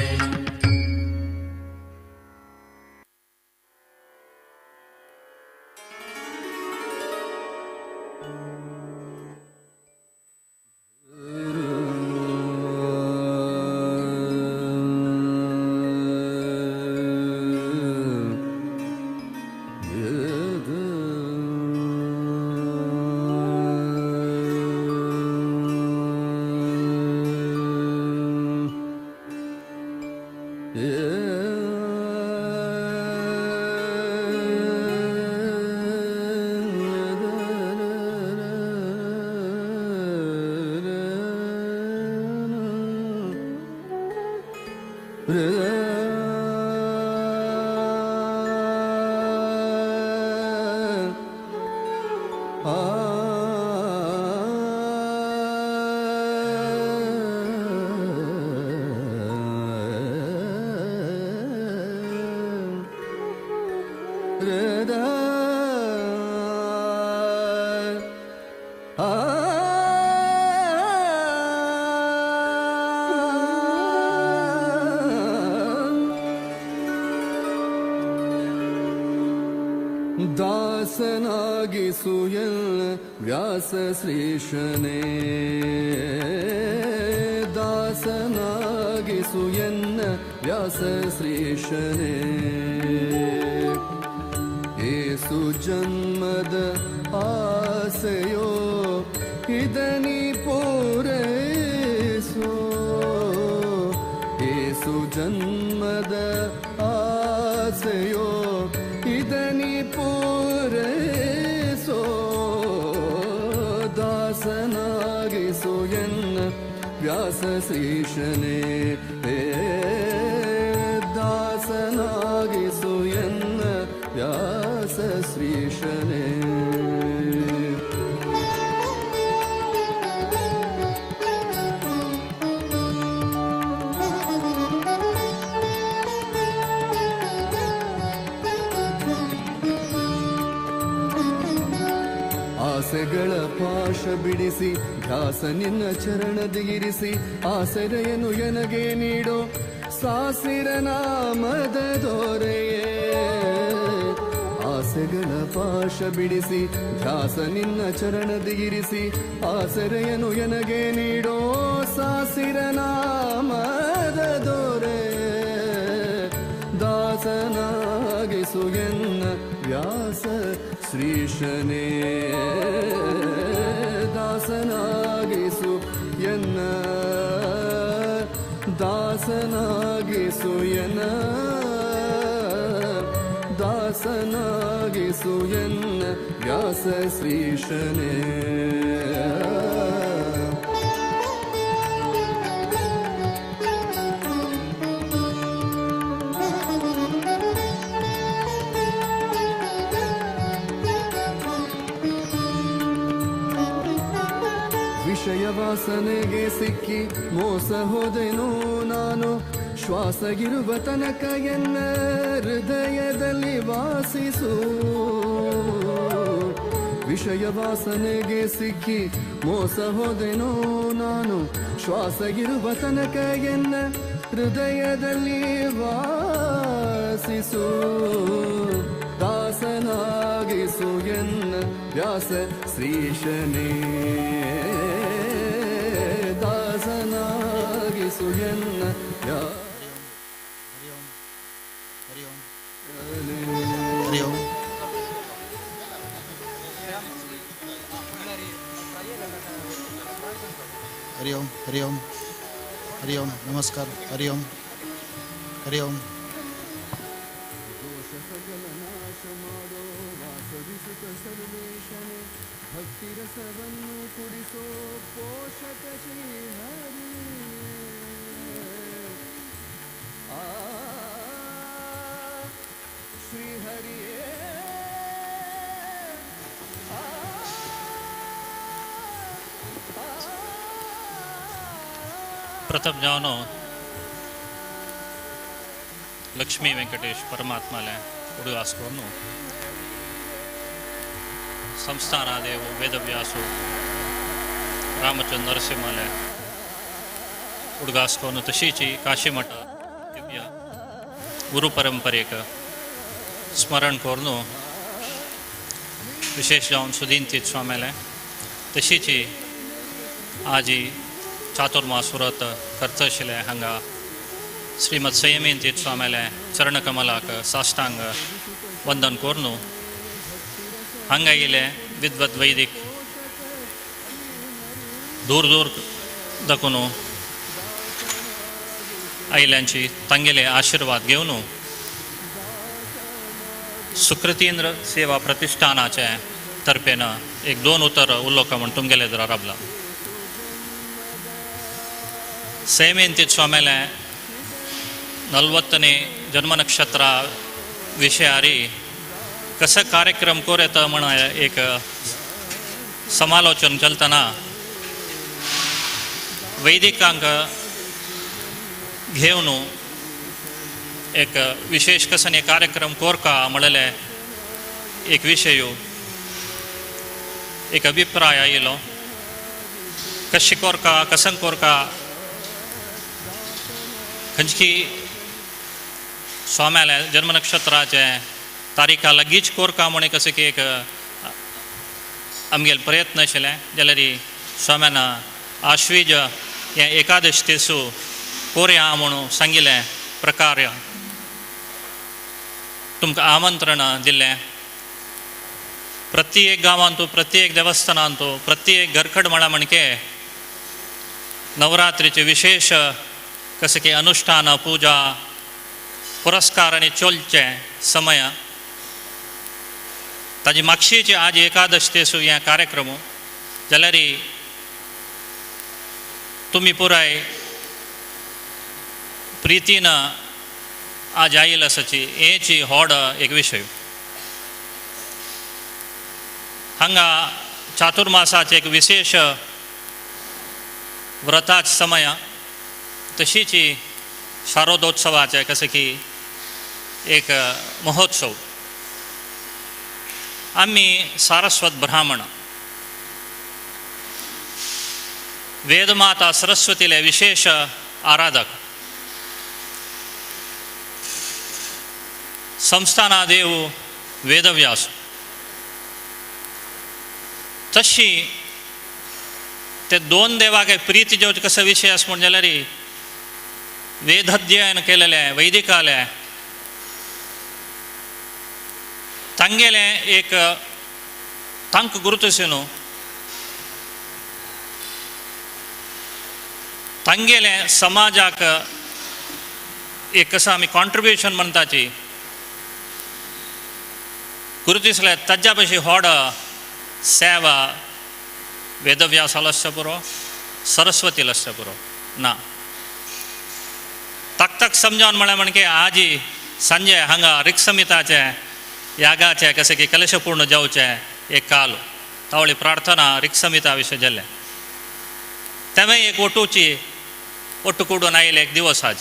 ದಾಸನಾಗಿಸುಯಲ್ ವ್ಯಾಸ ಶ್ರೀಶನೇ ದಾಸನಾಗಿಸುಯನ್ನ ವ್ಯಾಸ ಶ್ರೀಶನೇ ಏಸು ಜನ್ಮದ ಆಸೆಯೋ ಇದನಿ ಪೂರೈಸೋ ಏಸು ಜನ್ಮದ ಆಸೆಯೋ ಇದನಿ ಪೂರೈಸೋ ದಾಸನಾಗಿಸು ಎನ್ನ ವ್ಯಾಸ ಶ್ರೀಶನೇ ದಾಸನಾಗಿಸು ಎನ್ನ ವ್ಯಾಸ ಶ್ರೀಶನೇ. ಆಸೆಗಳ ಪಾಶ ಬಿಡಿಸಿ ಧ್ಯಾಸ ನಿನ್ನ ಚರಣದಿಗಿರಿಸಿ ಆಸರೆಯನ್ನು ಎನಗೆ ನೀಡೋ ಸಾಸಿರ ನಾಮದ ದೊರೆಯೇ. ಆಸೆಗಳ ಪಾಶ ಬಿಡಿಸಿ ಧ್ಯಾಸ ನಿನ್ನ ಚರಣದಿಗಿರಿಸಿ ಆಸರೆಯನ್ನು ಎನಗೆ ನೀಡೋ ಸಾಸಿರ ನಾಮದ ದೊರೆ. ದಾಸನಾಗಿಸು ಎನ್ನ ವ್ಯಾಸ ಶ್ರೀಶನೇ ದಾಸನಾಗಿಸು ಎನ್ನ ದಾಸನಾಗಿಸು ಎನ್ನ ದಾಸನಾಗಿಸು ಎನ್ನ ವ್ಯಾಸ ಶ್ರೀಶನೇ. ವಾಸನೆಗೆ ಸಿಕ್ಕಿ ಮೋಸ ಹೋದೆನು ನಾನು. ಶ್ವಾಸ ಇರುವ ತನಕ ಎನ್ನ ಹೃದಯದಲ್ಲಿ ವಾಸಿಸು. ವಿಷಯ ವಾಸನೆಗೆ ಸಿಕ್ಕಿ ಮೋಸ ಹೋದೆನು ನಾನು. ಶ್ವಾಸ ಇರುವ ತನಕ ಎನ್ನ ಹೃದಯದಲ್ಲಿ ವಾಸಿಸು. ದಾಸನಾಗಿಸು ಎನ್ನ ವ್ಯಾಸ ಶ್ರೀಶನೇ, ದಾಸನಾಗಿಸು ಎನ್ನ ಹರಿ ಓಂ. ಹರಿ ಓಂ ಹರಿ ಓಂ ಹರಿ ಓಂ. ನಮಸ್ಕಾರ. ಹರಿ ಓಂ ಹರಿ ಓಂ. ದೋಷ ಸಕಲ ನಾಶ ಮಾಡೋ ವಾಸವಿಸುತ್ತ ಸರ್ವೇಶನೇ, ಭಕ್ತಿ ರಸವನ್ನು ಕುಡಿಸೋ ಪೋಷಕ ಶ್ರೀ ಹರಿ. ಆ ಶ್ರೀ ಹರಿಯೇ. ಪ್ರಥಮ जावनो लक्ष्मी वेंकटेश परमात्माले उडगास करून ಸಂಸ್ಥಾನಾದೇವು ವೇದವ್ಯಾಸು ರಾಮಚಂದ್ರ ನರಸಿಂಹಲೆ उडगास करून तशीची काशीमठ दिव्य गुरु परंपरेक स्मरण करून विशेष जावन सुदीन तीर्थ स्वाम्याले तशीची आजी चातुर्मास व्रत करता आशिल्लें हांगा श्रीमद संयमीन तीर्थ स्वाम्याले चरणकमलाक साष्टांग वंदन करून हांगा येयले विद्वत वैदिक दूर दूर दाखून आयिल्ल्यांची तांगेले आशिर्वाद घेवन सुकृतींद्र सेवा प्रतिष्ठानाचे तर्फेन एक दोन उतर उलोवका म्हूण तुमगेले जरा राबला. संयमीन तीर्थ स्वाम्याले 40ನೇ ಜನ್ಮನಕ್ಷತ್ರ ವಿಷಯಾರಿ कस कार्यक्रम कोर येता म्हण एक समालोचन चलतना वैदिकांक घेवन एक विशेष कसने कार्यक्रम कोरका म्हणले एक विशय एक अभिप्राय आयलो. कशी कोरका कसं कोरका खंयची स्वाम्याले जन्मनक्षत्राचे तारीखा लागींच कोरका म्हण कशें की एक आमगेले प्रयत्न आशिल्ले. जाल्यार स्वाम्यान आश्वीज हें एकादश तेसू कोरया म्हणून सांगिल्लें प्रकार तुमकां आमंत्रण दिल्लें. प्रत्येक गांवांतू प्रत्येक देवस्थानांतू प्रत्येक घरखड म्हळ्या म्हणके नवरात्रीचे विशेष कशें की अनुष्ठान पुजा पुरस्कार आनी चोलचे समय ताजी मागशीची आज एकादश तेसू हें कार्यक्रम जाल्यार तुमी पुराय प्रितीन आज आयल आसाची हेची होड एक विशय. हांगा चातुर्मासाचे एक विशेष व्रताच समय तशीची शारोदोत्सवाचे कशें की एक महोत्सव. आमी सारस्वत ब्राह्मण वेदमाता सरस्वतीले विशेष आराधक संस्थानादेव वेदव्यास तशी ते दोन देवाक प्रीती जेवचे कसो विशय आसा म्हण जाल्यार वेदाध्ययन केलेलें वैदिकालें तांगेलें एक तांक गुरुतशी न्हू तांगेलें समाजाक एक कसो आमी कॉन्ट्रिब्युशन म्हणटाची गुरुतीसले ताज्या पशी होड सेवा वेदव्यासाल आसच्या पुरो सरस्वतील आसच्या पुरो ना. ताक ताक समजावन म्हळ्यार म्हणके आजी सांजे हांगा रिक्समिताचें यागाचें कशें की कलशपूर्ण जावचें एक काल तावळी प्रार्थना रिक्समिता विशय जाल्लें. तेंवूय एक ओटूची ओट्टू कुडून आयिल्ले एक दिवस आज.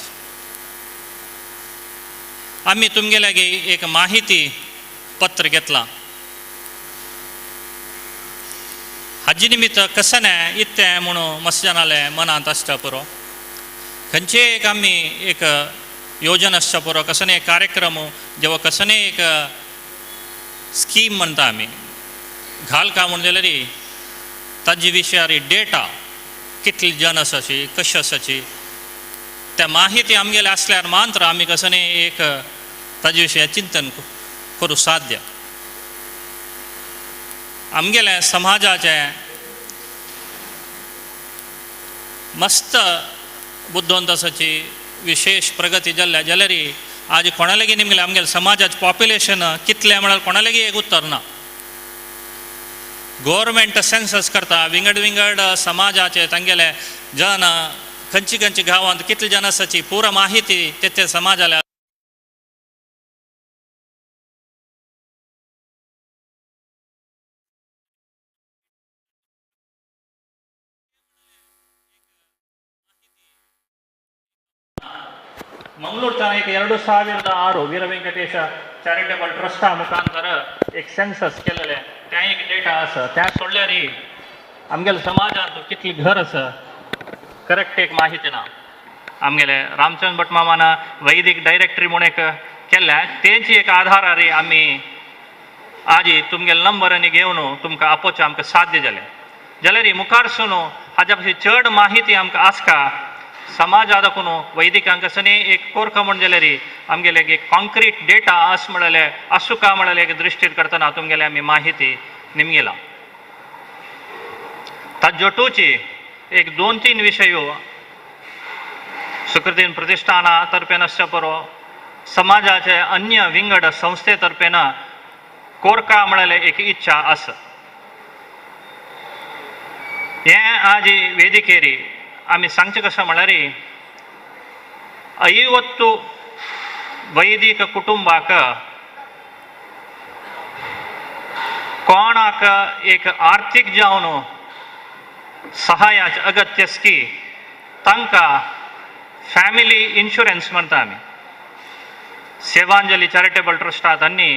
आमी तुमगे लागीं एक माहिती पत्र घेतलां. हाजे निमित्त कशें न्हय इत्तें म्हणून मस्त जाणालें मनांत आसता पुरो. खंयचे एक आमी एक योजन आसता पुरो, कसो एक कार्यक्रम जेवा कसो एक स्कीम म्हणटा आमी घाल का म्हूण जाल्यार ताजे विशयार डेटा कितली जन आसाची कशें आसाची त्या माहिती आमगेले आसल्यार मात्र आमी कसो एक ताजे विशया चिंतन करूं साध्य. आमगेले समाजाचें मस्त बुद्धवंत आसाची विशेष प्रगती जाल्ल्या जाल्यार आज कोणा लागीं निमगेलें आमगेले समाजाचें पॉप्युलेशन कितलें म्हळ्यार कोणा लागीं एक उत्तर ना. गोवोरमेंट सेन्सस करता विंगड विंगड समाजाचे तांगेले जन खंयची खंयची गांवांत कितले जन आसाची पुरा माहिती ते ते समाजाल्या. ಮಂಗಳೂರು ತನ एक 2006 वीर वेंकटेश चॅरिटेबल ट्रस्टा मुखांतर एक सेन्सस केलेले त्या एक डेटा आसा. त्या सोडल्यार आमगेले समाजांत कितली घर आसा करेक्ट एक माहिती ना. आमगेले रामचंद्र भट मामान वैदिक डायरेक्टरी म्हूण एक केल्या तेंची एक आधारार आमी आजी तुमगेले नंबरांनी घेवन तुमकां आपोवचें आमकां साध्य जालें. जाल्यार मुखार सून हाज्या पशी चड माहिती आमकां आसका समाजा दाखोवन वैदिकांक सनी एक कोरका म्हण जाल्यार आमगेले एक कॉन्क्रीट डेटा आस म्हणलें आसुका म्हणलें एक दृश्टीर करतना तुमगेले आमी माहिती निमगेला. ताजोटूची एक 2-3 विशय सुकृतीन प्रतिष्ठाना तर्फेन आसच्या परो समाजाचे अन्य विंगड संस्थे तर्फेन कोरका म्हणलें एक इच्छा आसा. हें आज वेदिकेरी आमी सांगचें कशें म्हळ्यार 50 वैदिक कुटुंबाक कोणाक एक आर्थीक जावन सहायाचें अगत्य की तांकां फॅमिली इन्शुरन्स म्हणटा आमी. सेवांजली चॅरिटेबल ट्रस्टांत आनी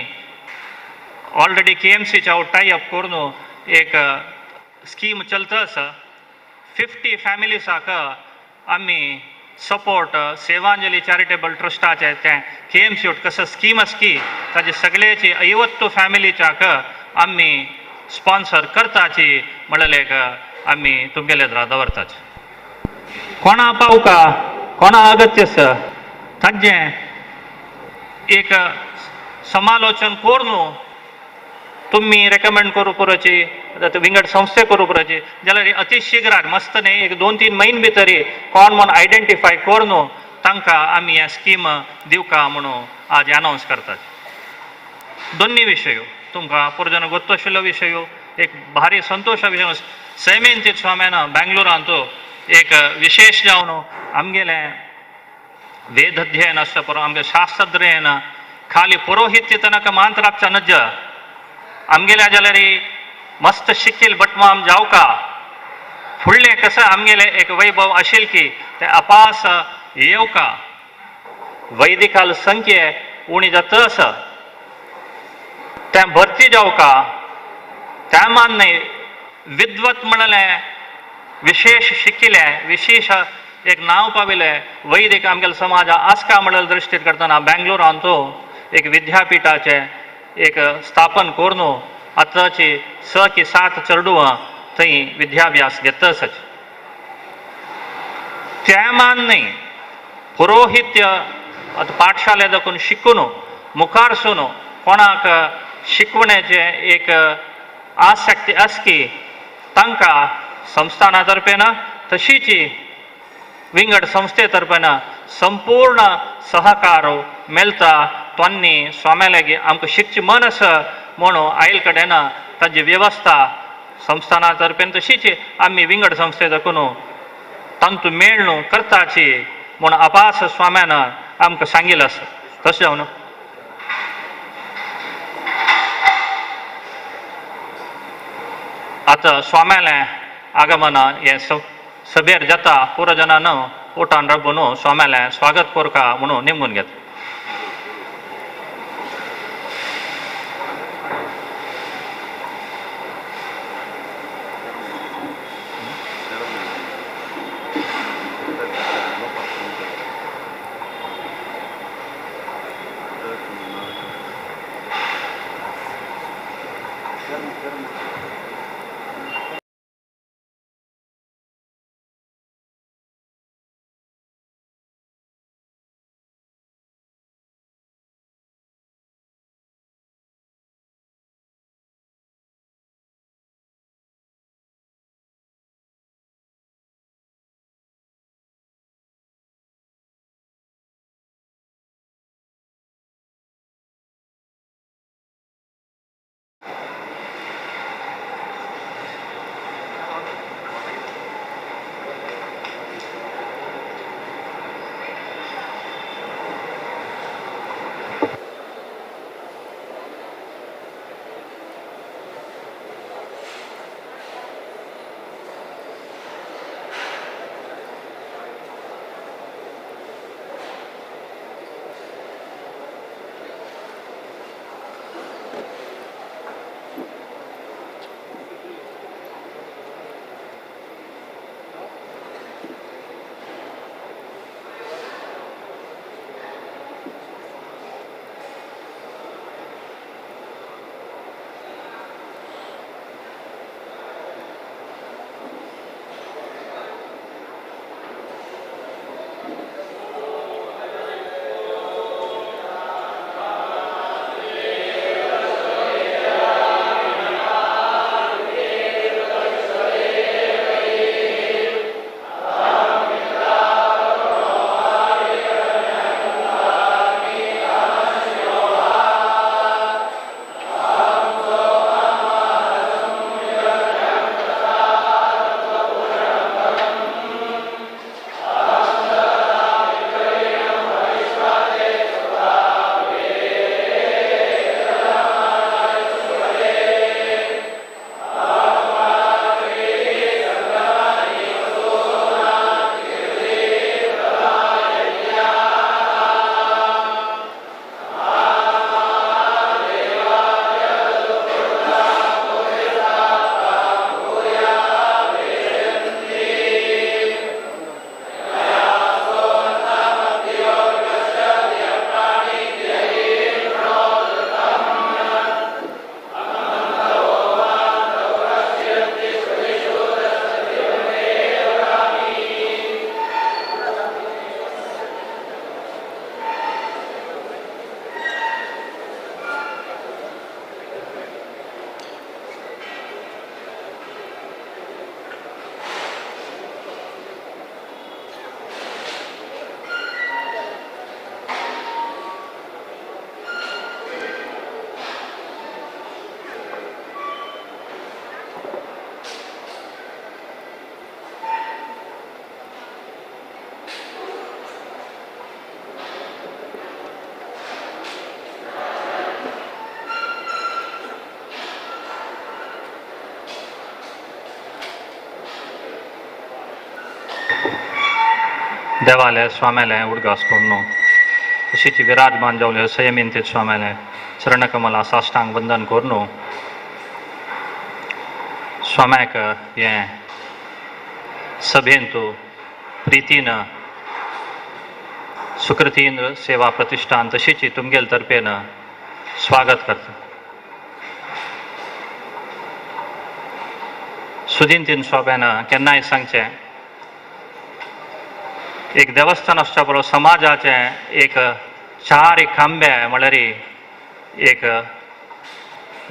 ऑलरेडी KMCच्या टाय अप करून एक स्कीम चलता आसा. 50 फॅमिलीसाक आमी सपोर्ट सेवांजली चॅरिटेबल ट्रस्टाचे तें KMC कसो स्कीम आसा की ताजे सगळ्याची 50 फॅमिलीच्याक आमी स्पॉन्सर करताची म्हणलें एक आमी तुमगेले दवरताची. कोणा पावका कोणा अगत्य आसा ताजें एक समालोचन करून तुमी रेकमेंड करूं पुरोची विंगड संस्थे करूं पुरोची जाल्यार अतिशीघ्रान मस्त न्ही एक 2-3 म्हयने भितर कोण म्हूण आयडेंटिफाय करून तांकां आमी ह्या स्कीम दिवका म्हणून आज अनावन्स करतात. दोन्ही विशय तुमकां पुरजन गोत्तो आशिल्लो विशय एक भारी संतोशा विशय. सैमेंतीत स्वाम्यान बेंगलोरांत एक विशेष जावन आमगेलें वेद अध्ययन आसता परो आमगेलें शास्त्राध्ययन खाली पुरोहित्य तनक मात्र आपच्या नज आमगेल्या जाल्यार मस्त शिकील भटमाम जावका फुडलें कसं आमगेलें एक वैभव आशिल्लें की तें अपास येवका वैदिकाल संख्ये उणी जाता आसा तें भरती जावका त्या मान न्हय विद्वत म्हणलें विशेष शिकिल्लें विशेष एक नांव पाविल्लें वैदिक आमगेले समाज आसका म्हणलें दृश्टीर करतना बेंगलोरांत एक विद्यापिठाचें एक स्थापन करून आतांची 6 की 7 चेडवां थंय विद्याभ्यास घेता आसात. त्या मान न्हय पुरोहित्य आतां पाठशाले दाखोवन शिकून मुखार सून कोणाक शिकवण्याचें एक आसक्ती आसकी तांकां संस्थाना तर्फेन तशीच विंगड संस्थे तर्फेन संपूर्ण सहकार मेळटा. तांणी स्वाम्या लागीं आमकां शिकचें मन आसा म्हणून आयल कडेन ताजी वेवस्था संस्थाना तर्फेन तशीच आमी विंगड संस्थे दाखोवन तांतू मेळ्ळू करताची म्हूण अपास स्वाम्यान आमकां सांगिल्लें आसा. तशें जावन आतां स्वाम्यालें आगमन हें सभेर जाता पुरो जणांनो ओटान रबून स्वाम्यालें स्वागत कोरका म्हणून नेमून घेता. देवाले स्वाम्याले उडगास करून तशीच विराजमान जावले संयमीन स्वाम्याले चरणकमला साष्टांग वंदन करून स्वाम्याक हें सभेंतु प्रितीन सुकृतीन सेवा प्रतिष्ठान तशीच तुमगेल तर्फेन स्वागत करता. सुदीन तीन स्वाम्यान केन्नाय सांगचें एक देवस्थान आसच्या बरोबर समाजाचें एक चार एक खांबे म्हळ्यार एक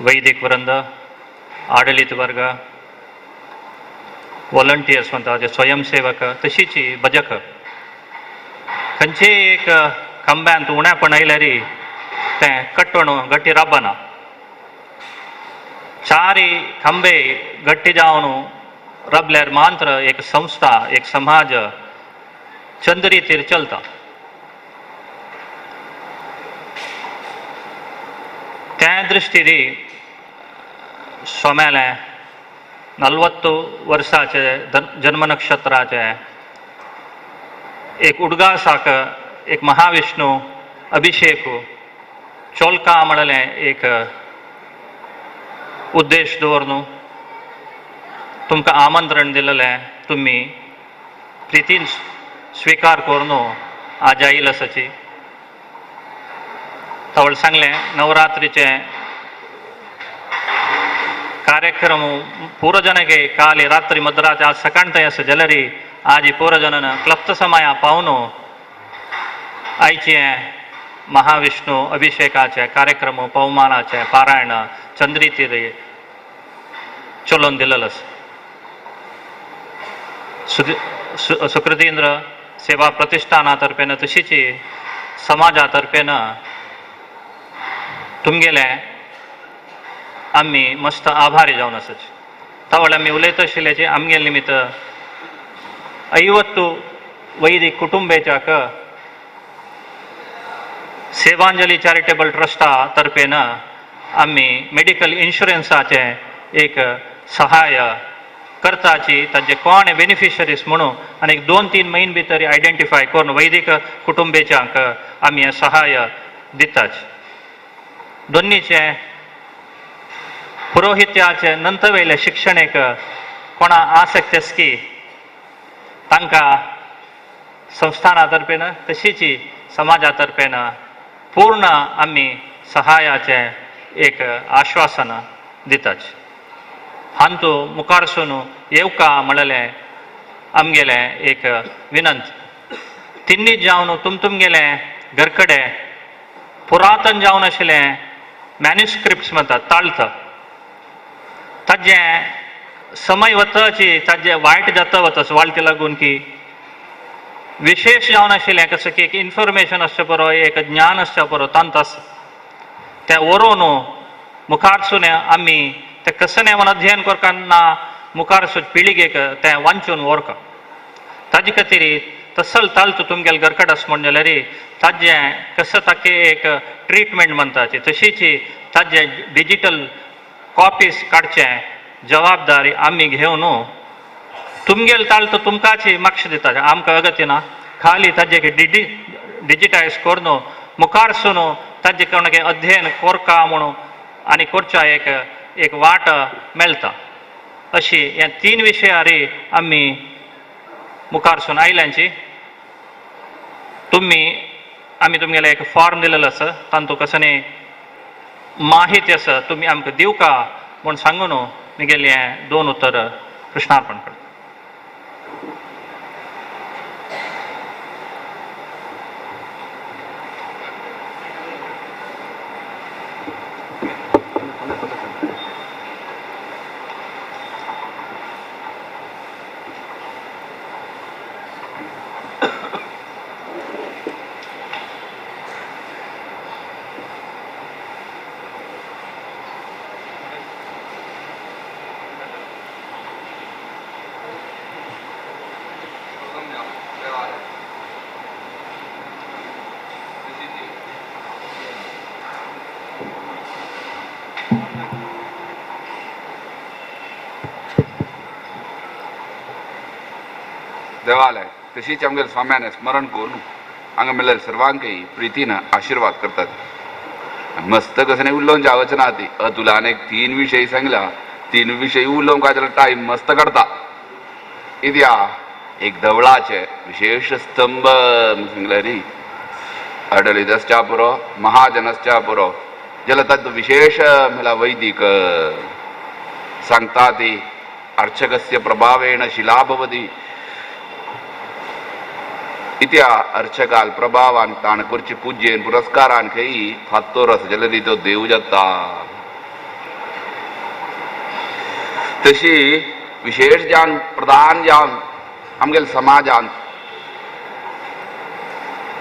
वैदिक वृंद, आडळीत वर्ग, वॉलंटियर्स म्हणटा जे स्वयंसेवक, तशीच भजक. खंयचेय एक खांब्यांत उणेपण आयल्यार तें कट्टण गट्टी राबना. चारय खांबे गट्टी जावन राबल्यार मात्र एक संस्था, एक समाज चंद्रीतीर चलता. त्या दृश्टीन स्वाम्यालें 40 वर्साचे जन्मनक्षत्राचे एक उडगासाक एक महाविष्णू अभिषेक चोलका म्हणलें एक उद्देश दवरून तुमकां आमंत्रण दिलेलें तुमी प्रितीन स्विकार करून आज आयल आसाची. तवळ सांगलें नवरात्रीचें कार्यक्रम पूरजनके काले रात्री मध्यरात्री आज सकाळ आसा जाल्यार आज पूरजनन क्लप्त समय पावन आयचे महाविष्णू अभिषेकाचे कार्यक्रम पवमानाचे पारायण चंद्रितीर चलोवन दिलेलो आसा. सुकृतींद्र सेवा प्रतिष्ठाना तर्फेन तशीच समाजा तर्फेन तुमगेले आमी मस्त आभारी जावन आसाची. तवळ आमी उलयत आशिल्ल्याचे आमगेले निमित्त 50 वैदिक कुटुंबेच्याक सेवांजली चॅरिटेबल ट्रस्टा तर्फेन आमी मेडिकल इन्शुरन्साचें एक सहाय करताची ताजे कोण बेनिफिशरीज म्हणून आनी 2-3 म्हयने भितर आयडेंटिफाय करून वैदिक कुटुंबेच्यांक आमी हें सहाय दिताच. दोन्नीचें पुरोहित्याचें नंतर वयलें शिक्षणेक कोणा आसक्त आसकी तांकां संस्थाना तर्फेन तशीच समाजा तर्फेन पूर्ण आमी सहायाचें एक आश्वासन दिताच. हांतू मुखारसून येवका म्हणलें आमगेलें एक विनंती. तिन्नी जावन तुमगेलें घरकडे पुरातन जावन आशिल्लें मॅन्युस्क्रिप्ट्स म्हणतात ताळत ताजें समय वताची ताजें वायट जाता वता वाळटी लागून की विशेष जावन आशिल्लें कसं की एक इन्फॉर्मेशन आसचें पुरो एक ज्ञान आसचें पुरो तांत आसा तें वरोवन मुखारसून आमी तें कसं म्हण अध्ययन करतना मुखार पिळगेक तें वाचून व्हरका. ताजे खातीर तसल तालतो तुमगेले घरकड आसा म्हण जाल्यार ताजें कसं ताके एक ट्रिटमेंट म्हणटा ती तशीच ताजें डिजीटल कॉपीज काडचें जबाबदारी आमी घेवन तुमगेले तालतो तुमकांच माक्ष दिता आमकां अगत्य ना खाली ताजें डिजिटायज करून मुखारसून ताजें कोणाक अध्ययन कोरका म्हणून आनी करच्या एक एक वाट मेळटा. अशी ह्या 3 विशयार आमी मुखारसून आयल्यांची. तुमी आमी तुमगेलें एक फॉर्म दिलेलो आसा तांतू कसली माहिती आसा तुमी आमकां दिवका म्हूण सांगून म्हगेलें हें 2 उतर कृष्णार्पण करता. देवालय तशीच आमगेले स्वाम्याने स्मरण करून हांगा मेळ्ळेले सर्वांकय प्रितीन आशीर्वाद करतात. मस्त कसं उलोवन जावच ना ती तुला एक 3 विशय सांगला 3 विशय उलोवंक काय जाल्यार टायम मस्त काडता. इत्या एक धवळाचे विशेष स्तंभ सांगले न्ही अडलितश्चा पुरो महाजनश्चा पुरो जाल्यार तातूंत विशेष म्हळ्यार वैदिक सांगता ती अर्चकस्य प्रभावेण शिला भवति इत्या अर्चकाल प्रभावान ताण करची पुजेन पुरस्कारान खंय फातोर आसा जाल्यार तो देव जाता. तशी विशेष जावन प्रधान जावन आमगेले समाजान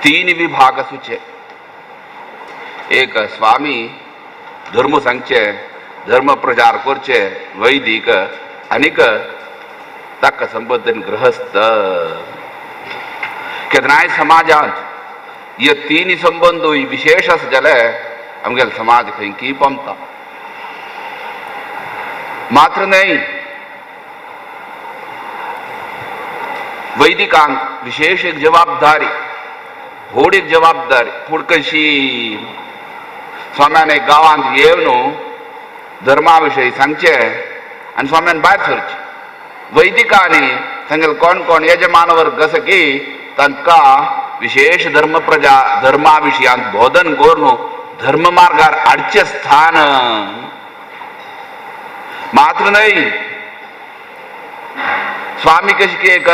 3 विभाग आसूचे. एक स्वामी धर्म सांगचे धर्म प्रचार करचे वैदिक आनीक ताका संबोधन गृहस्थ. केन्नाय समाजांत हे 3 संबंद विशेष आसा जाल्यार आमगेलो समाज खंय की पावता. मात्र न्हय वैदिकांक विशेष एक जबाबदारी, व्हड एक जबाबदारी. पूण कशी स्वाम्यान एक गांवांत येवन धर्मा विशयी सांगचें आनी स्वाम्यान भायर सरचें. वैदिकांनी सांगेल कोण कोण यजमान वर्ग आसा की तांकां विशेष धर्म प्रजा धर्मा विशयांत बोधन करून धर्म मार्गार हाडचें स्थान मात्र न्हय. स्वामी कशी एक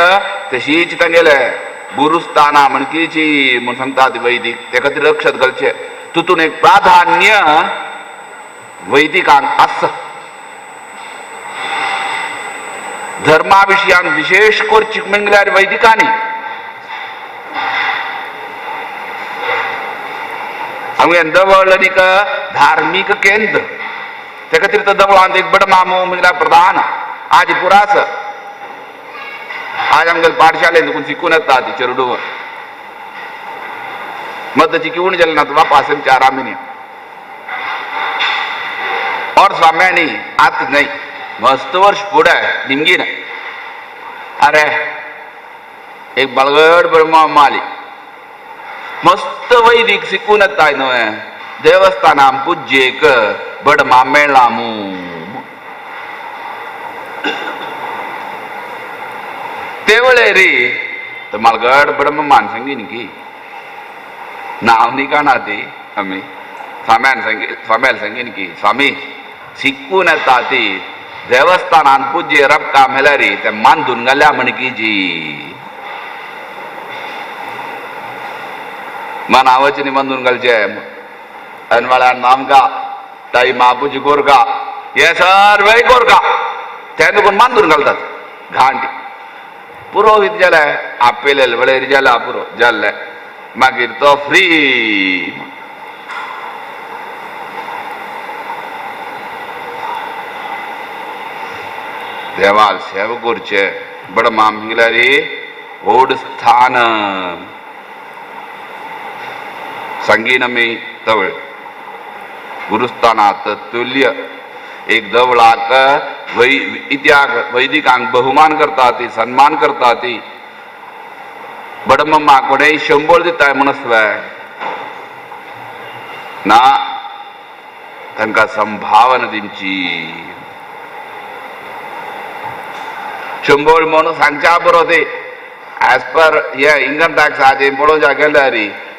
तशीच तांगेले गुरुस्थाना म्हणकीची म्हूण सांगतात वैदीक. ते खातीर लक्षात घालचें तितून एक प्राधान्य वैदिकांक आसा. धर्मा विशयांत विशेष करची म्हणल्यार वैदिकांनी. आमगे दवळ एक धार्मीक केंद्र, ते खातीर तो दवळांत एक बडमामो म्हणल्यार प्रधान आज पुरास. आज आमगे पाठशालेंत देखून शिकून येता ती चेरडूव मदची किवण जालें ना बापा चार आमिनी और स्वाम्यांनी आत न्हय मस्त वर्ष फुडें निमगीन अरे एक बळगड बडमामा आली मस्त वैदीक शिकून येताय न्हय देवस्थानां पुज्येक बडमा मेळ्ळा मू. ते वेळेर तर मालगड बडमामान सांगीन की नांव न्ही काणा ती आमी स्वाम्यान सांगी स्वाम्यान सांगीन की स्वामी शिकून येता ती देवस्थानान पुज्य रबका मेल्यार ते मांदून घाल्या म्हणकी जी मनावचनी न्ही मांदून घालचे आनी म्हळ्यार नामका ताई महापूजी कोरका हे सर्वय कोरका ते देखून मांदून घालतात घांटी. पुरोहीत जाले आपयले वेळेर जाला पुरो जाल्ले मागीर तो फ्री. देवाल सेवा करचे बडमा म्हणल्यार व्हड स्थान सांगीन आमी तवळ गुरुस्थानात तुल्य एक दवळाक इत्याक वैदिकांक बहुमान करता ती सन्मान करता ती बडमम्मा कोणेय शंबोळ दिताय म्हूण आसलें ना तांकां संभावना दिवची. शंबोळ म्हणून सांगच्या बरो ते एज पर हे इन्कम टॅक्स आहा ते पळोवच्या गेल्यार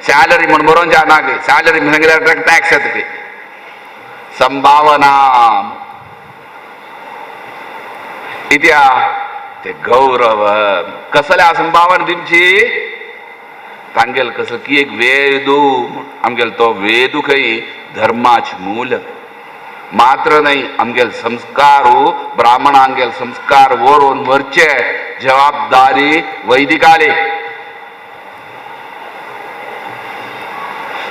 सॅलरी म्हूण बरोवच्या ना की सॅलरी सांगल्यार टॅक्स येता ती संभावना इत्या ते गौरव कसल्या संभावना दिवची तांगेल कसो की एक वेदू आमगेल तो वेदू खंय धर्माच मूल मात्र न्हय आमगेल संस्कार ब्राह्मणांगेल संस्कार वरोवन व्हरचे जबाबदारी वैदिकाली.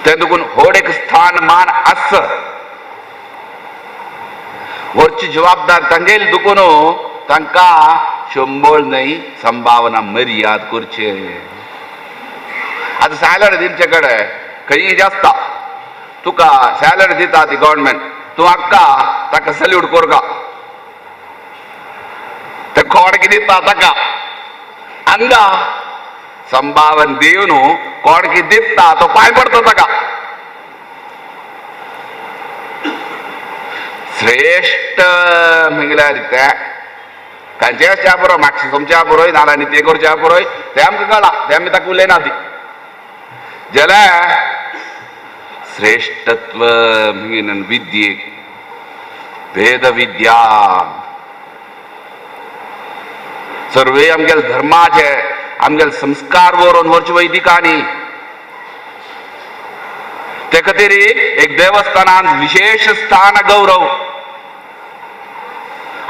ते देखून व्हड एक स्थान मान आस व्हरची जबाबदार तांगेल देखून तांकां शंबळ न्हय संभावना मर्याद करचे. आतां सॅलरी दिवचे कडेन खंय जास्ता तुका सॅलरी दिता ती गव्हर्मेंट तूं हाक्का ताका सल्यूट कोरका ते कोण कितें दिता ताका हांगा संभावन दिवन कोण कितें दिता तो पांय पडटा ताका. श्रेश्ठ म्हणल्यार ते तांचे च्या बरो मागशे तुमच्या बरोय नाल्यार आनी ते करच्या बरोय ते आमकां कळ्ळां ते आमी ताका उलयना ती जाल्यार श्रेष्ठत्व विद्येक वेदविद्या सर्वे आमगेले धर्माचे आमगेले संस्कार वरोवन व्हरचे वैदिकांनी. ते खातीर एक देवस्थानांत विशेष स्थान गौरव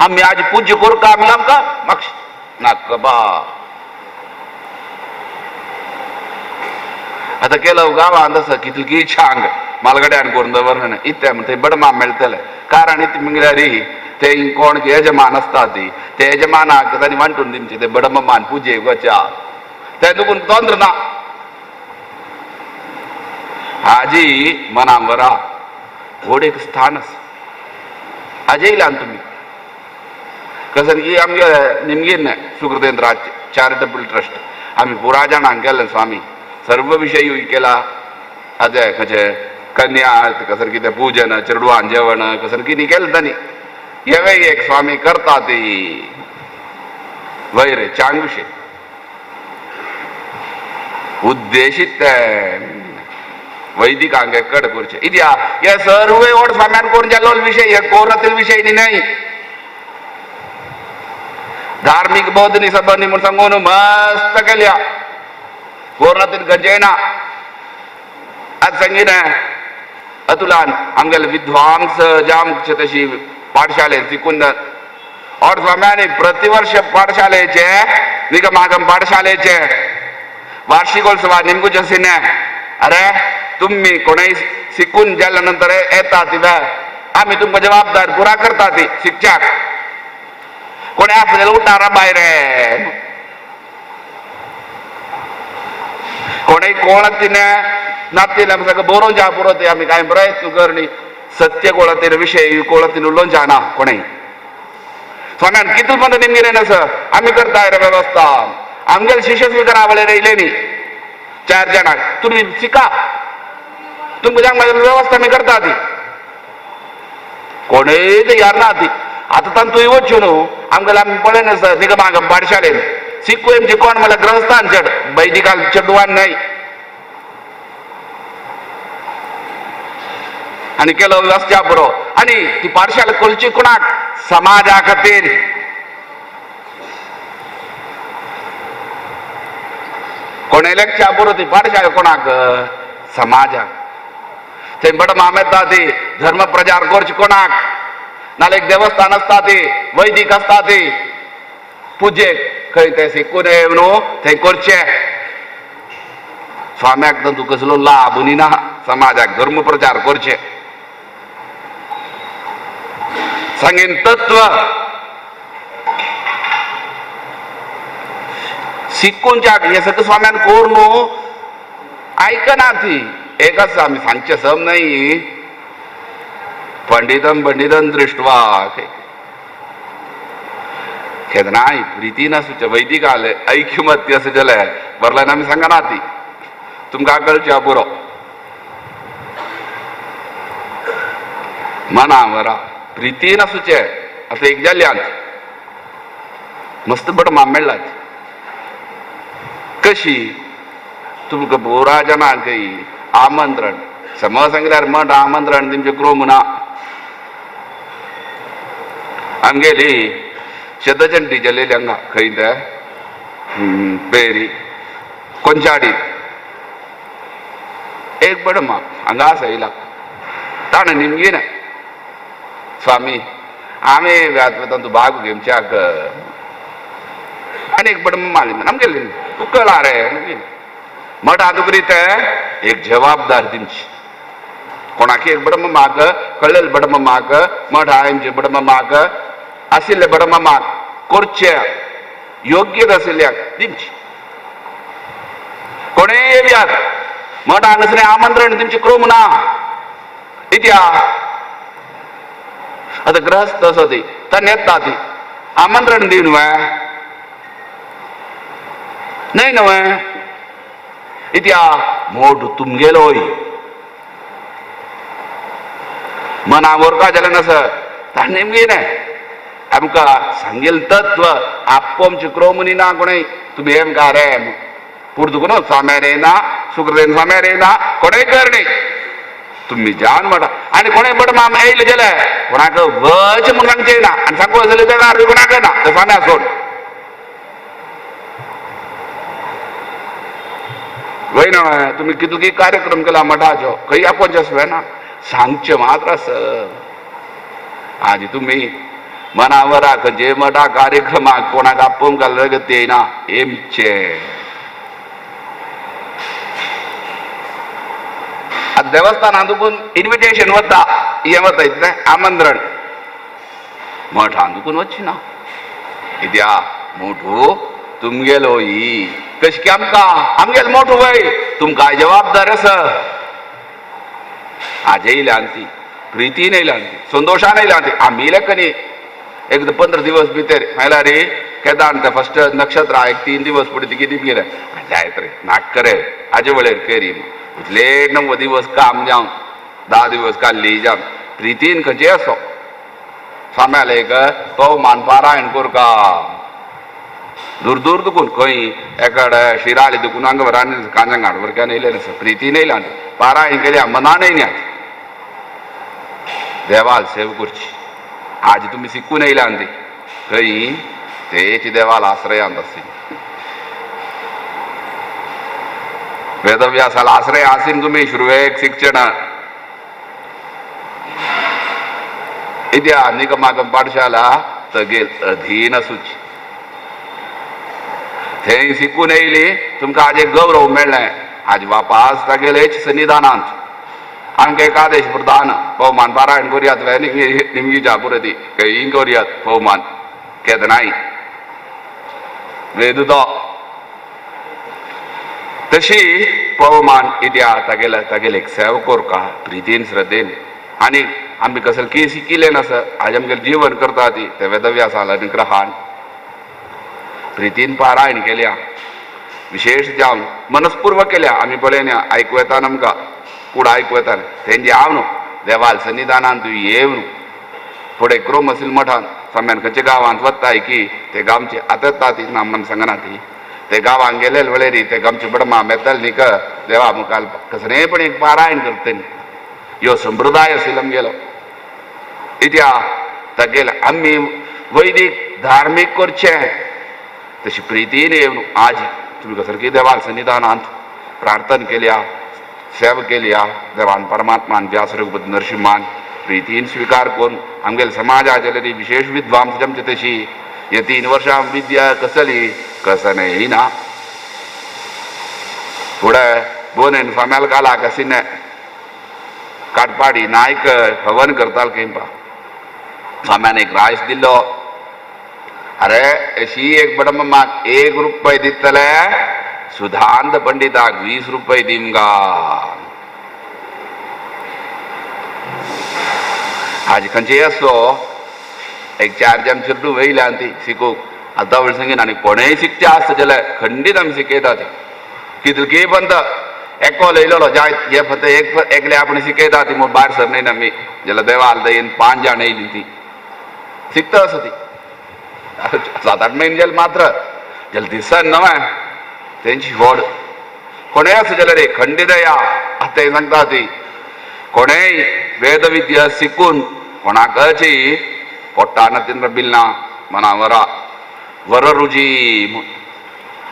आमी आज पूज्य कोरका आमी आमकां मागशे नाका बा. आतां केलो गांवांत आसा कितली छांग मालगड्यान करून दवरना इतलें म्हण थंय बडमा मेळटलें कारण इतलें म्हणल्यार ते कोण यजमान आसता ती ते यजमानाक तांणी वांटून दिवचे ते बडममान पुजेक वच्या ते दुखून तंत्र ना. हाजी मनां वरा व्हड एक स्थान आसा हाजे येयल्यान तुमी कसं की आमगे निमगीन सुकृतेंद्र चॅरिटेबल ट्रस्ट आमी पुरा जाणांक केलें स्वामी सर्व विशयूय केला. आतां खंयचे कन्या कसर कितें पूजन चेडवान जेवण कसर कितें केलें तांणी. हेवय एक स्वामी करता ती वयर चांग विशय उद्देशीत वैदिकांक कड करचे इत्या हे सर्व ओड स्वाम्यान करून जालो विशय हे कोरातील विशय न्ही न्हय. धार्मिक बोधनी सबनी म्हूण सांगून मस्त केल्या कोरनातील गंजेना. आज सांगिना अतुलान आमगेले विद्वांस जाम तशी पाठशाळेत शिकून और स्वाम्याने प्रतिवर्ष पाठशाळेचे निगमागम पाठशाळेचे वार्षिकोत्सवा निमगू जसीने अरे तुम्ही कोणीय शिकून जाल्या नंतर येता ती आमी तुमकां जबाबदार पुरा करता ती शिक्षक कोणी आसलें उठारा भायर कोणीय कोण तिने नातिले सगळं बरोवन जा पुरो ते आमी कांय प्रयत्न करणी सत्य कोळातीर विशय कोळातीन उलोवन जाणा कोणीय स्वाम्यान कितू पण निमगिरे ना सर आमी करता रे वेवस्था. आमगेले शिष्य स्वीकारावले येयले न्ही 4 जाणांक तुमी शिका तुमकां जांग वेवस्था आमी करता ती कोणूय तयार ना ती. आतां तांतूय वचून न्हू आमगेले आमी पळयना सर निगमागम पाठशाळेन शिकू आमचे कोण म्हणल्यार ग्रहस्थान चड वैदिकान चेडवान न्हय. आनी केलो वेवस्था बरो आनी ती पाठशाळा खोलची कोणाक समाजा खातीर. कोणेलेकच्या बरो ती पाठशाळा कोणाक समाजाक. थंय बडमाम येता ती धर्म प्रचार करची कोणाक नाल्यार एक देवस्थान आसता ती वैदीक आसता ती पुजेक खंय ते शिकून येवन न्हू थंय करचें. स्वाम्याक तांतूं कसलो लाभ न्ही ना समाजाक धर्म प्रचार करचें. सांगीन तत्व शिकून हें सगळें स्वाम्यान कोर न्हू आयकना ती. एक आसा आमी सांगचें सम न्हय पंडितम पंडितम दृश्टवा केन्नाय प्रिती नासूचे वैदीक आले ऐक्यमत्य अशें जालें बरल्यान आमी सांगना ती तुमकां कळच्या पुरो मना वरा प्रिती नासूचे. आतां एक जाल्यान मस्त बट माम मेळ्ळा कशी तुमकां पुरा जाणांक आमंत्रण समज सांगल्यार मठ आमंत्रण तुमचें क्रोम ना. आमगेली शतचंडी जालेली हांगा खंय ते पेरी कोंचाडी एक बडमा हांगा आसा येयला ताणें निमगीना स्वामी आमी तातूंत भाग घेवच्याक आनी एक बडमा मारली आमगेली तुका रे मठ आदुकरीत एक जबाबदार दिमची कोणाक एक बडमा माग कळ्ळेल बडमा माग मठ आमचे बडमा माग आशिल्ले बडमा माग करचे योग्य आशिल्ल्याक दिमची कोणेय येयात मठ हांगासर आमंत्रण तुमचें क्रोम ना. इत्या आतां ग्रहस्थ आसा ती ताणें येता ती आमंत्रण दिवन न्हय न्हय न्हय इत्या मोठ तुमगेलोय मना का जालें ना सर ताणें नेमकी न्हय आमकां सांगेल तत्व आपोमचें क्रोमनी ना कोणेय तुमी हेम का रे पुर्तुगू न्हू स्वाम्यार येयना सुक्रदेन स्वाम्यार येयना कोणेय करणी तुमी जावन म्हणटा आनी कोणेय बट माम येयले जाल्यार कोणाक वच म्हूण सांगचें ना आनी सांगू आसलें जाल्यार कोणाक ना ते स्वाम्या सोड वय ना. तुमी कितलो कार्यक्रम केला मठाचो खंय आपोवचें आसलें ना सांगचें मात्र आस. आजी तुमी मनावरा खंयचे मठा कार्यक्रमाक कोणाक आपोवंक घालूंक येयना एमचे. आतां देवस्थानांत दुकून इन्विटेशन वता हें वता इतलें आमंत्रण मठान दुकून वचचें ना. कित्या मोठो तुमगेलो ही कशी की आमकां आमगेलो मोठो वय तुमकां जबाबदार आसा. आज येयल्या ती प्रितीन येयल्या ती संतोशान येयल्या ती आमी लेखनी एकदां 15 दिवस भितर म्हणल्यार रे केदान ते फस्ट नक्षत्र एक 3 दिवस पुढे ती किती गेले जायत रे नाक करे आजे वेळेर करी उतले 9 दिवस काम जावन 10 दिवस काडली जावन प्रितीन खंयचे असो स्वाम्याले एक पवमान पारायण करका दूर दूर दुकून खंय एकडे शिराली दुकून हांगा वरान कांजंगाड वरक्यान येयले नासता प्रितीन येयल्या पारायण केल्या मनान येयल्या देवाल सेव करची. आज तुमी शिकून येयल्या ती खंय तेच देवाल आश्रयांत आसी वेदव्यासाल आश्रय आसीन तुमी सुरवेक शिक्षण इत्या निगमागम पाठशाला तगेल अधीन आसूची थंय शिकून येयली तुमकां आज एक गौरव मेळ्ळें आज वापास तागेलेच सन्निधानांत आमकां एक आदेश प्रदान पवमान पारायण करुयात निमगीच्या पुरती खंयी करुयात पवमान केदनाय वेद तो तशी पवमान इत्या तागेले तागेले एक सेवा करका प्रितीन श्रद्धेन आनी आमी कसले की शिकिल्लें नासा आज आमगेलें जीवन करता ती ते वेदव्यासाल अनुग्रहान प्रितीन पारायण केल्या विशेष जावन मनस्पूर्वक केल्या. आमी पळयना आयकूं येता आमकां कूड आयकूं येता तेंजे हांव न्हू देवाल सन्निधानान तूं येवन फुडें क्रोम असील मठान सामक्यान खंयच्या गांवांत वताय की ते गांवचे आतां येता ती ना म्हणून सांगना ती ते गांवांत गेले वळेरी ते गांवचे बडमा मेतल न्ही देवा मुखार कसलें पण एक पारायण करता ह्यो संप्रदाय आशिल्लो आमगेलो इत्या तागेले आमी वैदीक धार्मीक करचें तशी प्रितीन येवन आज तुमी कसरकी देवाल सन्निधानांत प्रार्थना केल्या सेवा केल्या देवान परमात्मान व्यास रघुपती नरसिंहान प्रितीन स्विकार करून आमगेले समाजाचेले विशेष विद्वांस आमचे तशी हे 3 वर्षां विद्या कसली कसनय ना फुडें बोनेन स्वाम्याल कालाक आशिल्लें काटपाडी नायक हवन करताल केंपा स्वाम्यान एक रायस दिल्लो अरे अशी एक बडमाक 1 रुपये दितले सुधांत पंडिताक 20 रुपये दिमगा. आज खंयचे असो एक 4 जाम चेडूं वयल्यान ती शिकूंक आतां वयर सांगीन आनी कोणेय शिकचें आसता जाल्यार खंडीत आमी शिकयता ती कितकी पंत एको लयलेलो जाय हे फक्त एक एकले आपण शिकयता ती म्हूण भायर सरनाय आमी जाल्यार देवाल दयेन 5 जाण येयली ती शिकता आसा ती 7-8 म्हयने जाले मात्र जाल्यार दिसन न्हय तेंची व्हड कोणेय आसा जाल्यार रे खंडीत या आतां सांगता ती कोणेय वेदविद्या शिकून कोणाकची पोट्टान तिंद्र बिल्ना मनावरा वर रुजी म्हूण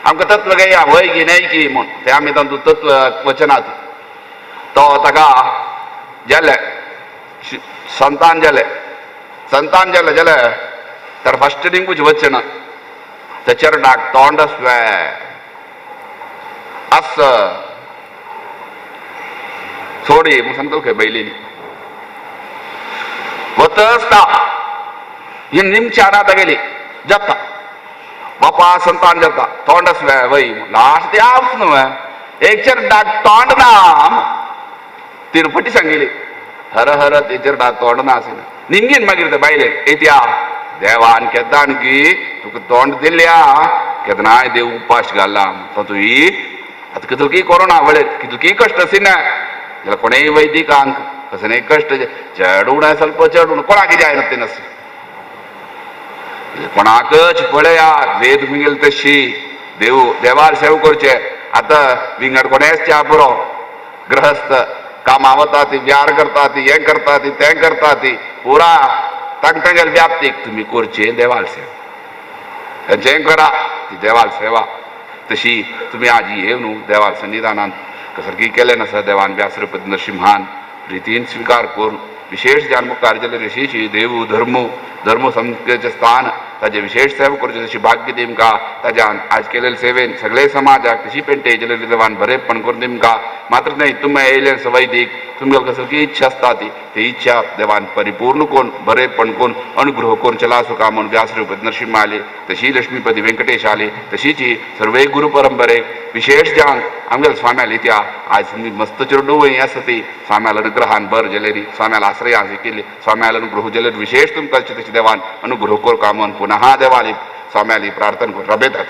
आमकां तत्व घेया वय की न्हय की म्हूण तें आमी तातूंत तत्व वचनात तो ताका जालें संतान जालें संतान जालें जाल्यार तर फस्ट थिंगूच वचना ते चरणाक तोंड स्वे अस सोडी म्हूण सांगतलो खंय बैली वत आसता ही निमच्या आडात गेली जाता बापा संतान जाता तोंड स्वे वय लास्ट ते आफ्स न्हू एक चरणाक तोंड ना तिरुपती सांगिली हर हर ते चरणाक तोंड ना आशिल्लें निमगीन मागीर ते बायले येत्या देवान केदान की तुका तोंड दिल्या केदनाय देव उपास घाला तातूंत ही आतां कितलकी कोरोना वळेर कितलकी कश्ट आशिल्लें जाल्यार कोणेय वैदिकांक कसलेय कश्ट चेडूण ಸ್ವಲ್ಪ चेडूण कोणाक जायना ते नास कोणाकच पळया वेद तुमगेले तशी देव देवार सेवा करचे. आतां विंगड कोणेच च्या पुरो गृहस्थ कामां वता ती व्यार करता ती हें करता ती तें करता ती पुरा तांकां तांगेले व्याप्तीक तुमी करचे देवाल सेवा खंयचेंय करा ती देवाल सेवा तशी तुमी आज येवन न्हू देवाल सन्निधानांत कसरकी केलें नासा देवान व्यासरपती नरसिंहान प्रितीन स्विकार करून विशेष ज्ञान मुखार जाल्यार ऋषीची देव धर्म धर्म संस्कृतीचें स्थान ताजें विशेष सेवा करचें तशी भाग्य दिमकां ताज्यान आज केलेले सेवेन सगळे समाजाक तशी पेंटे केलेले देवान बरेपण करून दिमकां मात्र न्हय तुमी येयले वैदीक तुमगेली कसली इच्छा आसता ती ती इच्छा देवान परिपूर्ण करून बरेपण करून अनुग्रह करून चला सुखा म्हूण व्यासरूपती नरसिंह आले तशी लक्ष्मीपती वेंकटेश आले तशीच सर्वे गुरु परंपरेक विशेष जावन आमगेले स्वाम्याल त्या आज तुमी मस्त चेडूं वय आसा ती स्वाम्याल अनुग्रहान बर जलेरी स्वाम्याल आश्रय केली स्वाम्याल अनुग्रह जलेरी विशेष तुमकां तशी देवान अनुग्रह कर का म्हूण पुनः देवाली स्वाम्याली प्रार्थना करून रबेतात.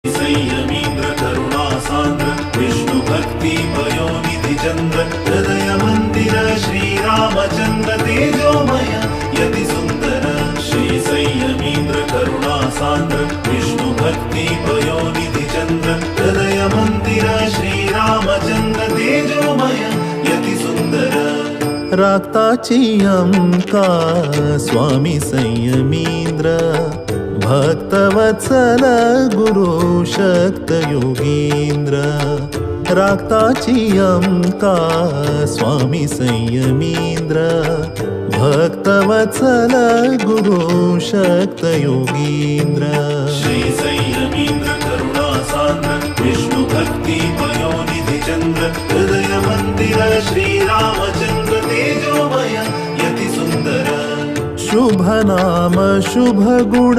संयमीन्द्र करुणा सान्द्र विष्णु भक्ति पयोनिधि चन्द्र हृदय मन्दिर श्री रामचन्द्र तेजोमय यति सुन्दर. श्री संयमीन्द्र करुणा सान्द्र विष्णु भक्ति पयोनिधि चन्द्र हृदय मन्दिर श्री रामचन्द्र तेजोमय यति सुन्दर. रागताची अमका स्वामी संयमीन्द्र भक्तवत्सल गुरु शक्त योगींद्र. रागताची अमका स्वामी संयमींद्र भक्तवत्सल गुरु शक्त योगींद्र. श्री संयमींद्र करुणा सान्द्र विष्णु भक्ति पयोनिधि चंद्र हृदय मंदिर श्री रामचंद्र तेजोमय यति सुंदर. शुभ नाम शुभ गुण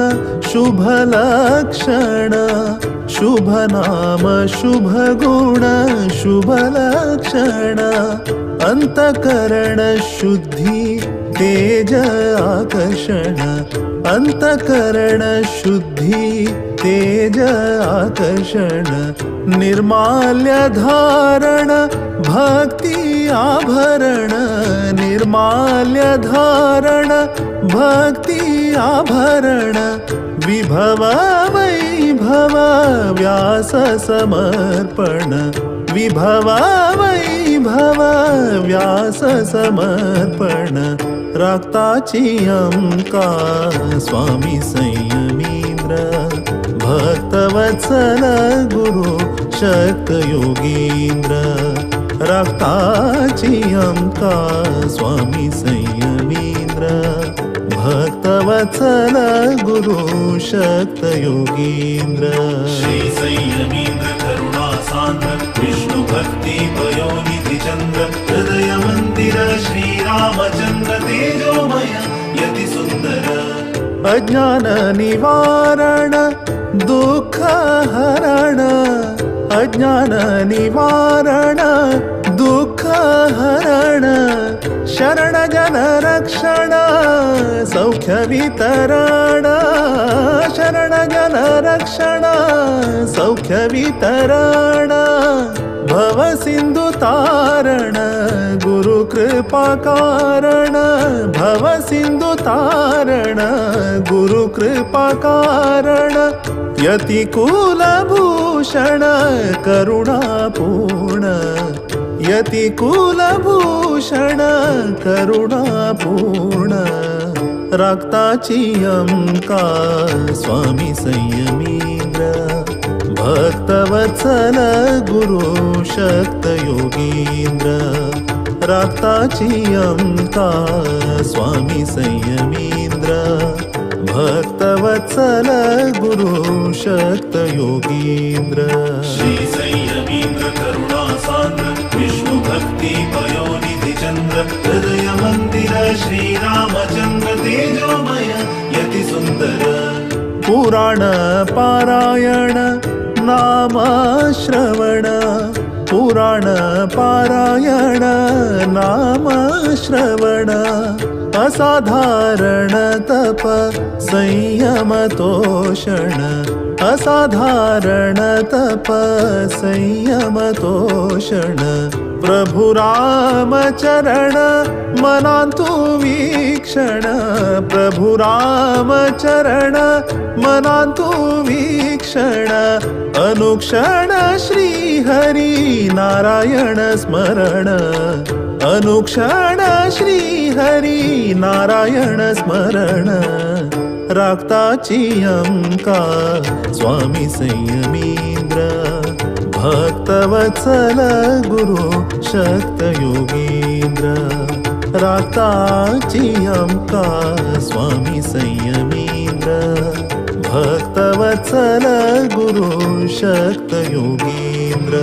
शुभ लक्षण शुभ नाम शुभ गुण शुभ लक्षण अंतकरण शुद्धि तेज आकर्षण अंतकरण शुद्धि तेज आकर्षण निर्माल्य धारण भक्ति आभरण निर्माल्य धारण भक्ति आभरण विभव वैभव व्यास समर्पण विभव वैभव व्यास समर्पण. रागताची अमका स्वामी संयमींद्र भक्तवत्सल गुरु शक्त योगींद्र. रागताची अमका स्वामी संयमींद्र भक्तवत्सल गुरु शक्त योगींद्र. श्री संयमींद्र करुणा सान्द्र विष्णु भक्ति पयोनिधि चंद्र हृदय मंदिर श्री रामचंद्र तेजोमय यति सुंदर. अज्ञान निवारण दुःख हरण अज्ञान निवारण दुःख हरण शरण जन रक्षण सौख्य वितरण शरण जन रक्षण सौख्य वितरण भव सिंधु तारण गुरु कृपा कारण भव सिंधु तारण गुरु कृपा कारण यति कुलभूषण करुणापूर्ण यति कुलभूषण करुणापूर्ण. रागताची अमका स्वामी संयमींद्र भक्तवत्सल गुरु शक्त योगींद्र. रागताची अमका स्वामी संयमींद्र भक्तवत्सल गुरु शक्त योगींद्र. श्री संयमींद्र करुणा सान्द्र विष्णु भक्ति पयोनिधि चंद्र हृदय मंदिर श्री रामचंद्र तेजोमय यति सुंदर. पुराण पारायण नाम श्रवण पुराण पारायण नाम श्रवण असाधारण तप संयम तोषण असाधारण तप संयम तोषण प्रभु राम चरण मनांतु वीक्षण प्रभु राम चरण मनांतु वीक्षण अनुक्षण श्री हरि नारायण स्मरण अनुक्षण श्री हरि नारायण स्मरण राखताची आमकां स्वामी संयमींद्र भक्तवत्सल गुरु शक्त योगींद्र राखताची आमकां स्वामी संयमींद्र भक्तवत्सल गुरु शक्त योगींद्र।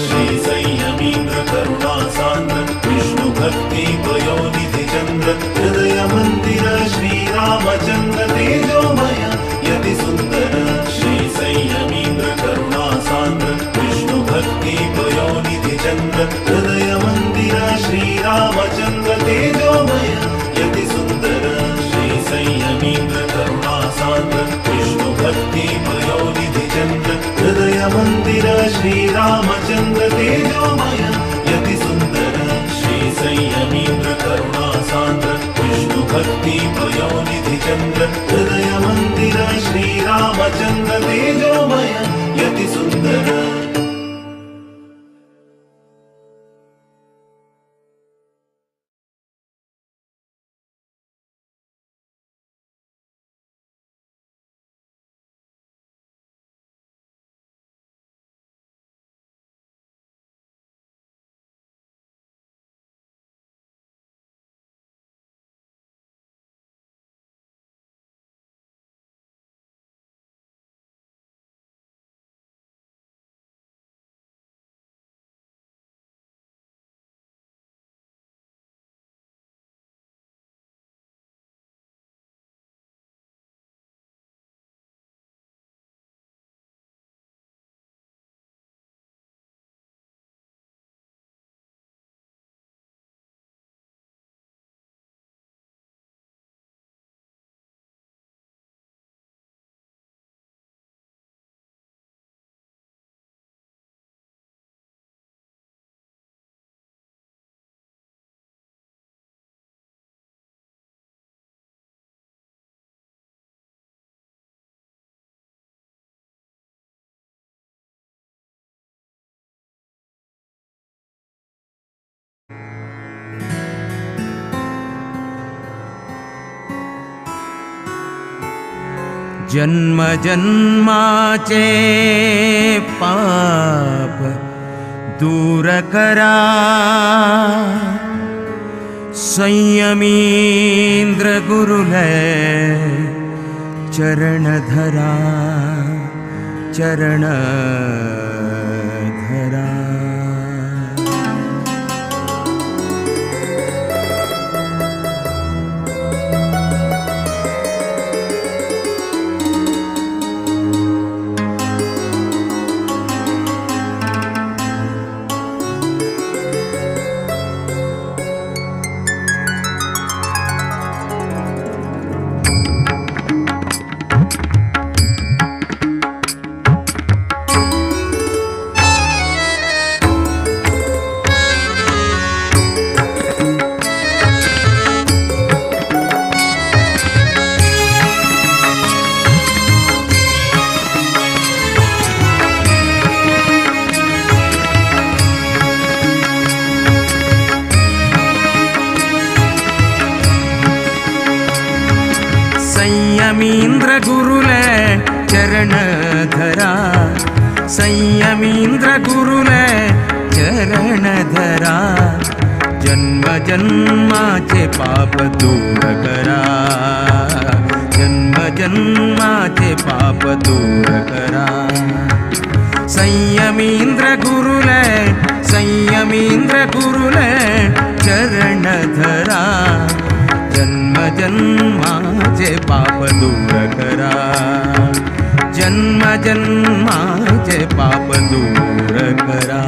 श्री संयमींद्र करुणा सांद्र विष्णु भक्ति पयोनिधि चंद्र हृदय मंदिर श्री रामचंद्र तेजोमय यति सुंदर। श्री संयमींद्र करुणा सांद्र विष्णु भक्ति पयोनिधि चंद्र हृदय मंदिर श्री रामचंद्र तेजोमय यति सुंदर। श्री संयमींद्र करुणा सांद्र विष्णु भक्ति पयोनिधि चंद्र हृदय मंदिर श्री रामचंद्र तेजोमय यति सुंदर। श्री संयमींद्र करुणा सांद्र विष्णु भक्ति पयोनिधि चंद्र हृदय मंदिर श्री रामचंद्र तेजोमय यति सुंदर। जन्म जन्माचे पाप दूर करा संयमींद्र गुरुले चरण धरा चरण धरा। संयमींद्र गुरुले चरण धरा संयमींद्र गुरुले चरण धरा जन्म जन्माचे पाप दूर करा जन्म जन्माचे पाप दूर करा संयमींद्र गुरुले चरण धरा जन्म जन्माचे पाप दूर करा जन्म जन्माचे पाप दूर करा।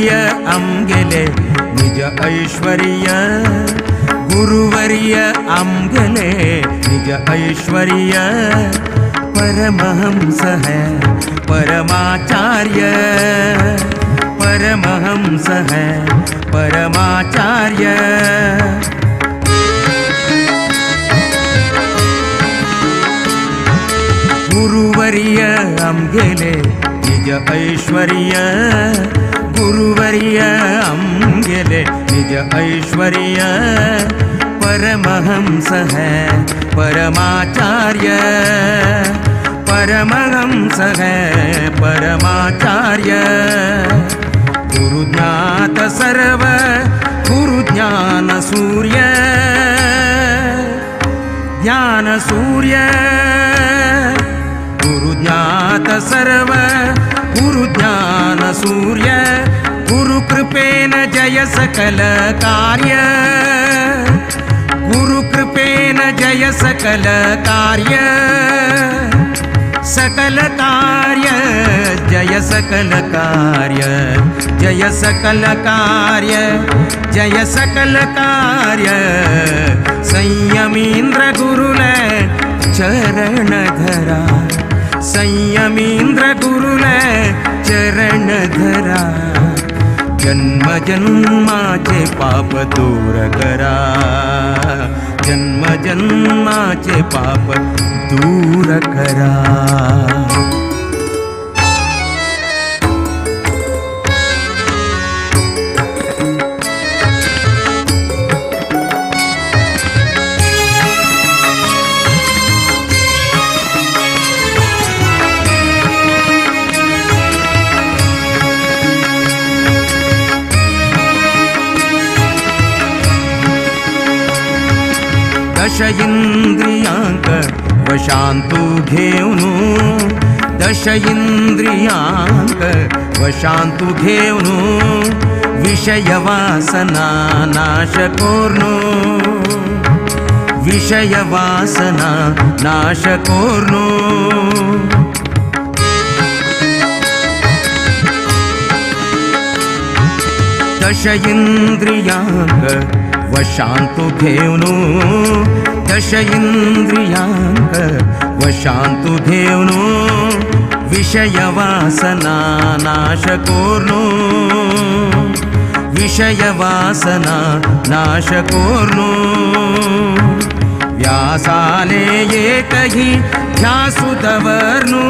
गुरुवर्य आमगेले निज ऐश्वर्य गुरुवर्य आमगेले निज ऐश्वर्य परमहंस है परमाचार्य परमहंस है परमाचार्य। गुरुवर्य आमगेले निज ऐश्वर्य गुरुवर्य आमगेले निज ऐश्वर्य परमहंस है परमाचार्य परमहंस है परमाचार्य। गुरुज्ञात सर्व गुरुज्ञान सूर्य ज्ञान सूर्य गुरुज्ञात सर्व गुरुज्ञान सूर्य गुरुकृपेन जय सकल कार्य गुरुकृपेन जय सकल कार्य सकल कार्य जय सकल कार्य जय सकल कार्य जय सकल कार्य। संयमीन्द्र गुरुले चरण धरा संयमीन्द्र गुरुले चरण धरा जन्म जन्माचे पाप दूर करा जन्म जन्माचे पाप दूर करा। दश इंद्रियांक वशांतु घेवनु दश इंद्रियांक वशांतु घेवनु विषय वासना नाश कोर्नु विषय वासना नाश कोर्नु। दश इंद्रियांक वशांतु घेवनु दश इंद्रियांक वशांतु घेवनु विषय वासना नाश कोर्नु विषय वासना नाश कोर्नु। व्यासाले एकही ध्यासु दवर्नु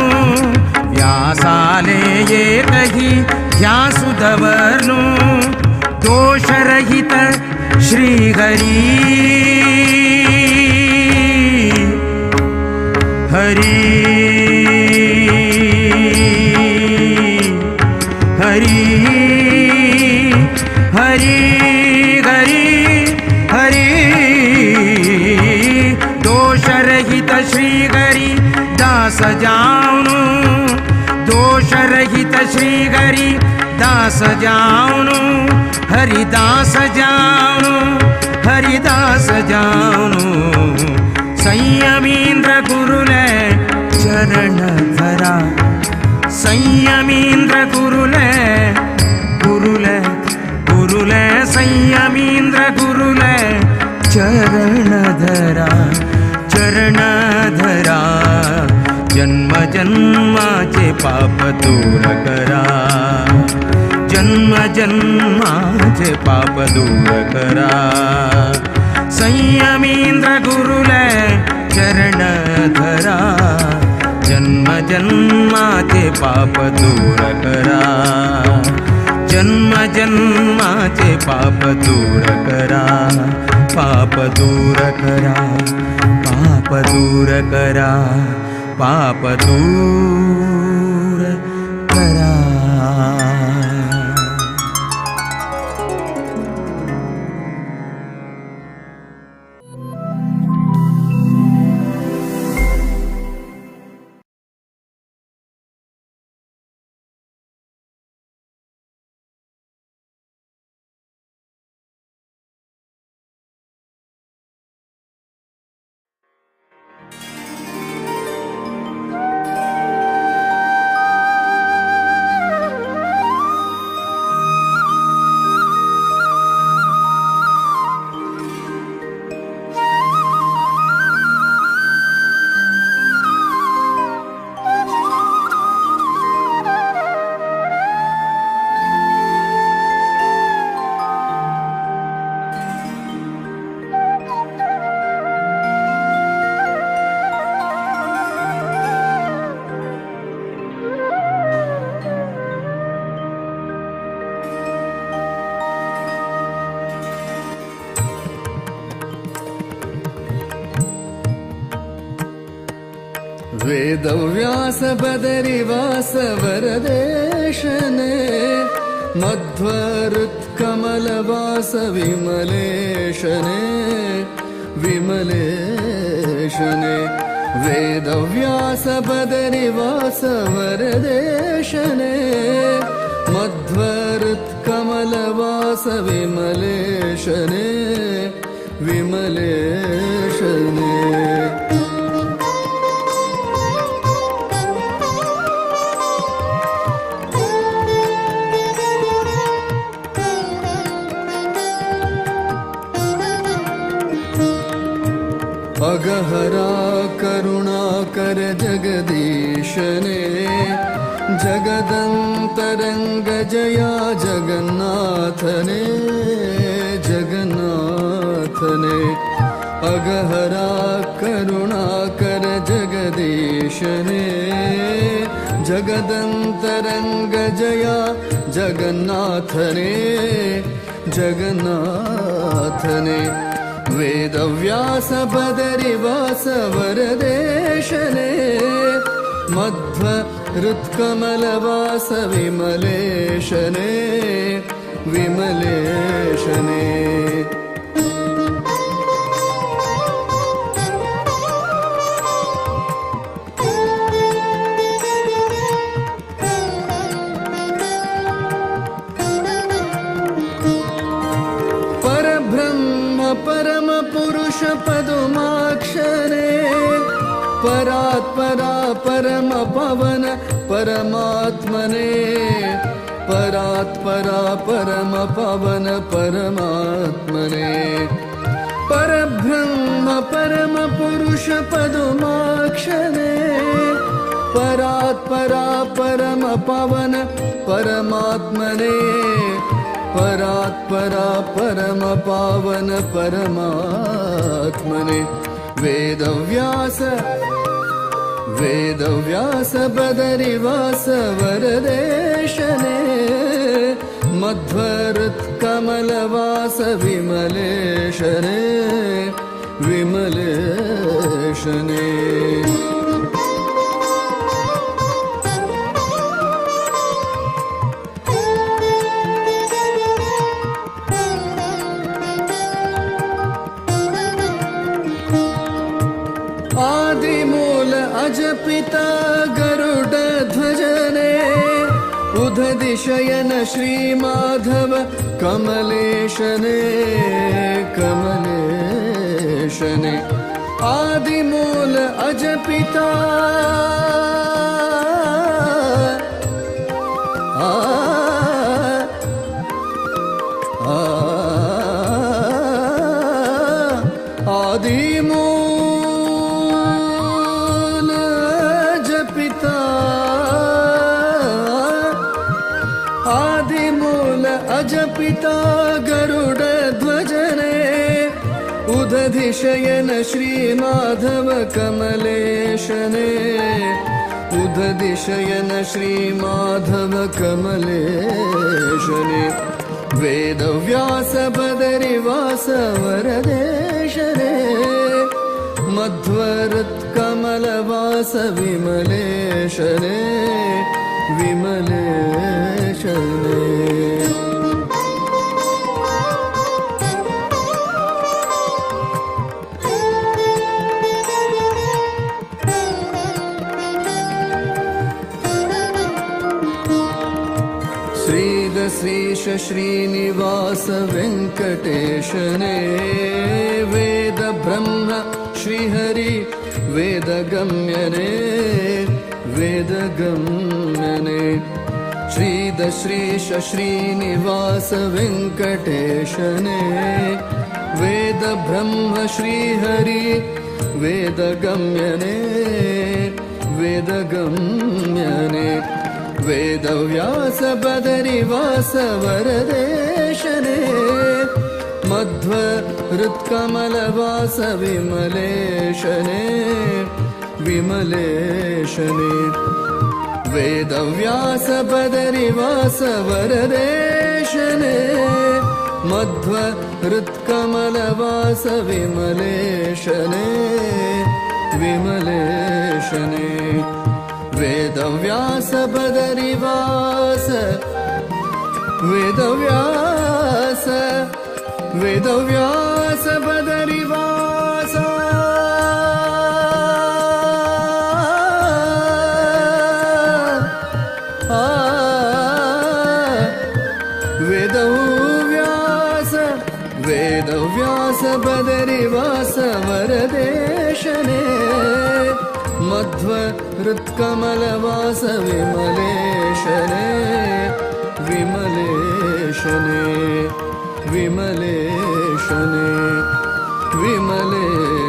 व्यासाले एकही ध्यासु दवर्नु दोषरहित श्री हरि हरि हरि हरि हरि हरि दोषरहित श्री हरि दास जावनु दोषरहित श्री हरि दास जावनु हरिदास जावनु हरिदास जावनु। संयमीन्द्र गुरुले चरण धरा संयमीन्द्र गुरुले गुरुले गुरुले संयमीन्द्र गुरुले चरण धरा चरण धरा जन्म जन्माचे पाप दूर करा जन्म जन्माचे पाप दूर करा। संयमीन्द्र गुरुले चरण धरा जन्म जन्माचे पाप दूर करा जन्म जन्माचे पाप दूर करा पाप दूर करा पाप दूर करा पाप दूर करा। वेदव्यास बदरिवास वरदेशने मध्वहृत्कमलवास विमलेशने विमलेशने वेदव्यास बदरिवास वरदेशने मध्वहृत्कमलवास विमलेशने विमलेशने। अगहरा करुणाकर जगदीशने जगदंतरंग जया जगन्नाथने जगन्नाथने अगहरा करुणाकर जगदीशने जगदंतरंग जया जगन्नाथने जगन्नाथने वेदव्यास बदरिवास वरदेशने मध्वहृत्कमलवास विमलेशने विमलेशने। परब्रह्म परम पुरुष पदुमाक्षरे परात्परा परम पवन परमात्मने परात्परा परम पवन परमात्मने परब्रह्म परम पुरुष पदुमाक्षरे परात्परा परम पवन परमात्मने परात्परा परम पावन परमात्मने वेदव्यास वेदव्यास बदरिवास वरदेशने मध्वहृत्कमलवास विमलेशने विमलेशने। आदिमूल अजपिता गरुड ध्वजने उदधिशयन श्री माधव कमलेशने कमलेशने आदिमूल अजपिता आदिमूल अजपिता आदिमूल अजपिता गरुड ध्वजने उदधिशयन श्री माधव कमलेशने उदधिशयन श्री माधव कमलेशने वेदव्यास बदरिवास वरदेशने मध्वहृत्कमलवास विमलेशने विमलेशने। श्रीश श्रीनिवास वेंकटेशने वेद ब्रह्म श्रीहरि वेदगम्यने वेदगम्यने श्रीदश्रीश श्रीनिवास वेंकटेशने वेद ब्रह्म श्रीहरि वेदगम्यने वेदगम्यने वेदव्यास बदरिवास वरदेशने मध्वहृत्कमलवास विमलेशने विमलेशने वेदव्यास बदरिवास वरदेशने मध्वहृत्कमलवास विमलेशने विमलेशने। विमलेशने वेदव्यास बदरिवास वेदव्यास वेदव्यास बदरिवास वेदव्यास वेदव्यास बदरिवास वरदेशने मध्व हृत्कमलवास विमलेशने विमलेशने विमलेशने विमलेशने।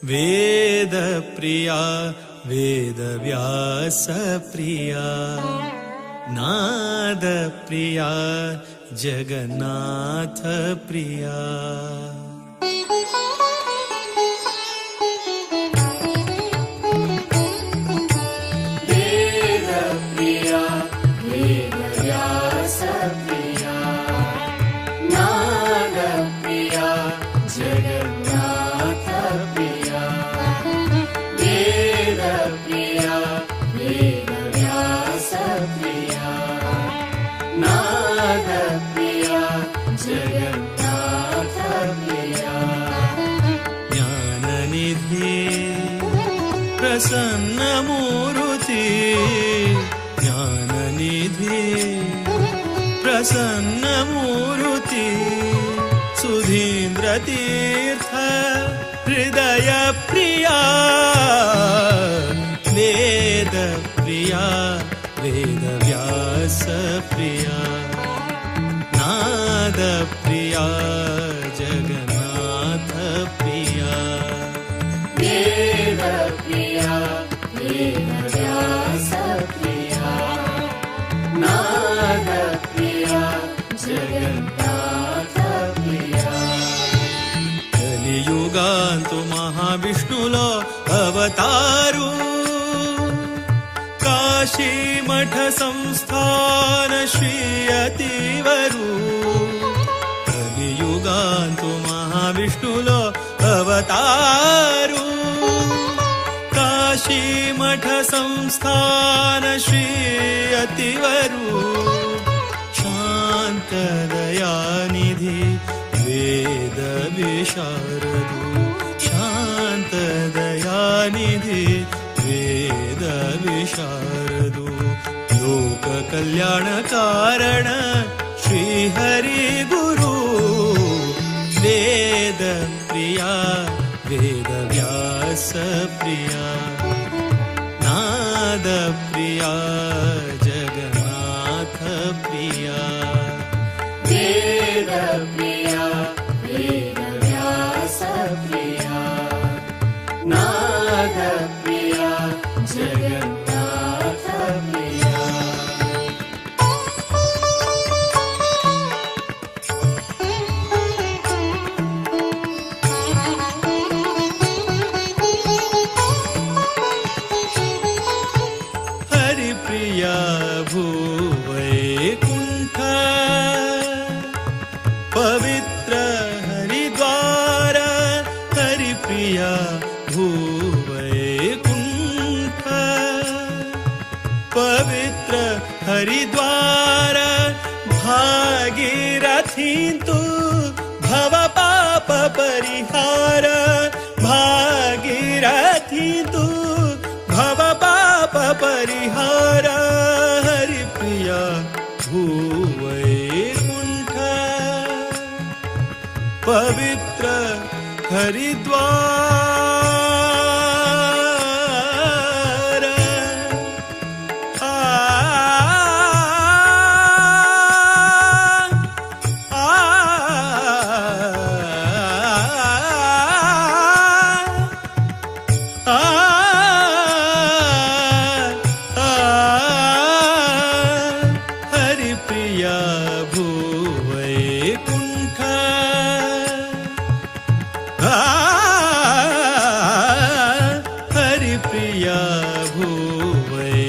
वेद प्रिया वेदव्यास प्रिया नाद प्रिया जगन्नाथ प्रिया। वेद प्रिया वेदव्यास प्रिया नाद प्रिया जगन्नाथ प्रिया। वेद प्रिया वेदव्यास प्रिया नाद प्रिया जगन्नाथ प्रिया। ज्ञाननिधि प्रसन्न मूर्ति ज्ञाननिधि प्रसन्न मूर्ति सुधीन्द्र तीर्थ हृदय प्रिया वेद प्रिया वेदव्यास प्रिया नाद प्रिया जगन्नाथ प्रिया। वेद प्रिया वेदव्यास प्रिया नाद प्रिया जगन्नाथ प्रिया। कलियुगांतु महाविष्णुलो अवतारू काशी मठ संस्थान श्री अतिवरू। कलियुगांतु महाविष्णुलो अवतारू काशी मठ संस्थान श्री अतिवरू। शांत दयानिधि वेद विशारदु शांत दयानिधि वेद विशारदु। लोक कल्याण कारण श्री हरि गुरु वेद प्रिया वेदव्यास प्रिया नाद प्रिया जगन्नाथ प्रिया। वेद प्रिया वेदव्यास प्रिया नाद प्रिया जगन्नाथ प्रिया। हरिप्रिया भूवैकुंठ पवित्र हरिद्वार हरिप्रिया भूवैकुंठ पवित्र हरिद्वार भागीरथींतु भव पाप परिहार भागीरथींतु भव पाप परिहार हरिप्रिया भूवैकुंठ पवित्र हरिद्वार। आ आ आ आ हरिप्रिया भूवैकुंठ हरिप्रिया भूवैकुंठ।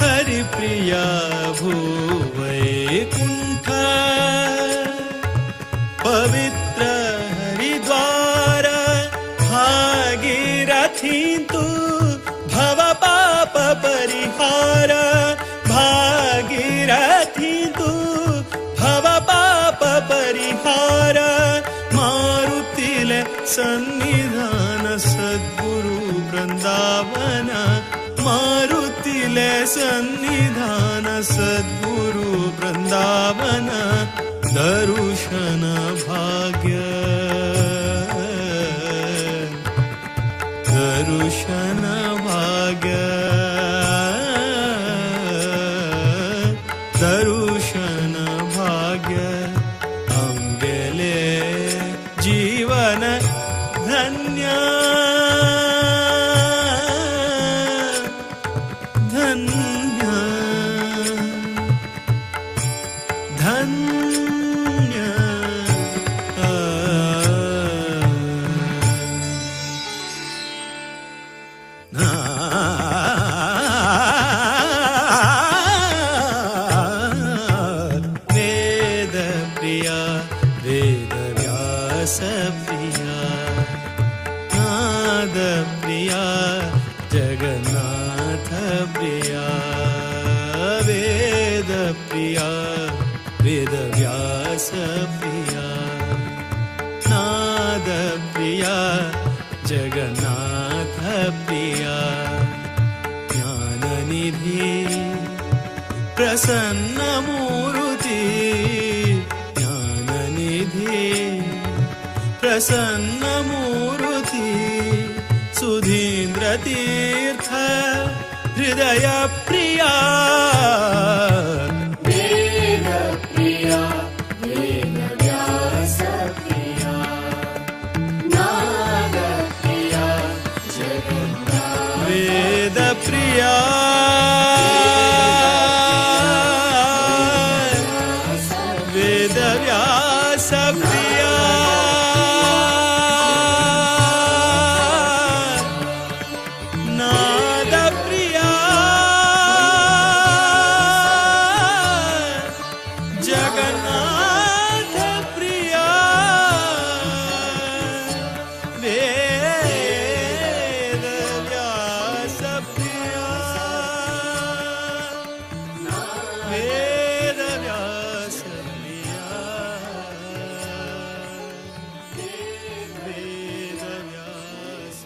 हरिप्रिया भूवैकुंठ पवित्र हरिद्वार भागीरथी तू भव पाप परिहार भागीरथी तू भव पाप परिहार मारुतिले सन्निधान सद्गुरु वृंदावन मारुतिले सन्निधान सद्गुरु वृंदावन दर्शन भाग्य दर्शन भाग्य दर्शन भाग्य आमगेले जीवन धन्य धन्य धन्य। वेद प्रिया वेद व्यास प्रिया नाद प्रिया जगन्नाथ प्रिया वेद प्रिया वेद व्यास प्रिया नाद प्रिया जगन्नाथ प्रिया ज्ञाननिधि प्रसन्न मूर्ति ज्ञाननिधि प्रसन्न मूर्ति सुधीन्द्र तीर्थ हृदय प्रिया वेद प्रिया वेद व्यास प्रिया नाद प्रिया जगन्नाथ वेद प्रिया वेद व्यास प्रिया नाद प्रिया जगन्नाथ प्रिया वेद व्यास प्रिया वेद व्यास प्रिया वेद व्यास।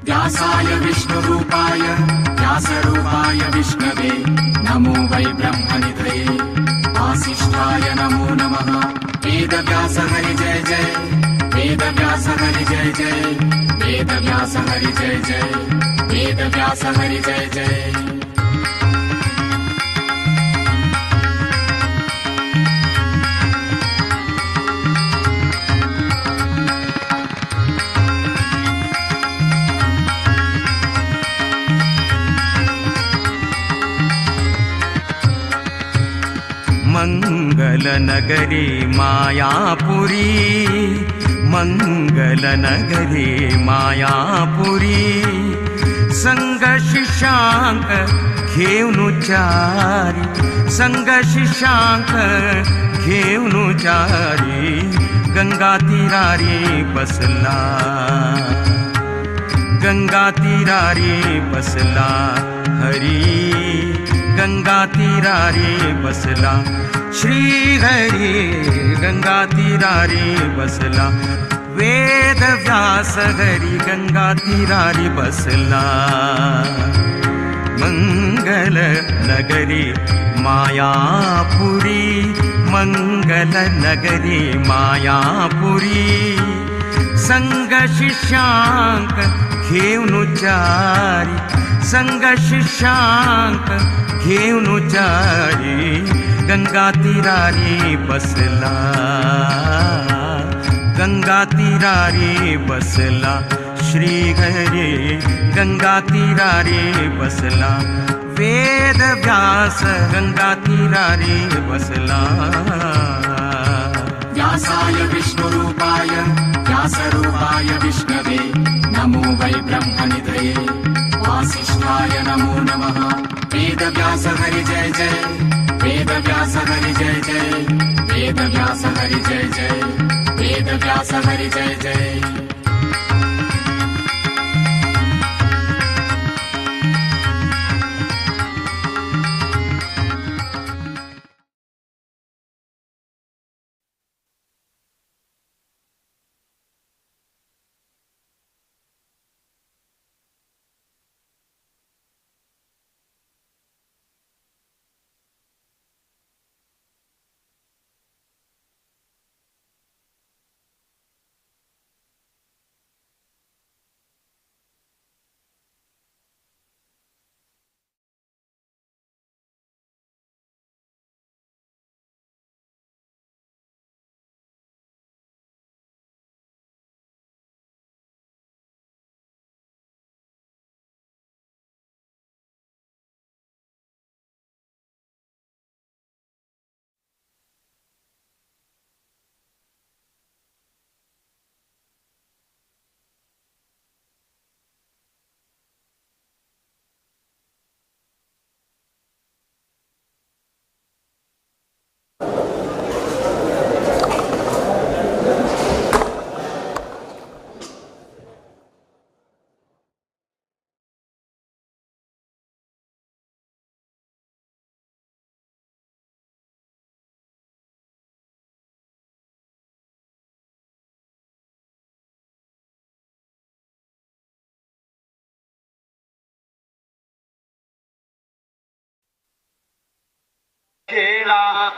व्यासाय विष्णुरूपाय व्यासरूपाय विष्णवे नमो वै ब्रह्मनिधये वासिष्ठाय नमो नमः। वेदव्यास हरि जय जय वेदव्यास हरि जय जय वेदव्यास हरि जय जय वेदव्यास हरि जय जय। मंगलनगरी मायापुरी मंगलनगरी मायापुरी संग शिष्यांक घेऊन चारी संग शिष्यांक घेऊन चारी गंगा तीरारी बसला गंगा तीरारी बसला हरी गंगा तीरारी बसला श्री हरी गंगा तीरारी बसला वेद व्यास हरी गंगा तीरारी बसला मंगल नगरी मायापुरी मंगल नगरी मायापुरी संग शिष्यांक घेऊन चारी संग शिष्यांक घेऊन चारी गंगा तीरारी बसला गंगा तीरारी बसला श्रीहरी गंगा तीरारी बसला वेद व्यास गंगा तीरारी बसला। व्यासाय विष्णुरूपाय व्यासरूपाय विष्णवे नमो वै ब्रह्मनिधये वासिष्ठाय नमो नमः। वेद व्यास हरि जय जय वेद व्यास हरि जय जय वेद व्यास हरि जय जय वेद व्यास हरि जय जय।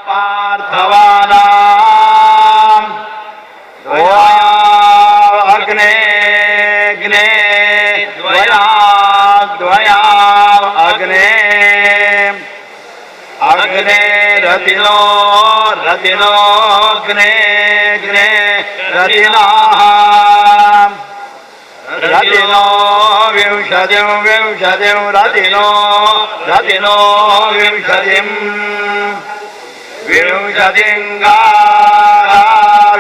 पार्थवानां अग्ने ग्ने द्वया द्वया अग्ने अग्ने रतिनो रतिनो ग्ने ग्ने रतिनाः रतिनो विंशतिं विंशतिं रतिनो रतिनो विंशतिं विंशतिंगाः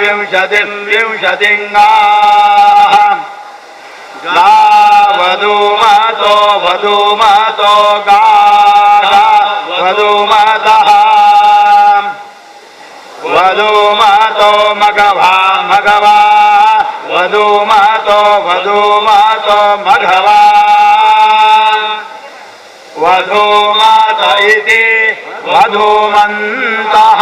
विंशतिं विंशतिंगाः गा वधूमतो वधूमतो गा वधूमतः वधूमतो मघवा मघवा वधूमतो वधूमतो मघवा वधूमत इति वधूमन्तः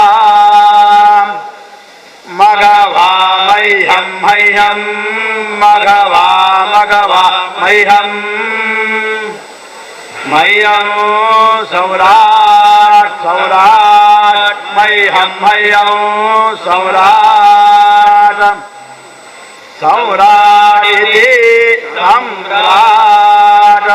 मघवा मह्यं मह्यं मघवा मघवा मह्यं मह्यं सौराट सौराट मह्यं मह्यं सौराट सौराट इति सम्राट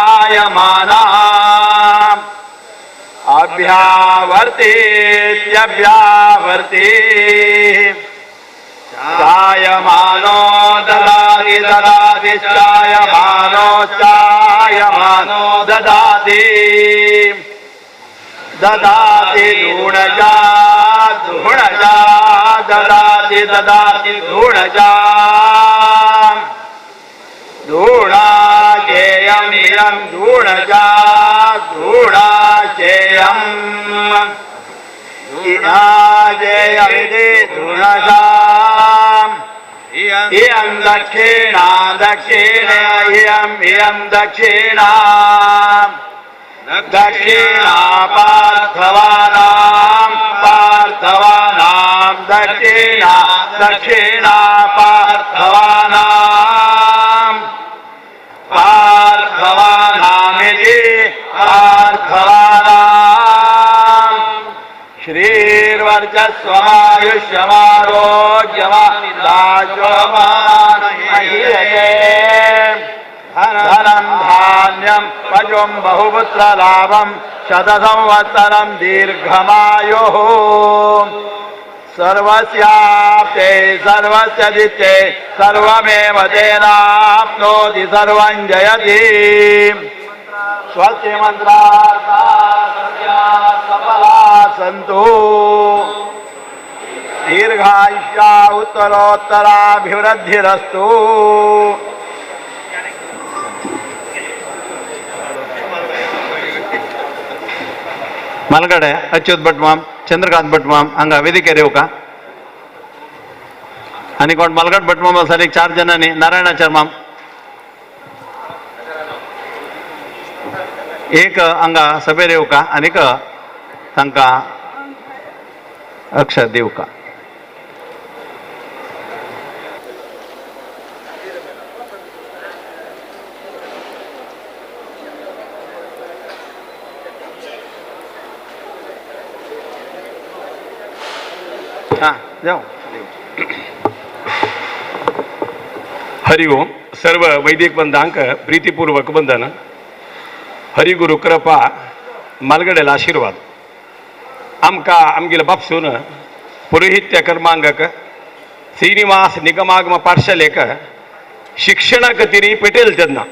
अभ्यावर्तिश्चायमानश्चायमानोऽभ्यावर्तिभ्यावर्तिश्चायमानः अभ्यावर्तीत्यभ्यावर्ती चायमानो ददाति ददाति चायमानो चायमानो ददाति ददाति धूणजा धूणजा ददाति ददाति धूणजा धूणाचेयमियं धूणजा धूणाचेयम् इहाचेयमिति धूणजा इयं दक्षिणा दक्षिण इयम् इयं दक्षिणा दक्षिणा पार्थवानां पार्थवानां दक्षिणा दक्षिणा पार्थवानां पार्थवानामिति पार्थवानां श्रीर्वर्चस्वमायुष्यमारोग्यमादाशोमानमहीयते धनं धान्यं पशुं बहुपुत्रलाभं शतसंवत्सरं दीर्घमायुः। सर्वस्याप्ते सर्वस्य दिते सर्वमेव तेनाप्नोति सर्वं जयति। स्वस्ति मंत्रार्था सफला सन्तु। दीर्घायुष्या उत्तरोत्तराभिवृद्धिरस्तु। ಮಲಗಡೆ ಅಚ್ಯುತ್ ಭಟ್ ಮಾಮ್, चंद्रकांत भट माम हांगा वेदिकेर येवका आनी कोण मालगड भट माम आसा एक 4 जाणांनी नारायणाचार माम एक हांगा सभेर येवका आनीक तांकां अक्षर दिवका। हां जाओ। हरि ओम। सर्व वैदिक बंधांक प्रीतिपूर्वक बंधन। हरिगुरु कृपा मालगडेला आशीर्वाद। आमकां आमगेले बापसून पुरोहित्य कर्मांगक श्रीनिवास निगमागम पाठशालेक शिक्षणा खातीर पेटेल तेन्ना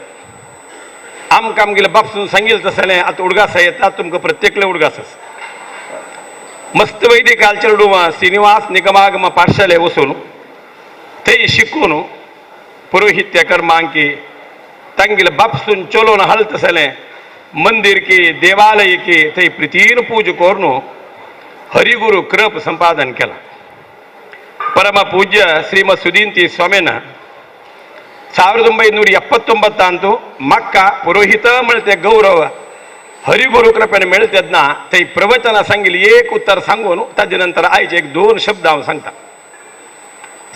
आमकां आमगेले बापसून सांगील तसलें आतां उडगास येता तुमकां प्रत्येकले उडगास आसा। मस्त वैदिक चेडूं श्रीनिवास निगमागम पाठशाले वचून थंय शिकून पुरोहित्य कर्मांकी तांगेले बापसून चलोवन हालत आसलें मंदिर की देवालय की थंय प्रितीन पूज करून हरिगुरु कृप संपादन केला। परम पूज्य श्रीमद सुदींती स्वामीन 1979 म्हाका पुरोहित म्हळ्यार गौरव हरिगुरु कृपेन मेळतेन्ना थंय प्रवचना सांगिल्ली एक उत्तर सांगून ताजे नंतर आयचे एक 2 शब्द हांव सांगता।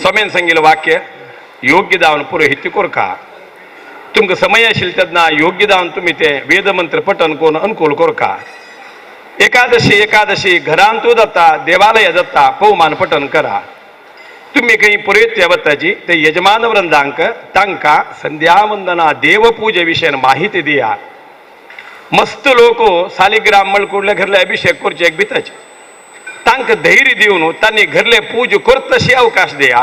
स्वामीन सांगिल्लें वाक्य योग्य दावन पुरोहित्य कोरका। तुमकां समय आशिल्ले तेन्ना योग्य दावन तुमी ते वेदमंत्र पठन करून अनुकूल कोरका। एकादशी एकादशी घरांतू जाता देवालय जाता पवमान पठन करा। तुमी खंय पुरोहित्य वताची ते यजमान वृंदांक तांकां संध्यावंदना देवपूजे विशयन माहिती दिया। मस्त लोक सालिग्राम मळकुडले घरले अभिषेक करचे एक भिताचे तांकां धैर्य दिवन तांणी घरले पूज करतशी अवकाश दिया।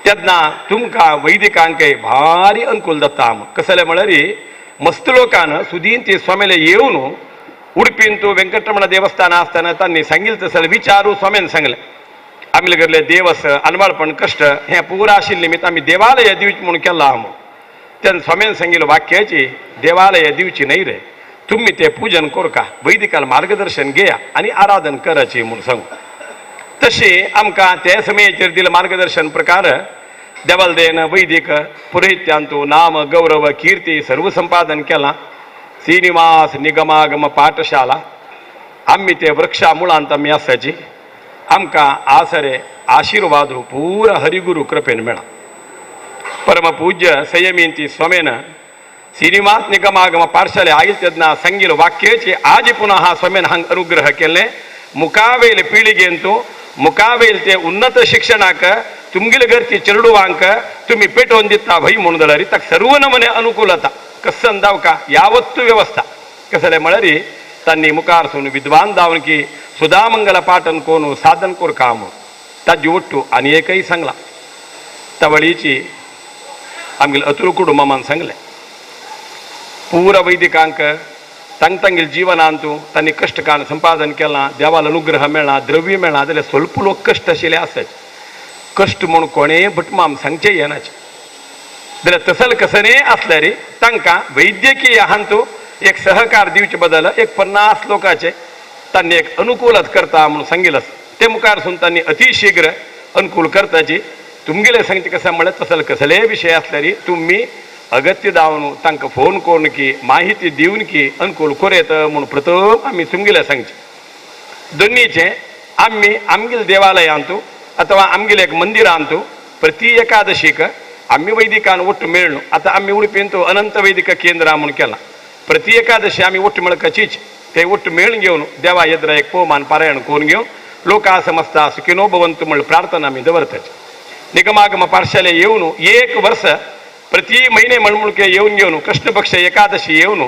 तेन्ना तुमकां वैदिकांकय भारी अनुकूल जाता। कसले म्हळ्यार मस्त लोकान सुदीन ते स्वामीले येवन उडपींतू वेंकटरमण देवस्थान आसतना तांणी सांगिल्लें तसलें विचारू स्वामीन सांगलें आमले घरले देवस अनवाळपण कश्ट हें पुरा आशिल्लें निमित्त आमी देवालय दिवचें म्हूण केलां म्हूण। तेन्ना स्वामीन सांगिल्लें वाक्याची देवालय दिवची न्हय रे, तुमी ते पूजन करका, वैदिकाल मार्गदर्शन घेया आनी आराधन कराची म्हूण सांगू। तशें आमकां ते समयाचेर दिलें मार्गदर्शन प्रकार देवालदेन वैदिक पुरोहित्यांतू नाम गौरव कीर्ती सर्व संपादन केलां। श्रीनिवास निगमागम पाठशाला आमी ते वृक्षा मुळांत आमी आसाची आमकां आसरे आशिर्वाद पुरा हरिगुरु कृपेन मेळा। परमपूज्य संयमींती स्वामीन श्रीनिवास निगमागम पाठशाले आयल तेन्ना सांगिल्लें वाक्याचे आज पुनः स्वामीन हांग अनुग्रह केल्लें मुखावेल पिळगेंतू मुखावेल ते उन्नत शिक्षणाक तुमगेले घरची चेडवांक तुमी पेटोवन दिता भय म्हणून जाल्यार ताका सर्व नमने अनुकूलता कसन दावका यावत्तू व्यवस्था कसले म्हळ्यार तांणी मुखार सून विद्वान जावन की सुदामंगल पाठन कोण साधन कोरका म्हूण ताजी ಒಟ್ಟು आनी एकय सांगलां तवळीची आमगेले अतुल कुटुंबान सांगलें पूरा वैदिकांक तांग तांगेले जिवनांतू तांणी कश्ट काण संपादन केलां, देवाल अनुग्रह मेळ्ळा, द्रव्य मेळ्ळा जाल्यार स्वल्प लोक कश्ट आशिल्ले आसत। कश्ट म्हूण कोणेय भटमाम सांगचें येनाचे जाल्यार तसल कसनेय आसल्यार तांकां वैद्यकीय हांतू एक सहकार दिवचे बदल एक 50 लोकांचे तांणी एक अनुकूलत करता म्हणून सांगिल्लें आसा। ते मुखार सून तांणी अतिशीघ्र अनुकूल करताची तुमगेले सांगचे कशें म्हळ्यार तसल कसलेय विशय आसल्यार तुमी अगत्य जावन तांकां फोन करून की माहिती दिवन की अनुकूल करयत म्हूण प्रथम आमी तुमगेले सांगचें। दोनीचें आमी आमगेले देवालयांतू अथवा आमगेले एक मंदिरांतू प्रति एकादशीक आमी वैदिकान ಒಟ್ಟು मेळ्ळो। आतां आमी उडपींतू अनंत वैदिक केंद्र म्हूण केलां। प्रति एकादशी आमी ಒಟ್ಟು मेळकाचीच ते ಒಟ್ಟು मेळून घेवन देवा येद्रा एक पवमान पारायण करून घेवन लोका समस्ता सुखिनो भवंतु म्हळ्यार प्रार्थना आमी दवरताची। निगमागम पाठशाले येवन एक वर्स प्रति महिने म्हणमुळके येवन घेवन कृष्णपक्ष एकादशी येवन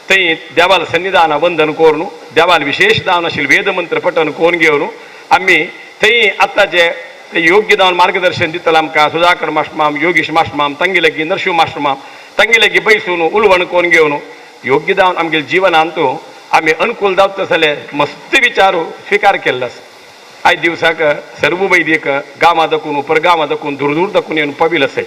थंय देवाल सन्निधान वंदन करून देवाल विशेष दान आशिल्ले वेदमंत्र पठण करून घेवन आमी थंय आतांचे ते योग्य दान मार्गदर्शन दितले आमकां सुधाकर मास्टमाम, योगेश मास्टमाम, तांगे लागीं नरशिंव मास्टमाम, तांगे लागीं बैसून उलवण करून घेवन योग्य दान आमगे जिवनांत आमी अनुकूल जावता जाल्यार मस्त विचार स्विकार केल्लो आसा. आयज दिवसाक सर्व वैदिक गांवां दाखून परगांवां दाखून दूर दूर दाखून येवन पाविल आसाय.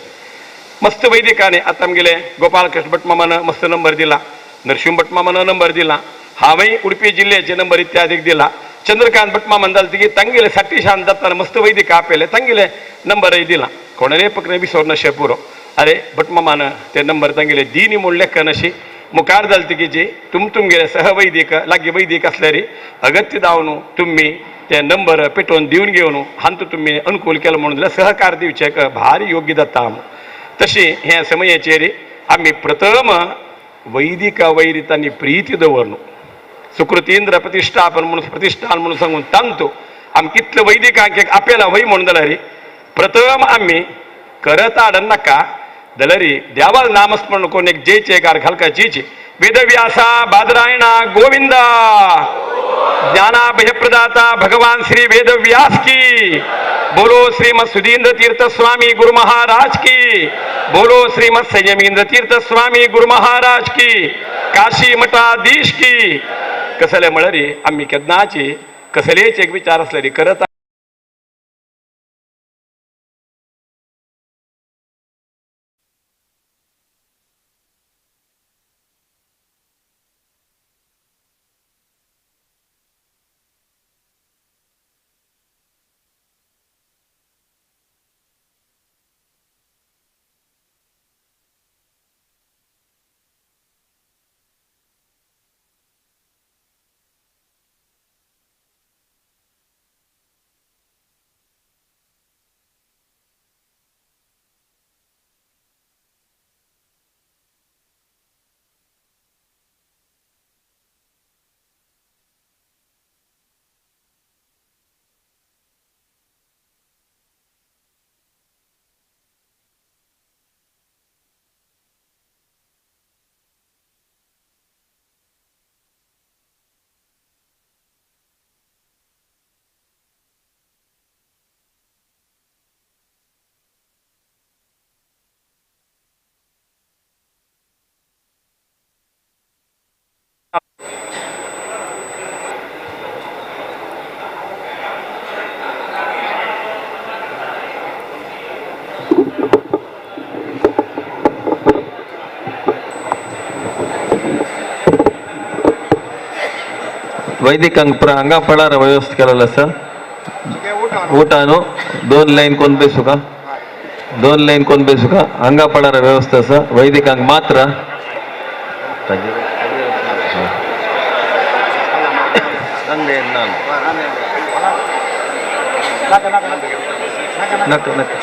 मस्त वैदिकांनी आतां आमगेले गोपालकृष्ण भटमामान मस्त नंबर दिला, नरशिंव भटमामान नंबर दिला, हांवें उडपी जिल्ल्याचे नंबर इत्यादीक दिला, चंद्रकांत भटमामान जालें तिगे तांगेले साठी शान जाताना मस्त वैदिक आपयले तांगेले नंबरय दिला. कोणें पकडें विसर नशें पुरो. अरे भटमामान ते नंबर तांगेले दिनी म्हूण लेखनाशी मुखार जालें तिगेची तुम तुमगेले सहवैदिक लागीं वैदिक आसल्यार अगत्य जावन तुमी ते नंबर पेटोवन दिवन घेवन हांतू तुमी अनुकूल केलो म्हणून जाल्यार सहकार दिवचें भारी योग्य जाता. तशी हे समयाचेर आमी प्रथम वैदिक वैरितांनी प्रिती दवरनु सुकृतींद्र प्रतिष्ठापन म्हणून प्रतिष्ठान म्हणून सांगून तांतू आमी कितले वैदिकांक एक आपेला वय म्हणून जाल्यार प्रथम आमी करत आडन नाका जाल्यार देवाल नामस्मरण करून एक जय जयकार घालकाची. वेदव्यासा बादरायणा गोविंदा ज्ञानाभयप्रदाता भगवान श्री वेदव्यास की बोलो, श्रीमद सुधींद्र तीर्थ स्वामी गुरु महाराज की बोलो, श्रीमद संयमींद्र तीर्थ स्वामी गुरु महाराज की, काशी मठाधीश की. कसले म्हळ्यार आमी केन्नाची कसलेच एक विचार आसले करत वैदिकांक पुरा हांगा फळार व्यवस्था केलेलो आसा. ऊटानो दोन लायन कोण बेसुका, दोन लायन कोण बेसुका, हांगा फळार व्यवस्था आसा वैदिकांक मात्र. नाका नाका.